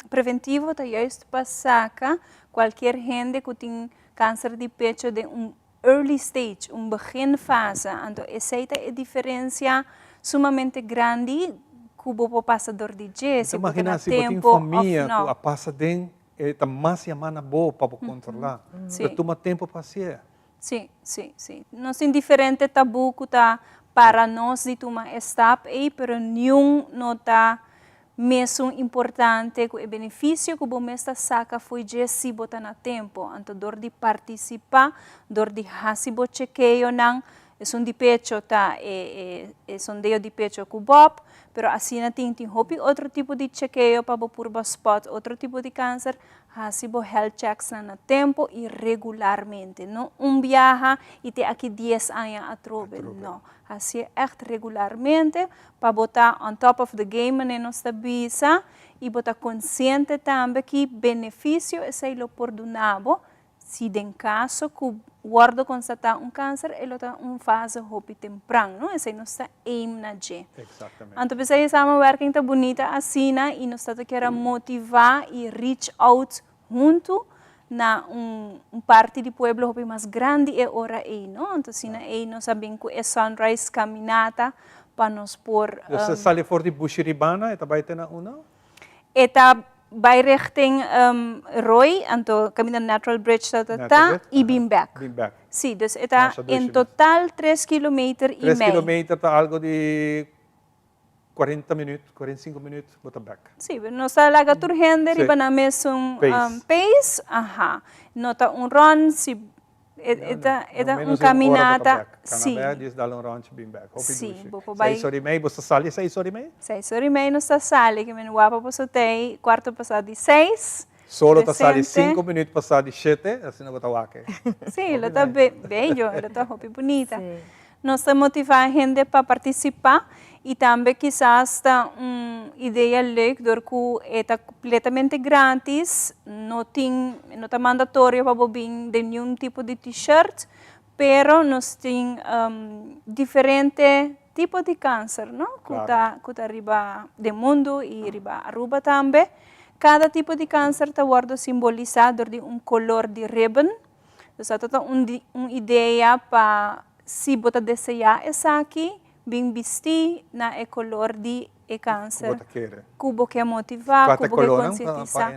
preventivo ta juist pa saka kualkier hende ku tin kanser di pecho den un early stage, un beginfase, anto esei ta e diferencia sumamente grandi cu bo por pasa dor di dje, si bo ta na Imagina si bo tin tempo of famia no. cu a pasa den, e ta mas yama na bo pa bo controla. Sí. Ta tuma tempo pa hacié. Sí, sí, sí. Nos tin diferente tabu cu ta para nos di tuma e stap ei, pero niun no ta Mesun importante ku e benefisio ku bo mes ta saka fo'i dje si bo ta na tempu. Anto dor di partisipá, dor di hasi bo chekeonan, esun di pecho ta e e sondeo di pecho ku bòb, pero asina tin tin hopi otro tipo di chekeo pa bo purba spòt otro tipo di kanser, hasi bo health checksnan na tempu i regularmente. No un biaha i te aki dies aña atrobe, no. Hasié ègt regularmente Pa bo ta on top of the game manera nos ta bisa y bo ta consciente tambe ki beneficio esey lo por duna bo si den caso cu wordo constata un cancer e lo ta un fase hopi tempran no esey nos ta aim na dje. Exactamente. Anto pesey e samenwerking ta bunita asina y nos ta ta kier a motiva y reach out hunto na un parti di pueblo hopi mas grandi e ora ei, no? Anto asina ei nos a bin ku e Sunrise Caminata pa nos por. Dus e sali for di Bushiribana e ta bai te na unda? E ta bai richting Rooi, anto kaminda Natural Bridge ta ta ta i bin bek. Bin bek. Si, dus e ta en total tres kilometer i mei. Tres kilometer ta algo di 40 minuut, 45 minuut bo ta bek. Sí, pero nos ta laga tur hende riba nan mesun pace. Aha. No ta un rond, si e ta e ta un caminata. Sí. Cana bek, djis dal un rondje bin bek. Hopi dushi. Sí, bo por bai. Seis ora y mei, bo ta sali seis ora y mei? Seis ora y mei nos ta sali, ke men wapa boso t'ei cuarto pasa di seis. Solo ta sali cinco minuut pasa di shete, asina bo ta wak e. Sí, lo ta bello, lo ta hopi bunita. Nos ta motiva hende pa participa y tambe kisas ta un. idea leuk door ku e ta kompletamente gratis, no tin, no ta mandatorio pa bo bin den niun tipo di t-shirt, pero nos tin diferente tipo di kanser, no, ku ta ku ta riba den mundu i riba Aruba tambe. Kada tipo di kanser ta wòrdu simbolisá dor di un kolor di ribbon. Dus ta ta un un idea pa si bo ta deseá esaki, bin bistí na e kolor di e kanser ku bo ke motivá, ku bo ke konsientisá.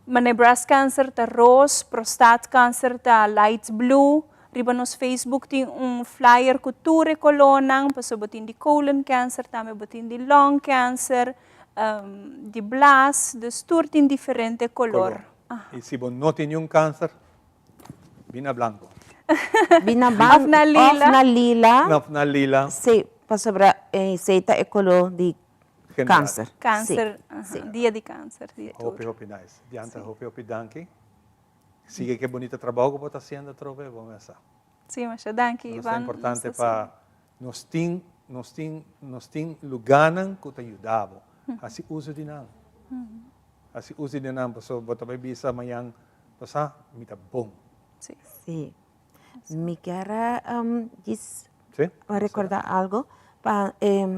Manera breast cancer ta ros, prostaat cancer ta light blue. Riba nos Facebook tin un flyer ku tur e kolónan, pasobra bo tin di colon cancer, tambe bo tin di lung cancer, di blaas, dus tur tin diferente kolor. I si bo no tin niun kanser, Bina blanco. Bina blanco. Of na lila. Of na lila. Of na lila. Sí, pasobra esei ta e color di cancer. Cancer, dia di cancer. Hopi, hopi nice. Diantha, hopi, hopi danki. Sigui ke bunita trabou ku bo ta hasiendo atrobe, bo mesa. Sí, masha danki, Ivan. Ta importante pa nos tin, nos tin, nos tin lugánan ku ta yuda bo. Hasi uso di nan. Hasi uso di nan pasobra bo ta bai bisa mañan pasá mi ta bon. Sí. Sí. Mi kier a djis Sí. recorda algo pa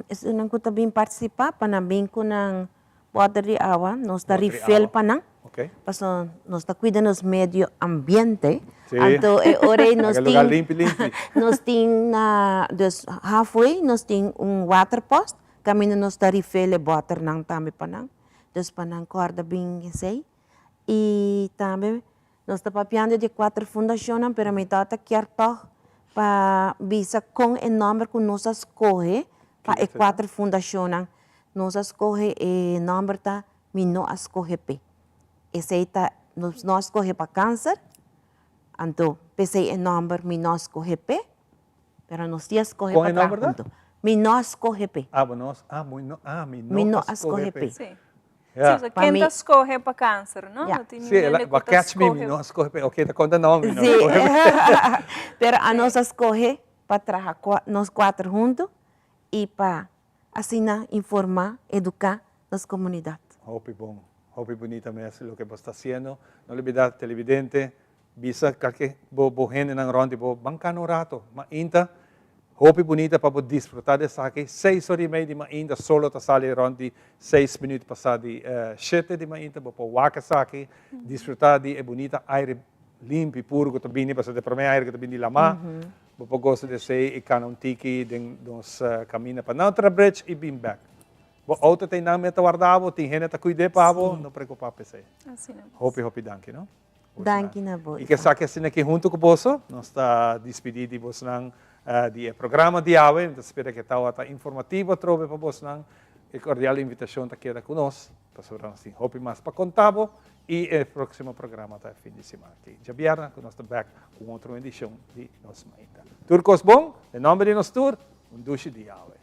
esunnan cu ta bin participa pa nan bin cu nan boter di awa, nos ta Boter di refill awa. pa nan. Ok. Pasobra nos ta cuida nos medio ambiente. Sí. Anto e ora ei nos Laga lugar tin limpi limpi. nos tin na dus halfway nos tin un waterpost caminda nos ta refill e boternan tambe pa nan. Dus pa nan kòrda bin esei. I tambe nos ta papiando di e kuater fundashonnan, pero mi tata kier tòg pa bisa kon e nòmber ku nos a skohe pa e kuater fundashonnan. Nos a skohe e nòmber ta Mi no a skohe p'e. Esei ta nos no a skohe pa kanser, anto p'esei e nòmber Mi no a skohe p'e. Pero nos sí a scoge Con pa e traha nomber ta? hunto. Mi no a scoge p'e. Ah, bo no, ah, mi no, ah, mi no Mi no a a scoge scoge p'e. p'e. Sí. Ja. Sí, Pa ken mi- ta scoge pa cancer, no? Ja. No tin Sí, niun el a, hende ba cu ta catch me, mi scoge. no a scoge p'e. Ok, ta conta no, mi no a Sí. scoge p'e. Pero anos a scoge pa traha cua, nos cuater hunto y pa asina informa, educa nos comunidad. Hopi bon, hopi bunita mes loke bo sta haciendo. No olbida televidente, Bisa kalke bo bo hendenan rònt di bo, ban kana un rato. Mainta hopi bunita pa bo disfrutá di esaki. Seis ora i mei di mainta, solo ta sali rònt di seis minüt pasá di shete di mainta. Bo por wak esaki, disfrutá di e bunita aire limpi, puru ku ta bini, pasobra ta e promé aire ku ta bini di lamá. Bo por gosa di esei i kana un tiki den nos kaminda pa Nautra Bridge i bin bèk. Bo outo ta einan mester warda bo, tin hende ta kuid'é pa bo, no preokupá pa esei. Hopi hopi danki no. Danki na bo. I ke sa ke asina aki huntu ku boso, nos ta dispidí di bosnan di e programa di awe. Mi ta spera ke tabata informativo atrobe pa bosnan. E kordial invitashon ta keda ku nos, pasobra nos tin hopi mas pa konta bo. I e próksimo programa ta e fin di siman aki, djabièrnè, ku nos ta bèk ku un otro edishon di Nos Mainta. Tur kos bon, den nòmber di nos tur, un dushi di awe.